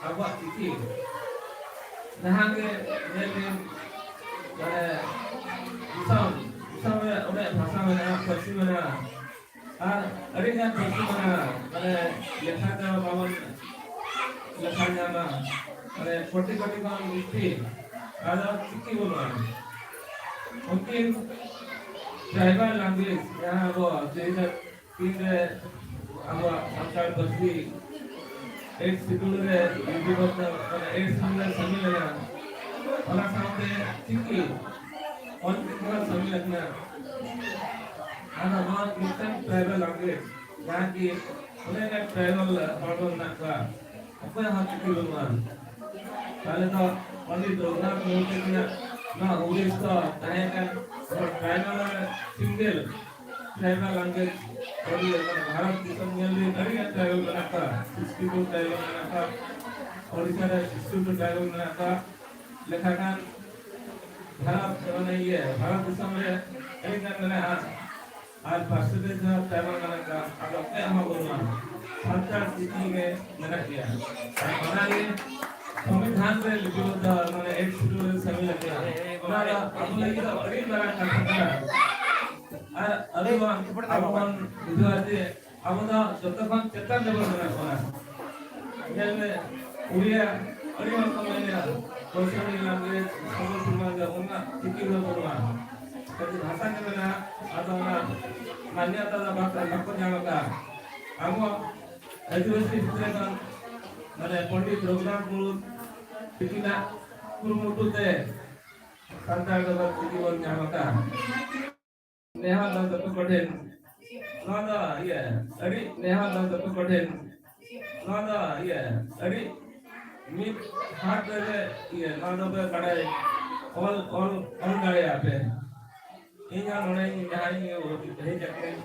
ᱟᱵᱚᱣᱟᱜ ᱪᱤᱠᱤ? ᱡᱟᱦᱟᱸ ᱜᱮ ᱧᱮᱞ ᱵᱤᱱ, ᱢᱟᱱᱮ ᱫᱤᱥᱚᱢ, ᱫᱤᱥᱚᱢ ᱨᱮ ᱩᱱᱟᱹᱜ ᱵᱷᱟᱥᱟ ᱢᱮᱱᱟᱜᱼᱟ, ᱯᱟᱹᱨᱥᱤ ᱢᱮᱱᱟᱜᱼᱟ, ᱟᱨ ᱟᱹᱰᱤ ᱜᱟᱱ ᱯᱟᱹᱨᱥᱤ ᱢᱮᱱᱟᱜᱼᱟ, ᱢᱟᱱᱮ ᱞᱮᱠᱷᱟ ᱛᱮᱦᱚᱸ ᱵᱟᱵᱚᱱ ᱞᱮᱠᱷᱟ ᱧᱟᱢᱟ, ᱢᱟᱱᱮ ᱠᱳᱴᱤ ᱠᱳᱴᱤ ᱠᱷᱚᱱ ᱵᱤᱥᱛᱤ, ᱟᱫᱚ ᱪᱤᱠᱤ ᱵᱟᱹᱱᱩᱜᱼᱟ᱾ ᱩᱱᱠᱤᱱ tribal language ᱡᱟᱦᱟᱸ ᱟᱵᱚ ᱡᱮᱭᱥᱮ ᱛᱤᱱᱨᱮ ᱟᱵᱚᱣᱟᱜ ᱥᱟᱱᱛᱟᱲ ᱯᱟᱹᱨᱥᱤ ᱮᱭᱤᱴ ᱥᱤᱰᱩᱞ ᱨᱮ ᱞᱤᱯᱤᱵᱚᱫᱽᱫᱷᱚ, ᱢᱟᱱᱮ ᱮᱭᱤᱴ ᱥᱤᱰᱩᱞ ᱨᱮ ᱥᱟᱹᱢᱤᱞ ᱮᱱᱟ, ᱚᱱᱟ ᱥᱟᱶᱛᱮ ᱪᱤᱠᱤ ᱚᱞ ᱪᱤᱠᱤ ᱦᱚᱸ ᱥᱟᱹᱢᱤᱞ ᱟᱠᱟᱱᱟ᱾ ᱟᱫᱚ ᱱᱚᱣᱟ ᱢᱤᱫᱴᱟᱝ ᱴᱨᱟᱭᱵᱟᱞ ᱞᱮᱝᱜᱩᱭᱮᱡᱽ, ᱡᱟᱦᱟᱸ ᱠᱤ ᱚᱱᱮ ᱚᱱᱟ ᱴᱨᱟᱭᱵᱟᱞ ᱦᱚᱲ ᱠᱚ ᱢᱮᱱᱟᱜ ᱠᱚᱣᱟ, ᱚᱠᱚᱭ ᱦᱚᱸ ᱪᱤᱠᱤ ᱵᱟᱹᱱᱩᱜᱼᱟ᱾ ᱛᱟᱦᱞᱮ ᱫᱚ ᱯᱚᱱᱰᱤᱛ ᱨᱚᱜᱷᱩᱱᱟᱛᱷ ᱢᱩᱨᱢᱩ ᱛᱟᱹᱠᱤᱱᱟᱜ ᱱᱚᱣᱟ ᱦᱩᱫᱤᱥ ᱫᱚ ᱛᱟᱦᱮᱸ ᱠᱟᱱ ᱱᱚᱣᱟ ᱴᱨᱟᱭᱵᱟᱞ ᱥᱤᱝᱜᱮᱞ ᱴᱨᱟᱭᱵᱟᱞ ᱞᱮᱝᱜᱩᱭᱮᱡᱽ ᱟᱹᱰᱤ ᱢᱟᱱᱮ ᱵᱷᱟᱨᱚᱛ ᱫᱤᱥᱚᱢ ᱧᱮᱞ ᱵᱤᱱ ᱟᱹᱰᱤ ᱜᱟᱱ ᱴᱨᱟᱭᱵᱟᱞ ᱢᱮᱱᱟᱜ ᱠᱚᱣᱟ, ᱥᱤᱠᱥᱴᱤ ᱴᱩ ᱴᱨᱟᱭᱵᱟᱞ ᱢᱮᱱᱟᱜ ᱠᱚᱣᱟ, ᱳᱰᱤᱥᱟ ᱨᱮ ᱥᱤᱠᱥᱴᱤ ᱴᱩ ᱴᱨᱟᱭᱵᱟᱞ ᱢᱮᱱᱟᱜ ᱠᱚᱣᱟ᱾ ᱞᱮᱠᱷᱟ ᱠᱷᱟᱱ ᱵᱷᱟᱨᱚᱛ ᱢᱟᱱᱮ ᱤᱭᱟᱹ ᱵᱷᱟᱨᱚᱛ ᱫᱤᱥᱚᱢ ᱨᱮ ᱟᱹᱰᱤ ᱜᱟᱱ ᱢᱮᱱᱟᱜᱼᱟ᱾ ᱟᱨ ᱯᱟᱨᱥᱮᱱᱴᱮᱡᱽ ᱦᱚᱸ ᱛᱟᱭᱚᱢ ᱢᱮᱱᱟᱜ ᱠᱚᱣᱟ, ᱟᱫᱚ ᱚᱠᱚᱭᱟᱜ ᱦᱚᱸ ᱵᱟᱹᱱᱩᱜᱼᱟ, ᱥᱟᱱᱛᱟᱲ ᱪᱤᱠᱤ ᱜᱮ ᱢᱮᱱᱟᱜ ᱜᱮᱭᱟ᱾ ᱟᱨ ᱚᱱᱟᱜᱮ ᱥᱚᱝᱵᱤᱫᱷᱟᱱ ᱨᱮ ᱞᱤᱯᱤᱵᱚᱫᱽᱫᱷᱚ, ᱢᱟᱱᱮ ᱮᱭᱤᱴ ᱥᱤᱰᱩᱞ ᱨᱮ ᱥᱟᱹᱢᱤᱞ ᱟᱠᱟᱱᱟ᱾ ᱚᱱᱟ ᱫᱚ ᱟᱵᱚ ᱞᱟᱹᱜᱤᱫ ᱫᱚ ᱟᱹᱰᱤ ᱢᱟᱨᱟᱝ ᱠᱟᱛᱷᱟ ᱠᱟᱱᱟ᱾ ᱟᱨ ᱟᱵᱚ ᱵᱚᱱ, ᱟᱵᱚ ᱵᱚᱱ ᱵᱩᱡᱷᱟᱹᱣᱟ ᱡᱮ ᱟᱵᱚ ᱫᱚ ᱡᱚᱛᱚ ᱠᱷᱚᱱ ᱪᱮᱛᱟᱱ ᱨᱮᱵᱚᱱ ᱢᱮᱱᱟᱜ ᱵᱚᱱᱟ᱾ ᱧᱮᱞ ᱢᱮ, ᱩᱲᱤᱭᱟ ᱟᱹᱰᱤ ᱦᱚᱲ ᱠᱚ ᱢᱮᱱᱟ, ᱠᱚᱥᱟᱨᱤ ᱞᱮᱝᱜᱩᱭᱮᱡᱽ, ᱥᱚᱢᱵᱚᱞᱯᱩᱨᱤ ᱞᱮᱝᱜᱩᱭᱮᱡᱽ, ᱚᱱᱟ ᱪᱤᱠᱤ ᱫᱚ ᱵᱟᱹᱱᱩᱜᱼᱟ᱾ ᱠᱷᱟᱹᱞᱤ ᱵᱷᱟᱥᱟ ᱜᱮ ᱢᱮᱱᱟᱜᱼᱟ, ᱟᱫᱚ ᱚᱱᱟ ᱢᱟᱱᱭᱚᱛᱟ ᱫᱚ ᱵᱟᱠᱚ, ᱵᱟᱠᱚ ᱧᱟᱢ ᱟᱠᱟᱫᱼᱟ᱾ ᱟᱵᱚ ᱟᱹᱫᱤᱵᱟᱹᱥᱤ ᱵᱷᱤᱛᱨᱤ ᱠᱷᱚᱱ, ᱢᱟᱱᱮ, ᱯᱚᱱᱰᱤᱛ ᱨᱚᱜᱷᱩᱱᱟᱛᱷ ᱢᱩᱨᱢᱩ ᱛᱤᱠᱤᱱᱟᱜ ᱠᱩᱨᱩᱢᱩᱴᱩ ᱛᱮ ᱥᱟᱱᱛᱟᱲ ᱫᱚ ᱪᱤᱠᱤ ᱵᱚᱱ ᱧᱟᱢ ᱟᱠᱟᱫᱼᱟ᱾ ᱱᱮᱦᱚᱨ ᱫᱚ ᱡᱚᱛᱚ ᱠᱚᱴᱷᱮᱱ, ᱱᱚᱣᱟ ᱫᱚ ᱤᱭᱟᱹ, ᱟᱹᱰᱤ ᱱᱮᱦᱚᱨ ᱫᱚ ᱡᱚᱛᱚ ᱠᱚᱴᱷᱮᱱ, ᱱᱚᱣᱟ ᱫᱚ ᱤᱭᱟᱹ, ᱟᱹᱰᱤ ᱢᱤᱫ ᱦᱟᱛ ᱨᱮ ᱤᱭᱟᱹ, ᱱᱚᱣᱟ ᱫᱚ ᱯᱮ ᱵᱟᱲᱟᱭ, ᱚᱞ, ᱚᱞ, ᱚᱞ ᱫᱟᱲᱮᱭᱟᱜᱼᱟ ᱯᱮ᱾ ᱤᱧ ᱦᱚᱸ ᱱᱚᱰᱮ ᱡᱟᱦᱟᱸᱭ ᱦᱮᱡ ᱟᱠᱟᱱᱟᱹᱧ,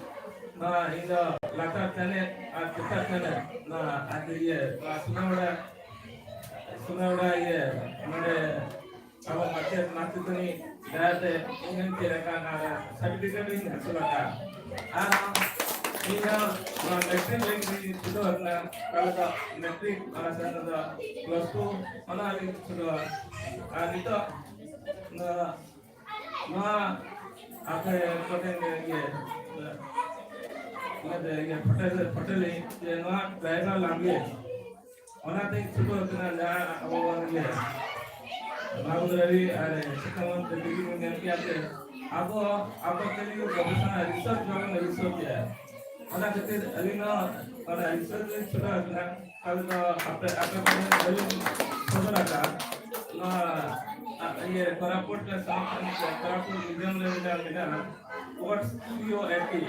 ᱱᱚᱣᱟ ᱤᱧ ᱫᱚ ᱞᱟᱛᱟᱨ ᱪᱟᱱᱮᱞ ᱟᱨ ᱪᱮᱛᱟᱱ ᱪᱟᱱᱮᱞ, ᱱᱚᱣᱟ ᱟᱨ ᱤᱭᱟᱹ, ᱱᱚᱣᱟ ᱥᱳᱱᱟᱢᱩᱲᱟ, ᱥᱳᱱᱟᱢᱩᱲᱟ ᱤᱭᱟᱹ, ᱱᱚᱰᱮ ᱟᱵᱚ ᱢᱟᱪᱮᱫ ᱢᱟᱪᱮᱛᱟᱹᱱᱤ ᱫᱟᱭᱟᱛᱮ ᱤᱧ ᱦᱚᱸᱧ ᱪᱮᱫ ᱟᱠᱟᱫ ᱟᱨ ᱥᱟᱨᱴᱤᱯᱷᱤᱠᱮᱴ ᱦᱚᱸᱧ ᱦᱟᱹᱥᱤᱞ ᱟᱠᱟᱫ᱾ ᱟᱨ ᱤᱧ ᱦᱚᱸ ᱱᱚᱣᱟ ᱢᱮᱴᱨᱤᱠ ᱞᱟᱹᱜᱤᱫ ᱤᱧ ᱪᱷᱩᱴᱟᱹᱣ ᱟᱠᱟᱱᱟ᱾ ᱛᱟᱦᱞᱮ ᱫᱚ ᱢᱮᱴᱨᱤᱠ ᱚᱱᱟ ᱥᱟᱶ ᱫᱚ ᱯᱞᱟᱥ ᱴᱩ ᱚᱱᱟ ᱞᱟᱹᱜᱤᱫ ᱪᱷᱩᱴᱟᱹᱣᱟ᱾ ᱟᱨ ᱱᱤᱛᱚᱜ ᱱᱚᱣᱟ, ᱱᱚᱣᱟ ᱟᱯᱮ ᱠᱚᱴᱷᱮᱱ ᱤᱭᱟᱹ, ᱤᱭᱟᱹ, ᱤᱭᱟᱹ ᱯᱷᱳᱴᱮᱞ, ᱯᱷᱳᱴᱮᱞ ᱡᱮ ᱱᱚᱣᱟ ᱴᱨᱟᱭᱵᱟᱞ ᱞᱮᱝᱜᱩᱭᱮᱡᱽ ᱚᱱᱟᱛᱮ ᱪᱷᱩᱴᱟᱹᱣ ᱠᱟᱱᱟ, ᱡᱟᱦᱟᱸ ᱟᱵᱚ ᱵᱚᱱ ᱤᱭᱟᱹ, ᱵᱟᱵᱩ ᱨᱚᱵᱤ ᱟᱨ ᱥᱤᱠᱷᱟᱢᱚᱱᱛᱨᱤ ᱫᱤᱫᱤ ᱵᱚᱱ ᱧᱮᱞ ᱠᱮᱜᱼᱟ ᱥᱮ, ᱟᱵᱚ, ᱟᱵᱚ ᱛᱮᱜᱮ ᱜᱚᱵᱮᱥᱚᱱᱟ, ᱨᱤᱥᱟᱨᱪ ᱡᱚᱠᱷᱚᱱ ᱨᱤᱥᱟᱨᱪ ᱮᱜᱼᱟ, ᱚᱱᱟ ᱠᱷᱟᱹᱛᱤᱨ ᱟᱹᱞᱤᱧ ᱦᱚᱸ ᱚᱱᱟ ᱨᱤᱥᱟᱨᱪ ᱞᱤᱧ ᱪᱷᱩᱴᱟᱹᱣ ᱟᱠᱟᱱᱟ᱾ ᱛᱟᱦᱚᱞᱮ ᱫᱚ ᱟᱯᱮ ᱟᱯᱮ ᱠᱚ ᱴᱷᱮᱱ ᱟᱹᱞᱤᱧ ᱥᱚᱫᱚᱨ ᱟᱠᱟᱫᱼᱟ᱾ ᱱᱚᱣᱟ ᱟ, ᱤᱭᱟᱹ ᱠᱚᱨᱟᱯᱩᱴ ᱨᱮ ᱥᱟᱶ-, ᱠᱚᱨᱟᱯᱩᱴ ᱢᱤᱭᱩᱡᱤᱭᱟᱢ ᱨᱮ ᱢᱮᱱᱟᱜ ᱢᱮᱱᱟᱜᱼᱟ course C O A T,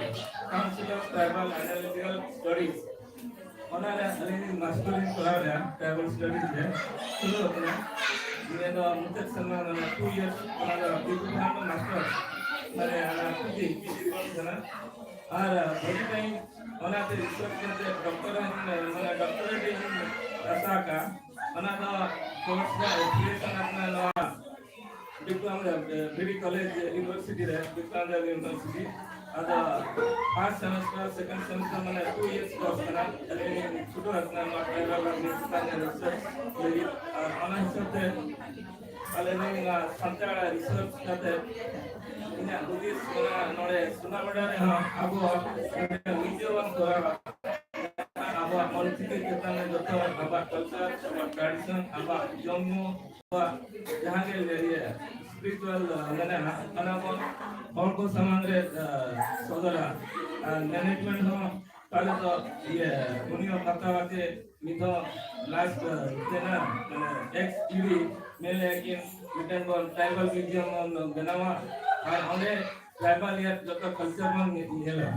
Council of Tribal Analogical Studies᱾ ᱚᱱᱟ ᱨᱮ ᱟᱹᱞᱤᱧ ᱢᱟᱥᱴᱟᱨ ᱞᱤᱧ ᱠᱚᱨᱟᱣ ᱮᱫᱟ ᱴᱨᱟᱭᱵᱟᱞ ᱥᱴᱟᱰᱤᱡ ᱨᱮ ᱥᱩᱨᱩ ᱟᱠᱟᱱᱟ᱾ ᱱᱤᱭᱟᱹ ᱫᱚ ᱢᱩᱪᱟᱹᱫ ᱥᱮᱨᱢᱟ ᱢᱟᱱᱮ ᱴᱩ ᱤᱭᱟᱨᱥ ᱚᱱᱟ ᱫᱚ ᱰᱤᱯᱞᱳᱢᱟ ᱢᱟᱥᱴᱟᱨ ᱢᱟᱱᱮ ᱚᱱᱟ ᱯᱤ ᱡᱤ ᱠᱚᱨᱥ ᱠᱟᱱᱟ᱾ ᱟᱨ ᱵᱷᱟᱹᱜᱤ ᱴᱟᱭᱤᱢ ᱚᱱᱟᱛᱮ ᱨᱤᱥᱟᱨᱪ ᱠᱟᱛᱮ ᱰᱚᱠᱴᱚᱨᱮᱴ ᱢᱟᱱᱮ ᱰᱚᱠᱴᱚᱨᱮᱴ ᱤᱧ ᱟᱥᱟ ᱟᱠᱟᱫᱼᱟ᱾ ᱚᱱᱟ ᱫᱚ ᱠᱳᱨᱥ ᱨᱮᱭᱟᱜ ᱮᱯᱷᱤᱞᱤᱭᱮᱥᱚᱱ ᱟᱠᱟᱱᱟ ᱱᱚᱣᱟ diploma B D college university ᱨᱮ, ᱵᱤᱨᱥᱟ ᱢᱩᱱᱰᱟ ᱤᱭᱩᱱᱤᱵᱷᱟᱨᱥᱤᱴᱤ᱾ ᱟᱫᱚ ᱯᱷᱟᱨᱥᱴ ᱥᱮᱢᱮᱥᱴᱟᱨ, ᱥᱮᱠᱮᱱᱰ ᱥᱮᱢᱮᱥᱴᱟᱨ ᱢᱟᱱᱮ ᱴᱩ ᱤᱭᱟᱨᱥ ᱠᱳᱨᱥ ᱠᱟᱱᱟ᱾ ᱟᱹᱞᱤᱧ ᱞᱤᱧ ᱪᱷᱩᱴᱟᱹᱣ ᱟᱠᱟᱱᱟ ᱱᱚᱣᱟ ᱴᱨᱟᱭᱵᱟᱞ ᱞᱮᱝᱜᱩᱭᱮᱡᱽ ᱪᱮᱛᱟᱱ ᱨᱮ ᱨᱤᱥᱟᱨᱪ ᱞᱟᱹᱜᱤᱫ᱾ ᱟᱨ ᱚᱱᱟ ᱦᱤᱥᱟᱹᱵ ᱛᱮ ᱟᱞᱮ ᱱᱚᱣᱟ ᱥᱟᱱᱛᱟᱲ ᱨᱤᱥᱟᱨᱪ ᱠᱟᱛᱮ ᱤᱧᱟᱹᱜ ᱦᱩᱫᱤᱥ ᱠᱟᱱᱟ, ᱱᱚᱰᱮ ᱥᱳᱱᱟᱢᱩᱰᱟ ᱨᱮᱦᱚᱸ ᱟᱵᱚ ᱢᱤᱫᱴᱮᱱ ᱢᱤᱭᱩᱡᱤᱭᱟᱢ ᱵᱚᱱ ᱠᱚᱨᱟᱣᱟ᱾ ᱟᱵᱚᱣᱟᱜ ᱚᱞᱪᱤᱠᱤ ᱪᱮᱛᱟᱱ ᱨᱮ ᱡᱚᱛᱚ ᱟᱵᱚᱣᱟᱜ ᱠᱟᱞᱪᱟᱨ, ᱟᱵᱚᱣᱟᱜ ᱴᱨᱟᱰᱤᱥᱚᱱ, ᱟᱵᱚᱣᱟᱜ ᱡᱚᱢ ᱧᱩ, ᱟᱵᱚᱣᱟᱜ ᱡᱟᱦᱟᱸ ᱜᱮ ᱤᱭᱟᱹ ᱥᱯᱤᱨᱤᱪᱩᱣᱟᱞ ᱢᱮᱱᱟᱜᱼᱟ, ᱚᱱᱟ ᱵᱚᱱ ᱦᱚᱲ ᱠᱚ ᱥᱟᱢᱟᱝ ᱨᱮ, ᱟ, ᱥᱚᱫᱚᱨᱟ᱾ ᱟᱨ ᱢᱮᱱᱮᱡᱢᱮᱱᱴ ᱦᱚᱸ ᱛᱟᱦᱞᱮ ᱫᱚ ᱤᱭᱟᱹ ᱩᱱᱤ ᱦᱚᱸ ᱠᱟᱛᱷᱟ ᱟᱛᱮ ᱢᱤᱫ ᱫᱷᱟᱣ ᱞᱟᱥᱴ ᱛᱮᱱᱟ ᱢᱟᱱᱮ ᱮᱠᱥ ᱯᱤᱲᱦᱤ ᱢᱮᱱ ᱞᱮᱫᱟ ᱠᱤᱱ ᱢᱤᱫᱴᱮᱱ ᱵᱚᱱ ᱴᱨᱟᱭᱵᱟᱞ ᱢᱤᱭᱩᱡᱤᱭᱟᱢ ᱵᱚᱱ ᱵᱮᱱᱟᱣᱟ ᱟᱨ ᱚᱸᱰᱮ ᱴᱨᱟᱭᱵᱟᱞ ᱨᱮᱭᱟᱜ ᱡᱚᱛᱚ ᱠᱟᱞᱪᱟᱨ ᱵᱚᱱ ᱧᱮ-, ᱧᱮᱞᱟ᱾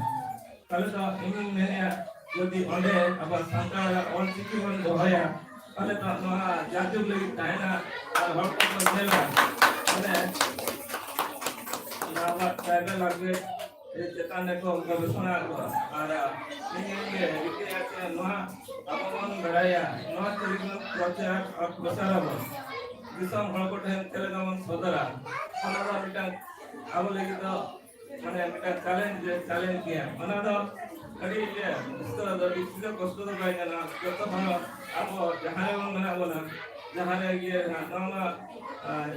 ᱛᱟᱦᱞᱮ ᱫᱚ ᱤᱧᱤᱧ ᱢᱮᱱᱮᱫᱼᱟ, ᱡᱩᱫᱤ ᱚᱸᱰᱮ ᱟᱵᱚ ᱥᱟᱱᱛᱟᱲᱟᱜ ᱚᱞ ᱪᱤᱠᱤ ᱵᱚᱱ ᱫᱚᱦᱚᱭᱟ, ᱛᱟᱦᱞᱮ ᱫᱚ ᱱᱚᱣᱟ ᱡᱟᱭᱡᱩᱜᱽ ᱞᱟᱹᱜᱤᱫ ᱛᱟᱦᱮᱱᱟ ᱟᱨ ᱦᱚᱲ ᱠᱚᱠᱚ ᱧᱮᱞᱟ᱾ ᱢᱟᱱᱮ ᱱᱚᱣᱟ ᱟᱵᱚᱣᱟᱜ ᱴᱨᱟᱭᱵᱟᱞ ᱞᱮᱝᱜᱩᱭᱮᱡᱽ ᱪᱮᱛᱟᱱ ᱨᱮᱠᱚ ᱜᱚᱵᱮᱥᱚᱱᱟ ᱠᱚ᱾ ᱟᱨ ᱤᱧ ᱤᱧ ᱨᱤᱠᱟᱹᱭᱟ ᱡᱮ ᱱᱚᱣᱟ ᱟᱵᱚ ᱵᱚᱱ ᱵᱟᱲᱟᱭᱟ, ᱱᱚᱣᱟ ᱛᱮᱜᱮ ᱵᱚᱱ ᱯᱨᱚᱪᱟᱨ ᱟᱨ ᱯᱨᱚᱥᱟᱨ ᱟᱵᱚᱱ᱾ ᱫᱤᱥᱚᱢ ᱦᱚᱲ ᱠᱚ ᱴᱷᱮᱱ ᱪᱮᱫ ᱞᱮᱠᱟ ᱵᱚᱱ ᱥᱚᱫᱚᱨᱟ, ᱚᱱᱟ ᱫᱚ ᱢᱤᱫᱴᱟᱝ ᱟᱵᱚ ᱞᱟᱹᱜᱤᱫ ᱫᱚ ᱢᱟᱱᱮ ᱢᱤᱫᱴᱟᱝ ᱪᱮᱞᱮᱧᱡᱽ, ᱪᱮᱞᱮᱧᱡᱽ ᱜᱮᱭᱟ᱾ ᱚᱱᱟ ᱫᱚ ᱟᱹᱰᱤ ᱜᱮ ᱠᱚᱥᱴᱚ ᱫᱚ, ᱟᱹᱰᱤ ᱠᱚᱥᱴᱚ ᱫᱚ ᱵᱟᱭ ᱧᱟᱢᱟ᱾ ᱡᱚᱛᱚ ᱦᱚᱲ ᱟᱵᱚ ᱡᱟᱦᱟᱸ ᱨᱮᱵᱚᱱ ᱢᱮᱱᱟᱜ ᱵᱚᱱᱟ, ᱡᱟᱦᱟᱸ ᱨᱮ ᱤᱭᱟᱹ ᱱᱚᱣᱟ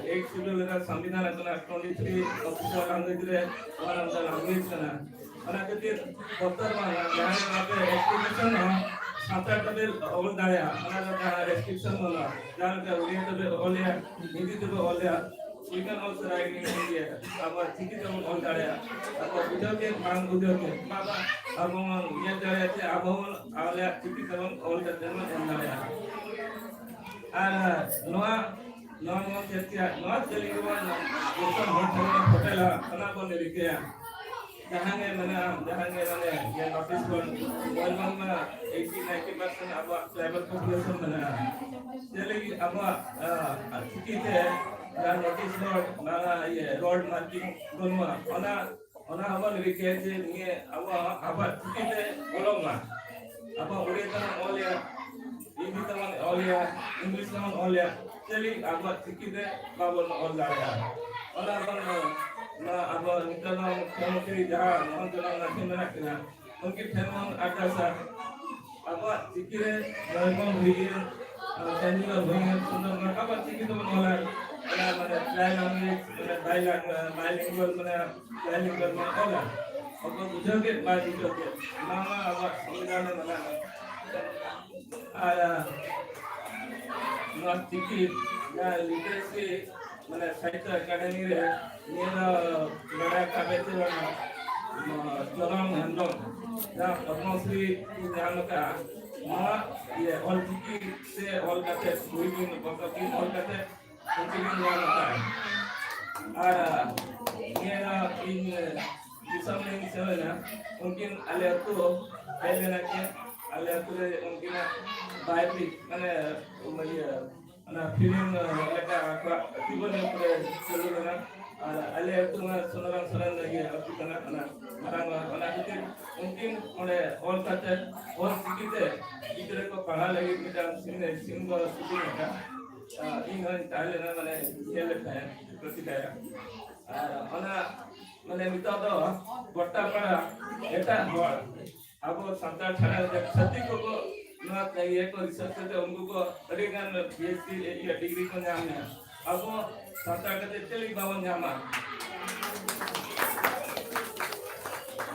ᱮᱭᱤᱴ ᱥᱤᱰᱩᱞ ᱨᱮ ᱥᱚᱝᱵᱤᱫᱷᱟᱱ ᱨᱮ ᱴᱩᱭᱮᱱᱴᱤ ᱛᱷᱨᱤ ᱚᱯᱷᱤᱥᱤᱭᱟᱞ ᱞᱮᱝᱜᱩᱭᱮᱡᱽ ᱨᱮ ᱚᱱᱟ ᱢᱤᱫᱴᱟᱝ ᱞᱮᱝᱜᱩᱭᱮᱡᱽ ᱠᱟᱱᱟ᱾ ᱚᱱᱟ ᱠᱷᱟᱹᱛᱤᱨ ᱵᱚᱛᱚᱨ ᱵᱟᱝ, ᱡᱟᱦᱟᱸ ᱨᱮ ᱟᱯᱮ ᱮᱯᱞᱤᱠᱮᱥᱚᱱ ᱦᱚᱸ ᱥᱟᱱᱛᱟᱲ ᱛᱮᱯᱮ ᱚᱞ ᱫᱟᱲᱮᱭᱟᱜᱼᱟ, ᱚᱱᱟ ᱫᱚ ᱡᱟᱦᱟᱸ ᱨᱮᱥᱴᱨᱤᱠᱥᱚᱱ ᱵᱟᱹᱱᱩᱜᱼᱟ᱾ ᱡᱟᱦᱟᱸ ᱞᱮᱠᱟ ᱩᱲᱤᱭᱟ ᱛᱮᱯᱮ ᱚᱞᱮᱜᱼᱟ, ᱦᱤᱱᱫᱤ ᱛᱮᱯᱮ ᱚᱞᱮᱜᱼᱟ, ᱦᱩᱭ ᱠᱟᱱ ᱚᱞ ᱥᱟᱨᱟᱭ ᱜᱮ ᱤᱭᱟᱹ, ᱟᱵᱚᱣᱟᱜ ᱪᱤᱠᱤ ᱛᱮᱵᱚᱱ ᱚᱞ ᱫᱟᱲᱮᱭᱟᱜᱼᱟ᱾ ᱟᱵᱚ ᱵᱩᱡᱷᱟᱹᱣ ᱠᱮᱫ ᱵᱟᱝ ᱵᱩᱡᱷᱟᱹᱣ ᱠᱮᱫ, ᱵᱟᱵᱟ, ᱟᱵᱚ ᱵᱚᱱ ᱧᱮᱞ ᱫᱟᱲᱮᱭᱟᱜᱼᱟ ᱡᱮ ᱟᱵᱚ ᱵᱚᱱ ᱟᱞᱮᱭᱟᱜ ᱪᱤᱠᱤ ᱛᱮᱵᱚᱱ ᱚᱞ ᱠᱟᱛᱮ ᱵᱚᱱ ᱮᱢ ᱫᱟᱲᱮᱭᱟᱜᱼᱟ᱾ ᱟᱨ ᱱᱚᱣᱟ, ᱱᱚᱣᱟ ᱵᱚᱱ ᱪᱮᱫ ᱠᱮᱭᱟ, ᱱᱚᱣᱟ ᱪᱮᱫ ᱞᱟᱹᱜᱤᱫ ᱵᱚᱱ ᱫᱤᱥᱚᱢ ᱦᱚᱲ ᱴᱷᱮᱱ ᱵᱚᱱ ᱯᱷᱚᱴᱮᱞᱟ, ᱚᱱᱟ ᱵᱚᱱ ᱨᱤᱠᱟᱹᱭᱟ᱾ ᱡᱟᱦᱟᱸ ᱜᱮ ᱢᱮᱱᱟᱜᱼᱟ, ᱡᱟᱦᱟᱸ ᱜᱮ ᱢᱟᱱᱮ ᱡᱮ ᱱᱳᱴᱤᱥ ᱵᱚᱱ ᱚᱞ ᱵᱟᱝ ᱢᱟ ᱮᱭᱤᱴᱤ ᱱᱟᱭᱤᱱᱴᱤ ᱯᱟᱨᱥᱮᱱᱴ ᱟᱵᱚᱣᱟᱜ ᱴᱨᱟᱭᱵᱟᱞ ᱯᱚᱯᱩᱞᱮᱥᱚᱱ ᱢᱮᱱᱟᱜᱼᱟ᱾ ᱪᱮᱫ ᱞᱟᱹᱜᱤᱫ ᱟᱵᱚᱣᱟᱜ, ᱟᱸ, ᱪᱤᱠᱤ ᱛᱮ ᱡᱟᱦᱟᱸ ᱱᱳᱴᱤᱥ ᱵᱳᱨᱰ, ᱱᱟᱣᱟ ᱤᱭᱟᱹ, ᱨᱳᱰ ᱢᱟᱨᱠᱤᱝ ᱵᱟᱹᱱᱩᱜᱼᱟ, ᱚᱱᱟ, ᱚᱱᱟ ᱦᱚᱸᱵᱚᱱ ᱨᱤᱠᱟᱹᱭᱟ ᱡᱮ ᱱᱤᱭᱟᱹ ᱟᱵᱚᱣᱟᱜ, ᱟᱵᱚᱣᱟᱜ ᱪᱤᱠᱤ ᱛᱮ ᱚᱞᱚᱜ ᱢᱟ᱾ ᱟᱵᱚ ᱩᱲᱤᱭᱟ ᱛᱮᱵᱚᱱ ᱚᱞᱮᱜᱼᱟ, ᱦᱤᱱᱫᱤ ᱛᱮᱵᱚᱱ ᱚᱞᱮᱜᱼᱟ, ᱤᱝᱞᱤᱥ ᱛᱮᱵᱚᱱ ᱚᱞᱮᱜᱼᱟ, ᱪᱮᱫ ᱞᱟᱹᱜᱤᱫ ᱟᱵᱚᱣᱟᱜ ᱪᱤᱠᱤ ᱛᱮ ᱵᱟᱵᱚᱱ ᱚᱞ ᱫᱟᱲᱮᱭᱟᱜᱼᱟ? ᱚᱱᱟ ᱵᱚᱱ, ᱱᱚᱣᱟ ᱟᱵᱚ ᱱᱤᱛᱚᱜ ᱱᱚᱣᱟ ᱢᱩᱠᱷᱭᱚᱢᱚᱱᱛᱨᱤ ᱡᱟᱦᱟᱸ ᱢᱳᱦᱚᱱ ᱪᱚᱨᱚᱬ ᱢᱟᱹᱡᱷᱤ ᱢᱮᱱᱟᱜ ᱠᱤᱱᱟ, ᱩᱱᱠᱤᱱ ᱴᱷᱮᱱ ᱵᱚᱱ ᱟᱨᱫᱟᱥᱟ, ᱟᱵᱚᱣᱟᱜ ᱪᱤᱠᱤ ᱨᱮ ᱢᱚᱭᱩᱨᱵᱷᱚᱸᱡᱽ ᱦᱩᱭᱮᱱ, ᱟᱨ ᱵᱮᱝᱜᱟᱞᱳᱨ ᱦᱩᱭᱮᱱ, ᱥᱩᱱᱫᱚᱨᱵᱚᱱ, ᱟᱵᱚᱣᱟᱜ ᱪᱤᱠᱤ ᱛᱮᱵᱚᱱ ᱚᱞᱟ᱾ ᱚᱱᱟ ᱢᱟᱱᱮ tri language, ᱢᱟᱱᱮ bi-, bilingual, ᱢᱟᱱᱮ bilingual ᱵᱚᱱ ᱚᱞᱟ᱾ ᱚᱠᱚᱭ ᱵᱩᱡᱷᱟᱹᱣ ᱠᱮᱫ, ᱵᱟᱭ ᱵᱩᱡᱷᱟᱹᱣ ᱠᱮᱫ, ᱚᱱᱟ ᱢᱟ ᱟᱵᱚᱣᱟᱜ ᱥᱚᱝᱵᱤᱫᱷᱟᱱ ᱨᱮ ᱢᱮᱱᱟᱜᱼᱟ᱾ ᱟᱨ ᱱᱚᱣᱟ ᱪᱤᱠᱤ ᱡᱟᱦᱟᱸ ᱞᱤᱴᱟᱨᱮᱥᱤ ᱢᱟᱱᱮ ᱥᱟᱦᱤᱛᱛᱚ ᱮᱠᱟᱰᱮᱢᱤ ᱨᱮ ᱱᱤᱭᱟᱹ ᱫᱚ ᱵᱟᱲᱟᱭ ᱠᱟᱜ ᱯᱮ ᱥᱮ ᱵᱟᱝᱟ? ᱱᱚᱣᱟ ᱪᱚᱨᱚᱱ ᱦᱮᱢᱵᱨᱚᱢ ᱡᱟᱦᱟᱸ ᱯᱚᱫᱢᱚᱥᱨᱤ ᱠᱤᱱ ᱧᱟᱢ ᱟᱠᱟᱫᱼᱟ, ᱱᱚᱣᱟ ᱤᱭᱟᱹ ᱚᱞᱪᱤᱠᱤ ᱛᱮ ᱚᱞ ᱠᱟᱛᱮ ᱵᱳᱭ ᱠᱤᱱ, ᱯᱚᱛᱚᱵ ᱠᱤᱱ ᱚᱞ ᱠᱟᱛᱮ ᱩᱱᱠᱤᱱ ᱠᱤᱱ ᱧᱟᱢ ᱟᱠᱟᱫᱼᱟ᱾ ᱟᱨ ᱱᱤᱭᱟᱹ ᱤᱧ ᱫᱤᱥᱚᱢ ᱨᱤᱧ ᱥᱮᱱ ᱞᱮᱱᱟ, ᱩᱱᱠᱤᱱ ᱟᱞᱮ ᱟᱹᱛᱩ ᱦᱮᱡ ᱞᱮᱱᱟ ᱠᱤᱱ, ᱟᱞᱮ ᱟᱹᱛᱩ ᱨᱮ ᱩᱱᱠᱤᱱᱟᱜ ᱵᱟᱭᱳᱯᱤᱠ ᱢᱟᱱᱮ ᱤᱭᱟᱹ ᱚᱱᱟ ᱯᱷᱤᱞᱢ ᱞᱮᱠᱟ ᱟᱠᱚᱣᱟᱜ ᱡᱤᱵᱚᱱ ᱩᱯᱨᱮ ᱪᱟᱹᱞᱩ ᱞᱮᱱᱟ᱾ ᱟᱨ ᱟᱞᱮ ᱟᱹᱛᱩ ᱢᱟ ᱥᱩᱱᱟᱨᱟᱢ ᱥᱚᱨᱮᱱ ᱤᱭᱟᱹ ᱟᱹᱛᱩ ᱠᱟᱱᱟ, ᱚᱱᱟ ᱢᱟᱨᱟᱝ ᱚᱲᱟᱜ᱾ ᱚᱱᱟ ᱠᱷᱟᱹᱛᱤᱨ ᱩᱱᱠᱤᱱ ᱚᱸᱰᱮ ᱚᱞ ᱠᱟᱛᱮ, ᱚᱞ ᱪᱤᱠᱤ ᱛᱮ ᱜᱤᱫᱽᱨᱟᱹ ᱠᱚ ᱯᱟᱲᱦᱟᱣ ᱞᱟᱹᱜᱤᱫ ᱢᱤᱫᱴᱟᱝ ᱥᱤᱢ, ᱥᱤᱢ ᱠᱚ ᱥᱩᱴᱤᱝ ᱟᱠᱟᱫ᱾ ᱟᱨ ᱤᱧ ᱦᱚᱸᱧ ᱛᱟᱦᱮᱸ ᱞᱮᱱᱟ, ᱢᱟᱱᱮ ᱧᱮᱞ ᱞᱮᱫ ᱛᱟᱦᱮᱸᱫ, ᱪᱮᱫ ᱠᱚ ᱪᱤᱠᱟᱹᱭᱟ᱾ ᱟᱨ ᱚᱱᱟ ᱢᱟᱱᱮ ᱱᱤᱛᱚᱜ ᱫᱚ ᱜᱚᱴᱟ ᱯᱟᱲᱟ ᱮᱴᱟᱜ ᱦᱚᱲ ᱟᱵᱚ ᱥᱟᱱᱛᱟᱲ ᱪᱷᱟᱲᱟ ᱠᱟᱛᱮ ᱪᱷᱟᱹᱛᱤᱠ ᱠᱚᱠᱚ ᱱᱚᱣᱟ ᱤᱭᱟᱹ ᱠᱚ ᱨᱤᱥᱟᱨᱪ ᱠᱟᱛᱮ ᱩᱱᱠᱩ ᱠᱚ ᱟᱹᱰᱤ ᱜᱟᱱ ᱯᱤ ᱮᱭᱤᱪ ᱰᱤ ᱤᱭᱟᱹ ᱰᱤᱜᱽᱨᱤ ᱠᱚ ᱧᱟᱢ ᱮᱫᱟ᱾ ᱟᱵᱚ ᱥᱟᱱᱛᱟᱲ ᱠᱟᱛᱮ ᱪᱮᱫ ᱞᱟᱹᱜᱤᱫ ᱵᱟᱵᱚᱱ ᱧᱟᱢᱟ?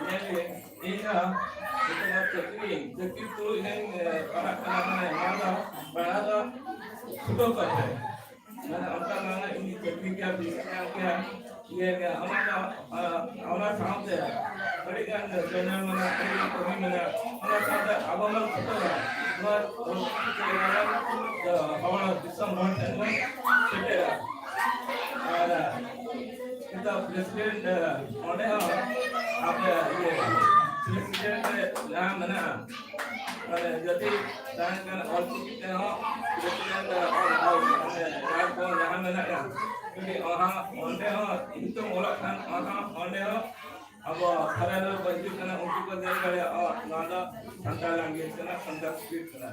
ᱧᱮᱞ ᱵᱤᱱ, ᱤᱧ ᱦᱚᱸ ᱱᱤᱛᱚᱜ ᱫᱚ ᱪᱟᱹᱠᱨᱤ, ᱪᱟᱹᱠᱨᱤ ᱛᱩᱞᱩᱡ ᱦᱚᱸᱧ, ᱮ, ᱯᱟᱲᱦᱟᱜ ᱠᱟᱱᱟ, ᱢᱟᱱᱮ ᱱᱚᱣᱟ ᱫᱚ ᱯᱟᱲᱦᱟᱣ ᱫᱚ ᱪᱷᱩᱴᱟᱹᱣ ᱠᱟᱛᱮ, ᱢᱟᱱᱮ ᱚᱱᱠᱟ ᱵᱟᱝᱟ ᱤᱧ ᱪᱟᱹᱠᱨᱤ ᱜᱮ ᱤᱭᱟᱹ ᱜᱮ, ᱚᱱᱟ ᱫᱚ, ᱟ, ᱚᱱᱟ ᱥᱟᱶᱛᱮ ᱟᱹᱰᱤ ᱜᱟᱱ ᱪᱮᱱᱮᱞ ᱢᱮᱱᱟᱜᱼᱟ, ᱟᱹᱰᱤ ᱜᱟᱱ ᱠᱟᱹᱢᱤ ᱢᱮᱱᱟᱜᱼᱟ᱾ ᱚᱱᱟ ᱥᱟᱶᱛᱮ ᱟᱵᱚ ᱵᱚᱱ ᱪᱷᱩᱴᱟᱹᱣᱟ ᱱᱚᱣᱟ ᱚᱞᱪᱤᱠᱤ ᱛᱮ ᱦᱚᱲ, ᱫᱤᱥᱚᱢ ᱦᱚᱲ ᱴᱷᱮᱱ ᱵᱚᱱ ᱥᱮᱴᱮᱨᱟ᱾ ᱟᱨ ᱱᱤᱛᱚᱜ ᱯᱨᱮᱥᱤᱰᱮᱱᱴ, ᱚᱸᱰᱮ ᱦᱚᱸ ᱟᱯᱮ ᱤᱭᱟᱹ ᱯᱨᱮᱥᱤᱰᱮᱱᱴ ᱨᱮ ᱡᱟᱦᱟᱸ ᱢᱮᱱᱟᱜᱼᱟ, ᱢᱟᱱᱮ ᱡᱟᱹᱛᱤ ᱛᱟᱦᱮᱸ ᱠᱟᱱᱟ, ᱚᱞᱪᱤᱠᱤ ᱛᱮᱦᱚᱸ ᱯᱨᱮᱥᱤᱰᱮᱱᱴ ᱚᱞ, ᱚᱞ, ᱢᱟᱱᱮ ᱨᱟᱡᱽ ᱠᱚ ᱡᱟᱦᱟᱸ ᱢᱮᱱᱟᱜᱼᱟ, ᱡᱩᱫᱤ ᱚᱱᱟ ᱚᱸᱰᱮ ᱦᱚᱸ ᱧᱩᱛᱩᱢ ᱚᱞᱚᱜ ᱠᱷᱟᱱ, ᱚᱱᱟ ᱚᱸᱰᱮ ᱦᱚᱸ ᱟᱵᱚ ᱯᱷᱚᱨᱮᱱ ᱨᱮ ᱵᱟᱹᱭᱡᱩᱜ ᱠᱟᱱᱟ, ᱩᱱᱠᱩ ᱠᱚ ᱧᱮᱞ ᱫᱟᱲᱮᱭᱟᱜᱼᱟ, ᱚ, ᱱᱚᱣᱟ ᱫᱚ ᱥᱟᱱᱛᱟᱲ ᱞᱮᱝᱜᱩᱭᱮᱡᱽ ᱠᱟᱱᱟ, ᱥᱟᱱᱛᱟᱲ ᱥᱠᱨᱤᱯᱴ ᱠᱟᱱᱟ᱾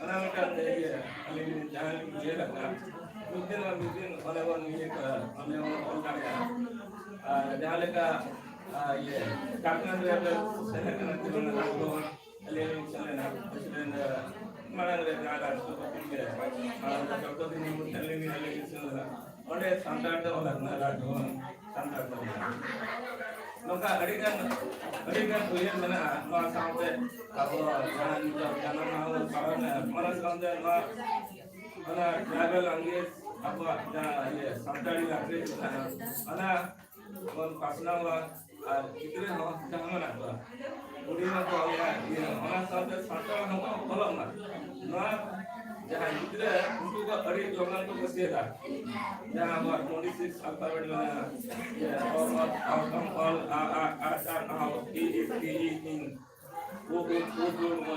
ᱚᱱᱟ ᱢᱤᱫᱴᱟᱝ ᱤᱭᱟᱹ, ᱟᱹᱞᱤᱧ ᱡᱟᱦᱟᱸ ᱞᱤᱧ ᱩᱭᱦᱟᱹᱨ ᱟᱠᱟᱫᱼᱟ, ᱢᱤᱫ ᱫᱤᱱ ᱵᱟᱝ ᱢᱤᱫ ᱫᱤᱱ ᱚᱸᱰᱮ ᱵᱚᱱ ᱤᱭᱟᱹ ᱠᱟᱜᱼᱟ, ᱚᱸᱰᱮ ᱵᱚᱱ ᱚᱞ ᱫᱟᱲᱮᱭᱟᱜᱼᱟ᱾ ᱟᱨ ᱡᱟᱦᱟᱸ ᱞᱮᱠᱟ, ᱟ, ᱤᱭᱟᱹ, ᱡᱷᱟᱲᱠᱷᱚᱸᱰ ᱨᱮ ᱟᱯᱮ ᱥᱮᱱ ᱟᱠᱟᱱᱟ ᱪᱮ ᱵᱟᱝ, ᱨᱟᱡᱽᱵᱷᱚᱵᱚᱱ? ᱟᱹᱞᱤᱧ ᱞᱤᱧ ᱥᱮᱱ ᱞᱮᱱᱟ, ᱯᱨᱮᱥᱤᱰᱮᱱᱴ, ᱢᱟᱲᱟᱝ ᱨᱮ ᱡᱟᱦᱟᱸ ᱨᱟᱥᱴᱨᱚᱯᱚᱛᱤ ᱜᱮ, ᱟᱨ ᱰᱚᱠᱴᱚᱨ ᱫᱤᱱᱤ ᱢᱩᱨᱢᱩ ᱴᱷᱮᱱ ᱞᱤᱧ, ᱟᱹᱞᱤᱧ ᱞᱤᱧ ᱥᱮᱱ ᱞᱮᱱᱟ᱾ ᱚᱸᱰᱮ ᱥᱟᱱᱛᱟᱲ ᱛᱮ ᱚᱞ ᱟᱠᱟᱱᱟ, ᱨᱟᱡᱽᱵᱷᱚᱵᱚᱱ ᱥᱟᱱᱛᱟᱲ ᱛᱮ ᱚᱞ ᱟᱠᱟᱱᱟ᱾ ᱱᱚᱝᱠᱟ ᱟᱹᱰᱤᱜᱟᱱ, ᱟᱹᱰᱤᱜᱟᱱ ᱩᱭᱦᱟᱹᱨ ᱢᱮᱱᱟᱜᱼᱟ᱾ ᱱᱚᱣᱟ ᱥᱟᱶᱛᱮ ᱟᱵᱚ ᱡᱟᱦᱟᱸ ᱱᱤᱛᱚᱜ ᱡᱟᱱᱟᱢ ᱢᱟᱦᱟ ᱵᱚᱱ ᱯᱟᱞᱚᱱᱮᱫᱼᱟ, ᱚᱱᱟ ᱥᱟᱶᱛᱮ ᱱᱚᱣᱟ, ᱚᱱᱟ ᱴᱨᱟᱭᱵᱟᱞ ᱞᱮᱝᱜᱩᱭᱮᱡᱽ, ᱟᱵᱚᱣᱟᱜ ᱡᱟᱦᱟᱸ ᱤᱭᱟᱹ ᱥᱟᱱᱛᱟᱲᱤ ᱞᱮᱝᱜᱩᱭᱮᱡᱽ ᱢᱮᱱᱟᱜᱼᱟ, ᱚᱱᱟ ᱵᱚᱱ ᱯᱟᱥᱱᱟᱣᱟ ᱟᱨ ᱜᱤᱫᱽᱨᱟᱹ ᱦᱚᱸ ᱡᱟᱦᱟᱸ ᱢᱮᱱᱟᱜ ᱠᱚᱣᱟ, ᱩᱱᱤ ᱢᱟ ᱠᱚ ᱚᱞᱮᱜᱼᱟ, ᱤᱭᱟᱹ, ᱚᱱᱟ ᱥᱟᱶᱛᱮ ᱥᱟᱱᱛᱟᱲ ᱦᱚᱸᱠᱚ ᱚᱞᱚᱜ ᱢᱟ᱾ ᱱᱚᱣᱟ ᱡᱟᱦᱟᱸ ᱜᱤᱫᱽᱨᱟᱹ, ᱩᱱᱠᱩ ᱫᱚ ᱟᱹᱰᱤ ᱞᱚᱜᱚᱱ ᱠᱚ ᱠᱩᱥᱤᱭᱟᱫᱟ᱾ ᱡᱟᱦᱟᱸ ᱟᱵᱚᱣᱟᱜ twenty six alphabet ᱢᱮᱱᱟᱜᱼᱟ, ᱤᱭᱟᱹ, ᱚ, ᱚ, ᱚ, ᱠᱷᱚᱱ ᱚᱞ, ᱟ, ᱟ, ᱟ, ᱪᱟᱨ, ᱟᱦ, ᱤ, ᱤ, ᱤ, ᱤ, ᱤ, ᱩ, ᱩ, ᱩ, ᱩ, ᱩ᱾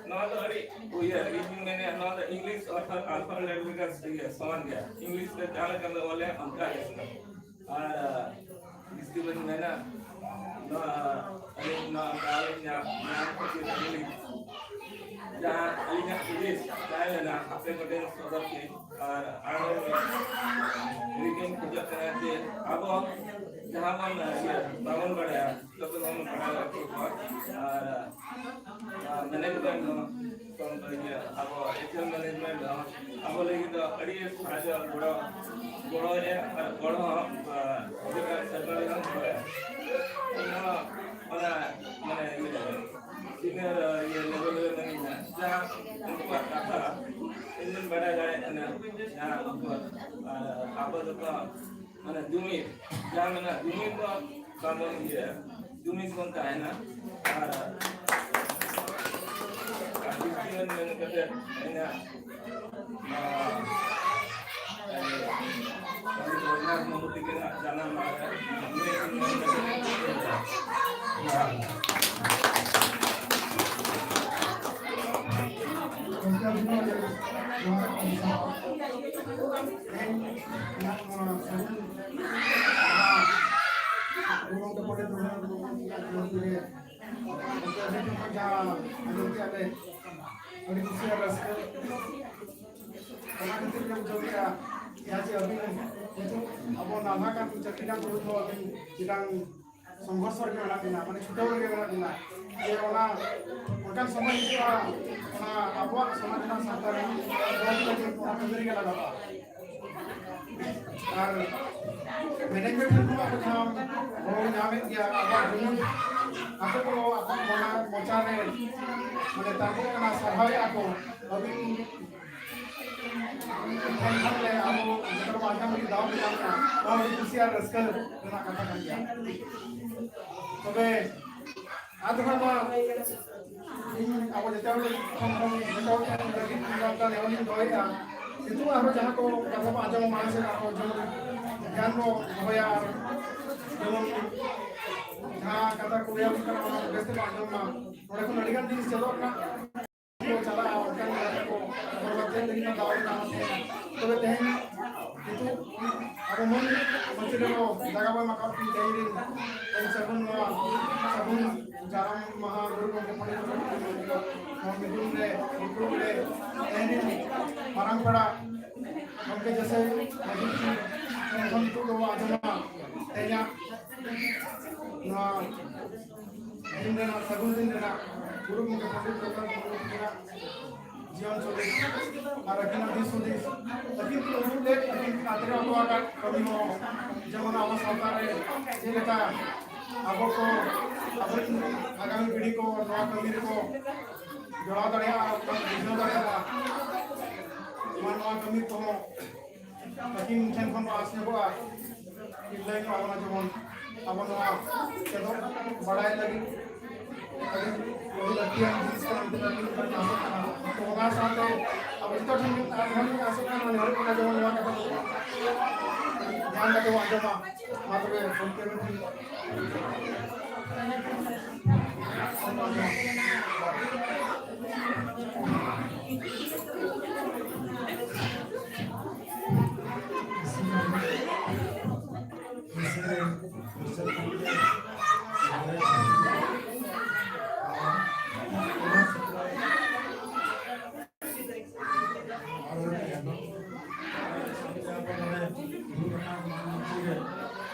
ᱱᱚᱣᱟ ᱫᱚ ᱟᱹᱰᱤ ᱩᱭᱦᱟᱹᱨ, ᱤᱧ ᱢᱮᱱᱮᱫᱼᱟ, ᱱᱚᱣᱟ ᱫᱚ ᱤᱝᱞᱤᱥ ᱚᱞ, ᱟᱞᱯᱷᱟᱵᱮᱴ ᱞᱮᱠᱟ ᱤᱭᱟᱹ ᱥᱚᱢᱟᱱ ᱜᱮᱭᱟ᱾ ᱤᱝᱞᱤᱥ ᱛᱮ ᱡᱟᱦᱟᱸ ᱞᱮᱠᱟ ᱞᱮ ᱚᱞᱮᱫᱼᱟ, ᱚᱱᱠᱟ ᱜᱮ᱾ ᱟᱨ ᱡᱟᱹᱥᱛᱤ ᱵᱟᱹᱧ ᱢᱮᱱᱟ, ᱱᱚᱣᱟ ᱟᱹᱞᱤᱧ ᱱᱚᱣᱟ ᱫᱟᱣ ᱞᱤᱧ ᱧᱟᱢ, ᱧᱟᱢ ᱠᱷᱟᱹᱛᱤᱨ ᱟᱹᱞᱤᱧ ᱡᱟᱦᱟᱸ ᱟᱹᱞᱤᱧᱟᱜ ᱦᱩᱫᱤᱥ ᱛᱟᱦᱮᱸ ᱞᱮᱱᱟ, ᱟᱯᱮ ᱠᱚᱴᱷᱮᱱ ᱥᱚᱫᱚᱨ ᱠᱮᱫ, ᱟᱨ ᱟᱨᱦᱚᱸ ᱨᱤᱠᱟᱹᱧ ᱠᱷᱚᱡᱚᱜ ᱠᱟᱱᱟ ᱡᱮ ᱟᱵᱚ ᱡᱟᱦᱟᱸ ᱵᱚᱱ, ᱤᱭᱟᱹ, ᱵᱟᱵᱚᱱ ᱵᱟᱲᱟᱭᱟ, ᱡᱚᱛᱚ ᱵᱚᱱ ᱵᱟᱲᱟᱭᱟ᱾ ᱟᱨ ᱟᱨ ᱢᱮᱱᱮᱡᱢᱮᱱᱴ ᱦᱚᱸ, ᱛᱚ, ᱤᱭᱟᱹ, ᱟᱵᱚ ᱮᱠᱥᱮᱞ ᱢᱮᱱᱮᱡᱢᱮᱱᱴ ᱦᱚᱸ ᱟᱵᱚ ᱞᱟᱹᱜᱤᱫ ᱫᱚ ᱟᱹᱰᱤ ᱥᱟᱦᱟᱡᱽᱡᱚ ᱜᱚᱲᱚ, ᱜᱚᱲᱚᱭᱟ ᱟᱨ ᱜᱚᱲᱚ ᱦᱚᱸ, ᱟᱨ ᱥᱮᱨᱢᱟ ᱨᱮ ᱦᱚᱸ ᱜᱚᱲᱚᱭᱟ᱾ ᱤᱧ ᱦᱚᱸ ᱚᱱᱟ, ᱢᱟᱱᱮ, ᱤᱭᱟᱹ, ᱥᱤᱱᱤᱭᱟᱨ, ᱤᱭᱟᱹ, ᱞᱮᱵᱮᱞ ᱨᱮ ᱢᱮᱱᱟᱹᱧᱟ, ᱡᱟᱦᱟᱸ ᱩᱱᱠᱩᱣᱟᱜ ᱠᱟᱛᱷᱟ ᱵᱚᱱ ᱵᱟᱰᱟᱭ ᱫᱟᱲᱮᱭᱟᱜ ᱠᱟᱱᱟ, ᱡᱟᱦᱟᱸ ᱩᱱᱠᱩ, ᱟᱨ ᱟᱵᱚ ᱡᱚᱛᱚ ᱢᱟᱱᱮ ᱡᱩᱢᱤᱫ, ᱡᱟᱦᱟᱸ ᱢᱮᱱᱟᱜᱼᱟ, ᱡᱩᱢᱤᱫ ᱵᱚᱱ, ᱵᱟᱵᱚᱱ ᱤᱭᱟᱹᱭᱟ, ᱡᱩᱢᱤᱫ ᱵᱚᱱ ᱛᱟᱦᱮᱱᱟ᱾ ᱟᱨ, ᱟᱨ ᱡᱩᱢᱤᱫ ᱢᱮᱱ ᱠᱟᱛᱮ ᱤᱧᱟᱹᱜ, ᱟᱨ, ᱟᱨ ᱨᱚᱜᱷᱩᱱᱟᱛᱷ ᱢᱩᱨᱢᱩ ᱛᱤᱠᱤᱱᱟᱜ ᱡᱟᱱᱟᱢ ᱢᱟᱦᱟ ᱨᱮ ᱜᱚᱢᱠᱮ ᱟᱹᱵᱤᱱ ᱦᱚᱸ ᱟᱹᱰᱤ ᱱᱚᱣᱟ ᱛᱮᱦᱮᱧ ᱱᱚᱣᱟ ᱥᱟᱹᱜᱩᱱ ᱜᱩᱨᱩ ᱜᱚᱢᱠᱮ ᱯᱚᱱᱰᱤᱛ ᱨᱚᱜᱷᱩᱱᱟᱛᱷ ᱢᱩᱨᱢᱩ ᱛᱤᱠᱤᱱᱟᱜ ᱡᱚᱱᱢ ᱫᱤᱱ ᱨᱮ ᱜᱚᱢᱠᱮ ᱟᱹᱵᱤᱱ ᱴᱷᱮᱱ ᱠᱷᱚᱱ ᱡᱟᱦᱟᱸ ᱟᱸᱡᱚᱢ ᱠᱮᱫᱼᱟ ᱞᱮ, ᱟᱹᱰᱤ ᱠᱩᱥᱤ ᱟᱨ ᱨᱟᱹᱥᱠᱟᱹ᱾ ᱚᱱᱟ ᱠᱷᱟᱹᱛᱤᱨ ᱜᱮ ᱵᱩᱡᱷᱟᱹᱣ ᱠᱮᱫᱼᱟ ᱡᱟᱦᱟᱸ ᱡᱮ ᱟᱹᱵᱤᱱ ᱱᱤᱛᱚᱜ ᱟᱵᱚ ᱱᱟᱞᱦᱟ ᱠᱟᱱ ᱪᱟᱹᱠᱨᱤ ᱠᱟᱱ ᱠᱚ ᱟᱹᱵᱤᱱ ᱢᱤᱫᱴᱟᱝ ᱥᱚᱝᱜᱷᱚᱨᱥᱚ ᱨᱮᱜᱮ ᱢᱮᱱᱟᱜ ᱵᱤᱱᱟ, ᱢᱟᱱᱮ ᱪᱷᱩᱴᱟᱹᱣ ᱨᱮᱜᱮ ᱢᱮᱱᱟᱜ ᱵᱤᱱᱟ᱾ ᱡᱮ ᱚᱱᱟ ᱚᱱᱠᱟᱱ ᱥᱚᱢᱚᱭ ᱦᱤᱡᱩᱜᱼᱟ, ᱚᱱᱟ ᱟᱵᱚᱣᱟᱜ ᱥᱚᱢᱟᱡᱽ ᱨᱮᱱᱟᱜ ᱥᱟᱶᱛᱟ ᱨᱮᱱᱟᱜ ᱵᱚᱫᱚᱞ ᱞᱟᱹᱜᱤᱫ ᱚᱱᱟ ᱠᱟᱹᱢᱤ ᱨᱮᱜᱮ ᱞᱟᱜᱟᱜᱼᱟ᱾ ᱟᱨ ᱢᱮᱱᱮᱡᱢᱮᱱᱴ ᱨᱮᱦᱚᱸ ᱟᱵᱚ ᱡᱟᱦᱟᱸ ᱜᱚᱲᱚ ᱧᱟᱢᱮᱫ ᱜᱮᱭᱟ, ᱟᱵᱚᱣᱟᱜ ᱡᱩᱢᱤᱫ ᱟᱠᱚ ᱠᱚ ᱟᱠᱚ ᱢᱚᱱᱟ ᱢᱚᱪᱟ ᱨᱮ ᱢᱟᱱᱮ ᱛᱟᱨᱠᱚᱜ ᱠᱟᱱᱟ, ᱥᱟᱨᱦᱟᱣᱮᱫᱼᱟ ᱠᱚ᱾ ᱟᱹᱵᱤᱱ ᱴᱷᱮᱱ ᱠᱷᱚᱱ ᱞᱮ ᱟᱵᱚ ᱡᱚᱛᱚ ᱠᱚ ᱟᱸᱡᱚᱢ ᱞᱟᱹᱜᱤᱫ ᱫᱟᱣ ᱯᱮ ᱧᱟᱢ ᱠᱟᱜᱼᱟ, ᱱᱚᱣᱟ ᱟᱹᱰᱤ ᱠᱩᱥᱤ ᱟᱨ ᱨᱟᱹᱥᱠᱟᱹ ᱨᱮᱱᱟᱜ ᱠᱟᱛᱷᱟ ᱠᱟᱱ ᱜᱮᱭᱟ᱾ ᱛᱚᱵᱮ ᱟᱫᱚ ᱦᱟᱸᱜ ᱱᱚᱣᱟ ᱤᱧ ᱟᱵᱚ ᱡᱚᱛᱚ ᱦᱚᱲ ᱞᱟᱹᱜᱤᱫ ᱠᱷᱚᱱ ᱠᱷᱚᱱ ᱡᱚᱛᱚ ᱦᱚᱲ ᱴᱷᱮᱱ ᱞᱟᱹᱜᱤᱫ ᱤᱧ ᱱᱚᱣᱟ ᱢᱤᱫᱴᱟᱝ ᱱᱮᱦᱚᱨᱤᱧ ᱫᱚᱦᱚᱭᱮᱫᱼᱟ᱾ ᱱᱤᱛᱚᱜ ᱟᱨᱦᱚᱸ ᱡᱟᱦᱟᱸ ᱠᱚ ᱠᱟᱛᱷᱟ ᱵᱚ ᱟᱸᱡᱚᱢ ᱢᱟᱲᱟᱝ ᱥᱮᱫ ᱟᱨᱦᱚᱸ ᱡᱮᱢᱚᱱ ᱜᱮᱭᱟᱱ ᱵᱚ ᱫᱚᱦᱚᱭᱟ, ᱟᱨ ᱡᱮᱢᱚᱱ ᱡᱟᱦᱟᱸ ᱠᱟᱛᱷᱟ ᱠᱚ ᱞᱟᱹᱭ ᱟᱵᱚᱱ ᱠᱟᱱᱟ ᱚᱱᱟ ᱠᱚ ᱵᱮᱥ ᱛᱮᱵᱚ ᱟᱸᱡᱚᱢ ᱢᱟ᱾ ᱱᱚᱸᱰᱮ ᱠᱷᱚᱱ ᱟᱹᱰᱤᱜᱟᱱ ᱡᱤᱱᱤᱥ ᱪᱮᱫᱚᱜ ᱨᱮᱱᱟᱜ ᱠᱚ ᱪᱟᱞᱟᱜᱼᱟ, ᱚᱱᱠᱟᱱ ᱡᱟᱭᱜᱟ ᱠᱚ ᱦᱚᱲ ᱵᱟᱨᱛᱮ ᱞᱟᱹᱜᱤᱫ ᱦᱚᱸ ᱫᱟᱣ ᱮ ᱧᱟᱢ ᱛᱟᱦᱮᱸᱫ᱾ ᱛᱚᱵᱮ ᱛᱮᱦᱮᱧ ᱱᱤᱛᱚᱜ ᱟᱵᱚ ᱢᱟᱹᱱ ᱢᱟᱹᱪᱤ ᱨᱮᱵᱚ ᱡᱟᱭᱜᱟ ᱵᱚ ᱮᱢ ᱟᱠᱟᱫ ᱠᱤᱱ ᱛᱮᱦᱮᱧ ᱨᱤᱱ ᱛᱮᱦᱮᱧ ᱥᱟᱹᱜᱩᱱ ᱱᱚᱣᱟ ᱥᱟᱹᱜᱩᱱ ᱡᱟᱱᱟᱢ ᱢᱟᱦᱟ ᱜᱩᱨᱩ ᱜᱚᱢᱠᱮ ᱯᱚᱱᱰᱤᱛ ᱨᱚᱜᱷᱩᱱᱟᱛᱷ ᱢᱩᱨᱢᱩ ᱱᱚᱣᱟ ᱧᱩᱛᱩᱢ ᱨᱮ ᱫᱩᱯᱲᱩᱵ ᱨᱮ ᱛᱮᱦᱮᱧ ᱨᱤᱱ ᱢᱟᱨᱟᱝ ᱯᱮᱲᱟ ᱜᱚᱢᱠᱮ ᱡᱮᱥᱮ ᱢᱟᱹᱡᱷᱤ ᱴᱷᱮᱱ ᱠᱷᱚᱱ ᱱᱤᱛᱚᱜ ᱫᱚᱵᱚ ᱟᱸᱡᱚᱢᱟ ᱛᱮᱦᱮᱧᱟᱜ ᱱᱚᱣᱟ ᱫᱤᱱ ᱨᱮᱱᱟᱜ, ᱥᱟᱹᱜᱩᱱ ᱫᱤᱱ ᱨᱮᱱᱟᱜ ᱜᱩᱨᱩ ᱜᱚᱢᱠᱮ ᱯᱚᱱᱰᱤᱛ ᱨᱚᱜᱷᱩᱱᱟᱛᱷ ᱢᱩᱨᱢᱩ ᱛᱟᱹᱠᱤᱱᱟᱜ ᱡᱤᱭᱚᱱ ᱪᱚᱨᱤᱛ ᱟᱨ ᱟᱹᱠᱤᱱᱟᱜ ᱫᱤᱥ ᱦᱩᱫᱤᱥ, ᱟᱹᱠᱤᱱ ᱠᱤᱱ ᱩᱭᱦᱟᱹᱨ ᱞᱮᱫ, ᱟᱹᱠᱤᱱ ᱠᱤᱱ ᱟᱛᱨᱮ ᱦᱚᱴᱚ ᱟᱠᱟᱫ ᱠᱟᱹᱢᱤ ᱦᱚᱸ, ᱡᱮᱢᱚᱱ ᱟᱵᱚ ᱥᱟᱶᱛᱟ ᱨᱮ ᱪᱮᱫ ᱞᱮᱠᱟ ᱟᱵᱚ ᱠᱚ, ᱟᱵᱚᱨᱮᱱ ᱟᱜᱟᱢᱤ ᱯᱤᱲᱦᱤ ᱠᱚ ᱱᱚᱣᱟ ᱠᱟᱹᱢᱤ ᱨᱮᱠᱚ ᱡᱚᱲᱟᱣ ᱫᱟᱲᱮᱭᱟᱜᱼᱟ, ᱵᱩᱡᱷᱟᱹᱣ ᱫᱟᱲᱮᱭᱟᱜᱼᱟ᱾ ᱠᱟᱹᱢᱤ ᱠᱚᱦᱚᱸ ᱟᱹᱠᱤᱱ ᱴᱷᱮᱱ ᱠᱷᱚᱱ ᱵᱚᱱ ᱟᱸᱥ ᱧᱚᱜᱚᱜᱼᱟ᱾ ᱞᱟᱹᱭ ᱧᱚᱜ ᱟᱵᱚᱱᱟ, ᱡᱮᱢᱚᱱ ᱟᱵᱚ ᱱᱚᱣᱟ ᱪᱮᱫᱚᱜ ᱵᱟᱲᱟᱭ ᱞᱟᱹᱜᱤᱫ ᱟᱹᱰᱤ, ᱟᱹᱰᱤ ᱞᱟᱹᱠᱛᱤᱭᱟᱱ ᱡᱤᱱᱤᱥ ᱠᱟᱱᱟ, ᱟᱹᱰᱤ ᱞᱟᱹᱠᱛᱤᱭᱟᱱ ᱠᱟᱹᱢᱤ ᱠᱟᱱᱟ᱾ ᱛᱚ ᱚᱱᱟ ᱥᱟᱶᱛᱮ ᱟᱵᱚ ᱡᱚᱛᱚ ᱴᱷᱮᱱ ᱢᱤᱫ ᱟᱨ ᱢᱤᱫ ᱟᱥᱚᱜ ᱠᱟᱱᱟ, ᱱᱚᱣᱟ ᱡᱮᱢᱚᱱ ᱱᱚᱣᱟ ᱠᱟᱛᱷᱟ ᱠᱚ ᱧᱟᱢ ᱠᱟᱛᱮ ᱵᱚᱱ ᱟᱸᱡᱚᱢᱟ᱾ ᱢᱟ ᱛᱚᱵᱮ ᱜᱚᱢᱠᱮ ᱵᱮᱱ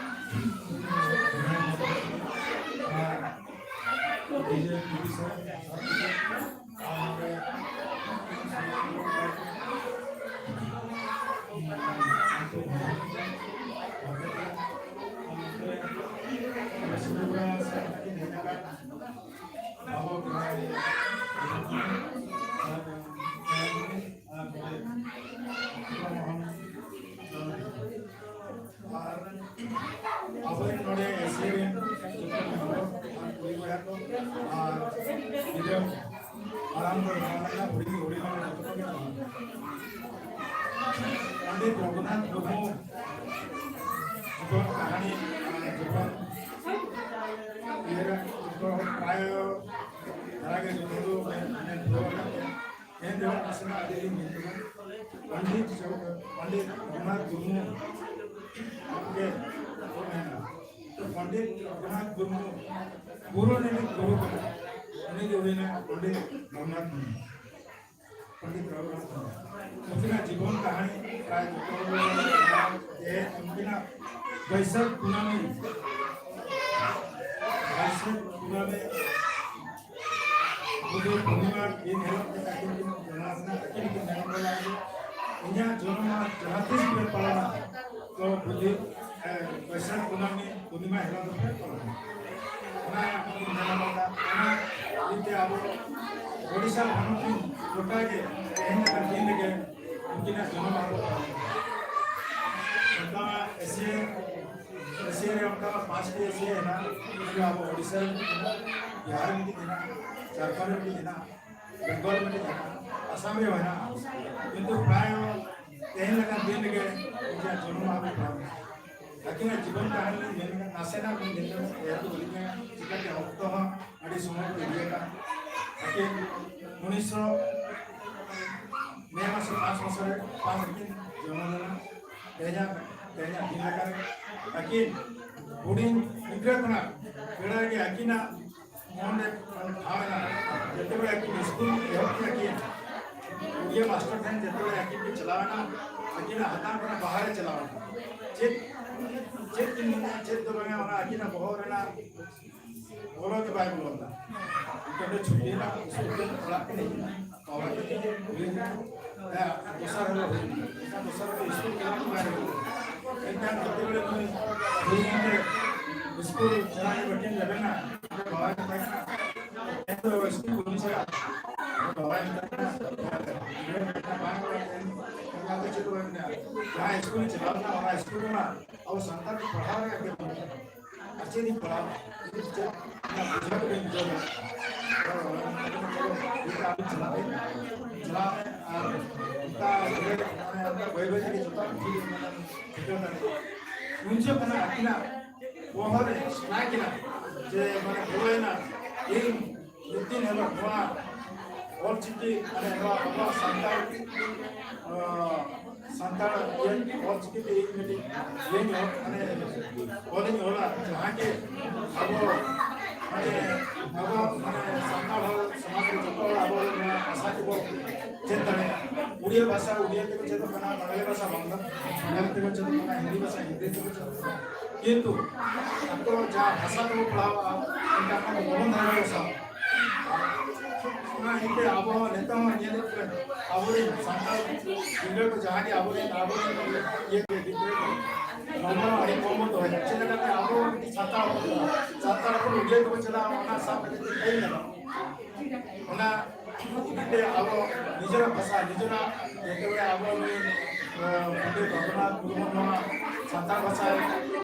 ᱟᱨ ᱟᱵᱚᱨᱮᱱ ᱱᱚᱰᱮ ᱮᱥ ᱮ ᱨᱮᱱ ᱡᱚᱛᱚ ᱢᱮᱢᱵᱚᱨ ᱟᱨ ᱠᱩᱲᱤ ᱵᱚᱭᱦᱟ ᱠᱚ ᱟᱨ ᱜᱤᱫᱽᱨᱟᱹ ᱢᱟᱨᱟᱝ ᱠᱚ ᱡᱟᱦᱟᱸ ᱞᱮᱠᱟ ᱦᱩᱰᱤᱧ ᱦᱩᱰᱤᱧ ᱦᱚᱲ ᱡᱚᱛᱚ ᱠᱚ ᱢᱮᱱᱟᱜᱼᱟ᱾ ᱯᱚᱱᱰᱤᱛ ᱨᱚᱜᱷᱩᱱᱟᱛᱷ ᱢᱩᱨᱢᱩ ᱡᱚᱠᱷᱚᱱ ᱠᱟᱹᱦᱱᱤ, ᱡᱚᱠᱷᱚᱱ ᱤᱭᱟᱹ ᱨᱮ ᱡᱚᱛᱚ ᱦᱚᱲ ᱯᱨᱟᱭ ᱫᱷᱟᱨᱟ ᱜᱮ ᱡᱚᱛᱚ ᱠᱚ ᱢᱮᱱ, ᱢᱮᱱ ᱯᱩᱨᱟᱹᱣ ᱟᱠᱟᱫ ᱜᱮᱭᱟ᱾ ᱮᱱ ᱨᱮᱦᱚᱸ ᱱᱟᱥᱮᱱᱟᱜ ᱟᱹᱞᱤᱧ ᱞᱤᱧ ᱢᱮᱱ ᱛᱟᱵᱚᱱᱟ᱾ ᱯᱚᱱᱰᱤᱛ ᱨᱚᱜᱷᱩᱱᱟᱛᱷ ᱢᱩᱨᱢᱩ ᱜᱮ ᱠᱚ ᱢᱮᱱᱟ᱾ ᱛᱚ ᱯᱚᱱᱰᱤᱛ ᱨᱚᱜᱷᱩᱱᱟᱛᱷ ᱢᱩᱨᱢᱩ ᱜᱩᱨᱩ ᱨᱤᱱᱤᱡ ᱜᱩᱨᱩ ᱠᱟᱱᱟ᱾ ᱩᱱᱤ ᱜᱮ ᱦᱩᱭᱱᱟ ᱯᱚᱱᱰᱤᱛ ᱨᱚᱜᱷᱩᱱᱟᱛᱷ ᱢᱩᱨᱢᱩ᱾ ᱯᱚᱱᱰᱤᱛ ᱨᱚᱜᱷᱩᱱᱟᱛᱷ ᱢᱩᱨᱢᱩ᱾ ᱩᱱᱠᱤᱱᱟᱜ ᱡᱤᱵᱚᱱ ᱠᱟᱹᱦᱱᱤ ᱯᱨᱟᱭ ᱡᱚᱛᱚ ᱦᱚᱲ ᱵᱚᱱ ᱵᱟᱲᱟᱭᱟ᱾ ᱡᱮ ᱩᱱᱠᱤᱱᱟᱜ ᱵᱟᱹᱭᱥᱟᱹᱠᱷ ᱠᱩᱱᱟᱹᱢᱤ, ᱵᱟᱹᱭᱥᱟᱹᱠᱷ ᱠᱩᱱᱟᱹᱢᱤ ᱵᱩᱫᱷᱤ ᱯᱩᱨᱱᱤᱢᱟ ᱫᱤᱱ ᱦᱤᱞᱳᱜ ᱜᱮ ᱟᱹᱠᱤᱱ ᱠᱤᱱ ᱡᱟᱱᱟᱣ ᱥᱟᱱᱟ, ᱟᱹᱠᱤᱱ ᱠᱤᱱ ᱢᱮᱱ ᱵᱟᱲᱟ ᱠᱮᱫᱟ, "ᱤᱧᱟᱹᱜ ᱡᱚᱱᱚᱢ ᱢᱟᱦᱟ ᱡᱟᱦᱟᱸ ᱛᱤᱥ ᱯᱮ ᱯᱟᱞᱚᱱᱟ, ᱛᱚ ᱵᱩᱫᱷᱤ, ᱮ, ᱵᱟᱹᱭᱥᱟᱹᱠᱷ ᱠᱩᱱᱟᱹᱢᱤ ᱯᱩᱨᱱᱤᱢᱟ ᱦᱤᱞᱳᱜ ᱫᱚᱯᱮ ᱯᱟᱞᱚᱱᱟ᱾" ᱚᱱᱟ ᱟᱹᱠᱤᱱ ᱠᱤᱱ ᱢᱮᱱ ᱵᱟᱲᱟ ᱠᱮᱫᱟ᱾ ᱚᱱᱟ ᱤᱫᱤ ᱛᱮ ᱟᱵᱚ ᱳᱰᱤᱥᱟ ᱯᱚᱱᱚᱛ ᱨᱮᱱ ᱜᱚᱴᱟ ᱜᱮ ᱛᱮᱦᱮᱧ ᱞᱮᱠᱟᱱ ᱫᱤᱱ ᱨᱮᱜᱮ ᱩᱱᱠᱤᱱᱟᱜ ᱡᱚᱱᱚᱢ ᱟᱵᱚ ᱚᱱᱠᱟ ᱮᱥᱤᱭᱟ, ᱮᱥᱤᱭᱟ ᱨᱮ ᱚᱱᱠᱟ ᱯᱟᱸᱪᱴᱤ ᱮᱥᱤᱭᱟ ᱦᱮᱱᱟᱜᱼᱟ᱾ ᱟᱵᱚ ᱳᱰᱤᱥᱟ ᱨᱮ ᱢᱤᱫᱴᱤᱡ ᱦᱮᱱᱟᱜᱼᱟ, ᱵᱤᱦᱟᱨ ᱨᱮ ᱢᱤᱫᱴᱤᱡ ᱦᱮᱱᱟᱜᱼᱟ, ᱡᱷᱟᱲᱠᱷᱚᱸᱰ ᱨᱮ ᱢᱤᱫᱴᱤᱡ ᱦᱮᱱᱟᱜᱼᱟ, ᱵᱮᱝᱜᱚᱞ ᱨᱮ ᱢᱤᱫᱴᱤᱡ ᱦᱮᱱᱟᱜᱼᱟ, ᱟᱥᱟᱢ ᱨᱮ ᱦᱮᱱᱟᱜᱼᱟ᱾ ᱠᱤᱱᱛᱩ ᱯᱨᱟᱭ ᱛᱮᱦᱮᱧ ᱞᱮᱠᱟᱱ ᱫᱤᱱ ᱨᱮᱜᱮ ᱩᱱᱠᱤᱱᱟᱜ ᱡᱚᱱᱚᱢ ᱢᱟᱦᱟ ᱠᱚ ᱯᱟᱞᱚᱱ᱾ ᱟᱹᱠᱤᱱᱟᱜ ᱡᱤᱵᱚᱱ ᱠᱟᱹᱦᱱᱤ ᱞᱤᱧ ᱢᱮᱱ ᱞᱮᱠᱷᱟᱱ ᱱᱟᱥᱮᱱᱟᱜ ᱞᱤᱧ ᱞᱟᱹᱭ ᱧᱚᱜ ᱮᱦᱚᱵ ᱫᱚ ᱵᱟᱹᱞᱤᱧ ᱢᱮᱱᱟ, ᱪᱤᱠᱟᱹᱛᱮ ᱚᱠᱛᱚ ᱦᱚᱸ ᱟᱹᱰᱤ ᱥᱚᱢᱚᱭ ᱠᱚ ᱤᱫᱤᱭᱟᱠᱟᱫ᱾ ᱟᱹᱠᱤᱱ ᱩᱱᱤᱥᱥᱚ ᱢᱮ ᱢᱟᱥ ᱯᱟᱸᱪ ᱵᱚᱪᱷᱚᱨ ᱨᱮ ᱯᱟᱸᱪ ᱨᱮᱠᱤᱱ ᱡᱚᱱᱢᱚ ᱞᱮᱱᱟ᱾ ᱛᱮᱦᱮᱧᱟᱜ, ᱛᱮᱦᱮᱧᱟᱜ ᱫᱤᱱ ᱞᱮᱠᱟᱨᱮ ᱟᱹᱠᱤᱱ ᱦᱩᱰᱤᱧ ᱜᱤᱫᱽᱨᱟᱹ ᱠᱷᱚᱱᱟᱜ ᱵᱮᱲᱟ ᱨᱮᱜᱮ ᱟᱹᱠᱤᱱᱟᱜ ᱢᱚᱱ ᱨᱮ ᱴᱷᱟᱶ ᱮᱱᱟ᱾ ᱡᱮᱛᱮᱵᱮᱲᱮ ᱟᱹᱠᱤᱱ ᱥᱠᱩᱞ ᱮᱦᱚᱵ ᱠᱮᱫᱟ ᱠᱤᱱ, ᱩᱲᱤᱭᱟ ᱢᱟᱥᱴᱟᱨ ᱴᱷᱮᱱ ᱡᱮᱛᱮᱵᱮᱲᱮ ᱟᱹᱠᱤᱱ ᱠᱤᱱ ᱪᱟᱞᱟᱣ ᱮᱱᱟ, ᱟᱹᱠᱤᱱᱟᱜ ᱦᱟᱛᱟᱝ ᱠᱷᱚᱱᱟᱜ ᱵᱟᱦᱟᱨᱮ ᱪᱟᱞᱟᱣ ᱮᱱᱟ᱾ ᱪᱮᱫ, ᱪᱮᱫ ᱠᱤᱱ ᱢᱮᱱᱟ, ᱪᱮᱫ ᱫᱚ ᱵᱟᱝᱟ, ᱚᱱᱟ ᱟᱹᱠᱤᱱᱟᱜ ᱵᱚᱦᱚᱜ ᱨᱮᱱᱟᱜ ᱵᱚᱞᱚ ᱜᱮ ᱵᱟᱭ ᱵᱚᱞᱚ ᱞᱮᱱᱟ᱾ ᱮᱱᱠᱷᱟᱱ ᱫᱚ ᱪᱷᱩᱴᱤ ᱨᱮᱱᱟᱜ ᱥᱩᱨ ᱨᱮ ᱚᱲᱟᱜ ᱠᱤᱱ ᱦᱮᱡ ᱮᱱᱟ᱾ ᱚᱲᱟᱜ ᱠᱤᱱ ᱦᱮᱡ ᱮᱱᱟ᱾ ᱦᱮᱸ, ᱫᱚᱥᱟᱨ ᱦᱤᱞᱳᱜ ᱦᱩᱭ ᱮᱱᱟ᱾ ᱮᱱᱠᱷᱟᱱ ᱫᱚᱥᱟᱨ ᱦᱤᱞᱳᱜ ᱥᱠᱩᱞ ᱪᱟᱞᱟᱜ ᱵᱟᱭ ᱦᱩᱭ ᱞᱮᱱᱟ᱾ ᱮᱱᱠᱷᱟᱱ ᱡᱚᱛᱚ ᱵᱮᱲᱮ ᱱᱩᱭ ᱦᱩᱭ ᱮᱱᱛᱮ ᱥᱠᱩᱞ ᱪᱟᱞᱟᱜ ᱜᱮ ᱵᱟᱹᱠᱤᱱ ᱨᱮᱵᱮᱱᱟ᱾ ᱵᱟᱵᱟᱭ ᱢᱮᱛᱟᱭ ᱠᱟᱱᱟ, "ᱮᱱ ᱫᱚ ᱥᱠᱩᱞ ᱵᱟᱹᱧ ᱪᱟᱞᱟᱜᱼᱟ᱾" ᱵᱟᱵᱟᱭ ᱢᱮᱛᱟᱭ ᱠᱟᱱᱟ, ᱵᱟᱝ ᱚᱲᱟᱜ ᱨᱮ ᱚᱱᱠᱟ ᱫᱚ ᱪᱮᱫ ᱦᱚᱸ ᱵᱟᱭ ᱢᱮᱱᱟ᱾ ᱡᱟᱦᱟᱸ ᱥᱠᱩᱞ ᱪᱟᱞᱟᱣ ᱞᱮᱱᱟ, ᱚᱱᱟ ᱥᱠᱩᱞ ᱨᱮᱢᱟ ᱟᱵᱚ ᱥᱟᱱᱛᱟᱲ ᱠᱚ ᱯᱟᱲᱦᱟᱣ ᱨᱮᱭᱟᱜ ᱜᱮ ᱵᱟᱹᱱᱩᱜᱼᱟ᱾ ᱟᱨ ᱪᱮᱫ ᱤᱧ ᱯᱟᱲᱦᱟᱣ? ᱤᱧ ᱫᱚ ᱪᱮᱫ ᱚᱱᱟ ᱵᱩᱡᱷᱟᱹᱣ ᱜᱮ ᱵᱟᱹᱧ ᱵᱩᱡᱷᱟᱹᱣ ᱫᱟᱲᱮᱭᱟᱜ ᱠᱟᱱᱟ᱾ ᱪᱟᱞᱟᱜ ᱢᱮ, ᱪᱟᱞᱟᱜ ᱢᱮ, ᱟᱨ ᱚᱱᱠᱟ ᱵᱟᱹᱭ ᱵᱟᱹᱭ ᱛᱮᱜᱮ ᱡᱚᱛᱚ ᱠᱤᱪᱷᱩ ᱢᱟᱱᱮ ᱵᱩᱡᱷᱟᱹᱣ ᱫᱟᱲᱮᱭᱟᱜᱼᱟ᱾ ᱩᱱ ᱡᱚᱠᱷᱚᱱ ᱟᱹᱠᱤᱱᱟᱜ ᱵᱚᱦᱚᱜ ᱨᱮ ᱥᱟᱱᱟ ᱠᱤᱱᱟ ᱡᱮ ᱢᱟᱱᱮ ᱵᱚᱞᱚᱭᱮᱱᱟ, ᱤᱧ ᱢᱤᱫ ᱫᱤᱱ ᱦᱤᱞᱳᱜ ᱱᱚᱣᱟ ᱚᱞ ᱪᱤᱠᱤ, ᱢᱟᱱᱮ ᱱᱚᱣᱟ ᱟᱵᱚᱣᱟᱜ ᱥᱟᱱᱛᱟᱲ, ᱟᱸ, ᱥᱟᱱᱛᱟᱲ ᱤᱭᱟᱹ ᱚᱞ ᱪᱤᱠᱤ ᱛᱮ ᱤᱧ ᱢᱤᱫᱴᱤᱡ ᱤᱭᱟᱹᱧ ᱚᱞ, ᱢᱟᱱᱮ ᱚᱞᱤᱧ ᱚᱞᱟ, ᱡᱟᱦᱟᱸ ᱜᱮ ᱟᱵᱚ, ᱢᱟᱱᱮ ᱟᱵᱚ, ᱢᱟᱱᱮ ᱥᱟᱱᱛᱟᱲ ᱦᱚᱲ ᱥᱚᱢᱟᱡᱽ ᱨᱮ ᱡᱚᱛᱚ ᱦᱚᱲ ᱟᱵᱚ ᱱᱚᱣᱟ ᱵᱷᱟᱥᱟ ᱛᱮᱵᱚ ᱪᱮᱫ ᱫᱟᱲᱮᱭᱟᱜᱼᱟ᱾ ᱩᱲᱤᱭᱟ ᱵᱷᱟᱥᱟ ᱩᱲᱤᱭᱟ ᱛᱮᱠᱚ ᱪᱮᱫᱚᱜ ᱠᱟᱱᱟ, ᱵᱟᱝᱞᱟ ᱵᱷᱟᱥᱟ ᱵᱟᱝᱞᱟ, ᱵᱟᱝᱞᱟ ᱛᱮᱠᱚ ᱪᱮᱫᱚᱜ ᱠᱟᱱᱟ, ᱦᱤᱱᱫᱤ ᱵᱷᱟᱥᱟ ᱦᱤᱱᱫᱤ ᱛᱮᱠᱚ ᱪᱮᱫᱚᱜ ᱠᱟᱱᱟ᱾ ᱠᱤᱱᱛᱩ ᱟᱠᱚ ᱡᱟᱦᱟᱸ ᱵᱷᱟᱥᱟ ᱛᱮᱠᱚ ᱯᱟᱲᱦᱟᱣᱟ, ᱚᱱᱠᱟ ᱠᱷᱟᱱ ᱫᱚ ᱵᱟᱵᱚᱱ ᱫᱟᱲᱮᱭᱟᱜᱼᱟ ᱥᱟᱶ᱾ ᱚᱱᱟ ᱤᱭᱟᱹᱛᱮ ᱟᱵᱚ ᱦᱚᱸ ᱱᱤᱛᱚᱜ ᱦᱚᱸ ᱧᱮᱞᱮᱫ ᱯᱮ, ᱟᱵᱚᱨᱮᱱ ᱥᱟᱱᱛᱟᱲ ᱜᱤᱫᱽᱨᱟᱹ ᱠᱚ ᱡᱟᱦᱟᱸ ᱜᱮ ᱟᱵᱚᱨᱮᱱ, ᱟᱵᱚᱨᱮᱱ ᱤᱭᱟᱹ ᱠᱚ ᱜᱤᱫᱽᱨᱟᱹ ᱠᱚ ᱱᱚᱢᱵᱚᱨ ᱦᱚᱸ ᱟᱹᱰᱤ ᱠᱚᱢ ᱵᱚᱱ ᱫᱚᱦᱚᱭᱟ᱾ ᱪᱮᱫ ᱞᱮᱠᱟᱛᱮ ᱟᱵᱚ ᱢᱤᱫᱴᱤᱡ ᱥᱟᱱᱛᱟᱲ ᱦᱚᱯᱚᱱ, ᱥᱟᱱᱛᱟᱲ ᱦᱚᱯᱚᱱ ᱩᱰᱤᱭᱟ ᱛᱮᱵᱚᱱ ᱪᱟᱞᱟᱜᱼᱟ, ᱚᱱᱟ ᱥᱟᱵ ᱠᱟᱛᱮ ᱪᱮᱫ ᱞᱟᱹᱭ ᱜᱟᱱᱚᱜᱼᱟ? ᱚᱱᱟ ᱟᱵᱚ ᱱᱤᱡᱮᱨᱟᱜ ᱵᱷᱟᱥᱟ, ᱱᱤᱡᱮᱨᱟᱜ ᱮᱠᱮᱵᱟᱨᱮ ᱟᱵᱚ ᱱᱩᱭ, ᱮ, ᱯᱚᱱᱰᱤᱛ ᱨᱚᱜᱷᱩᱱᱟᱛᱷ ᱢᱩᱨᱢᱩ ᱱᱚᱣᱟ ᱥᱟᱱᱛᱟᱲ ᱵᱷᱟᱥᱟ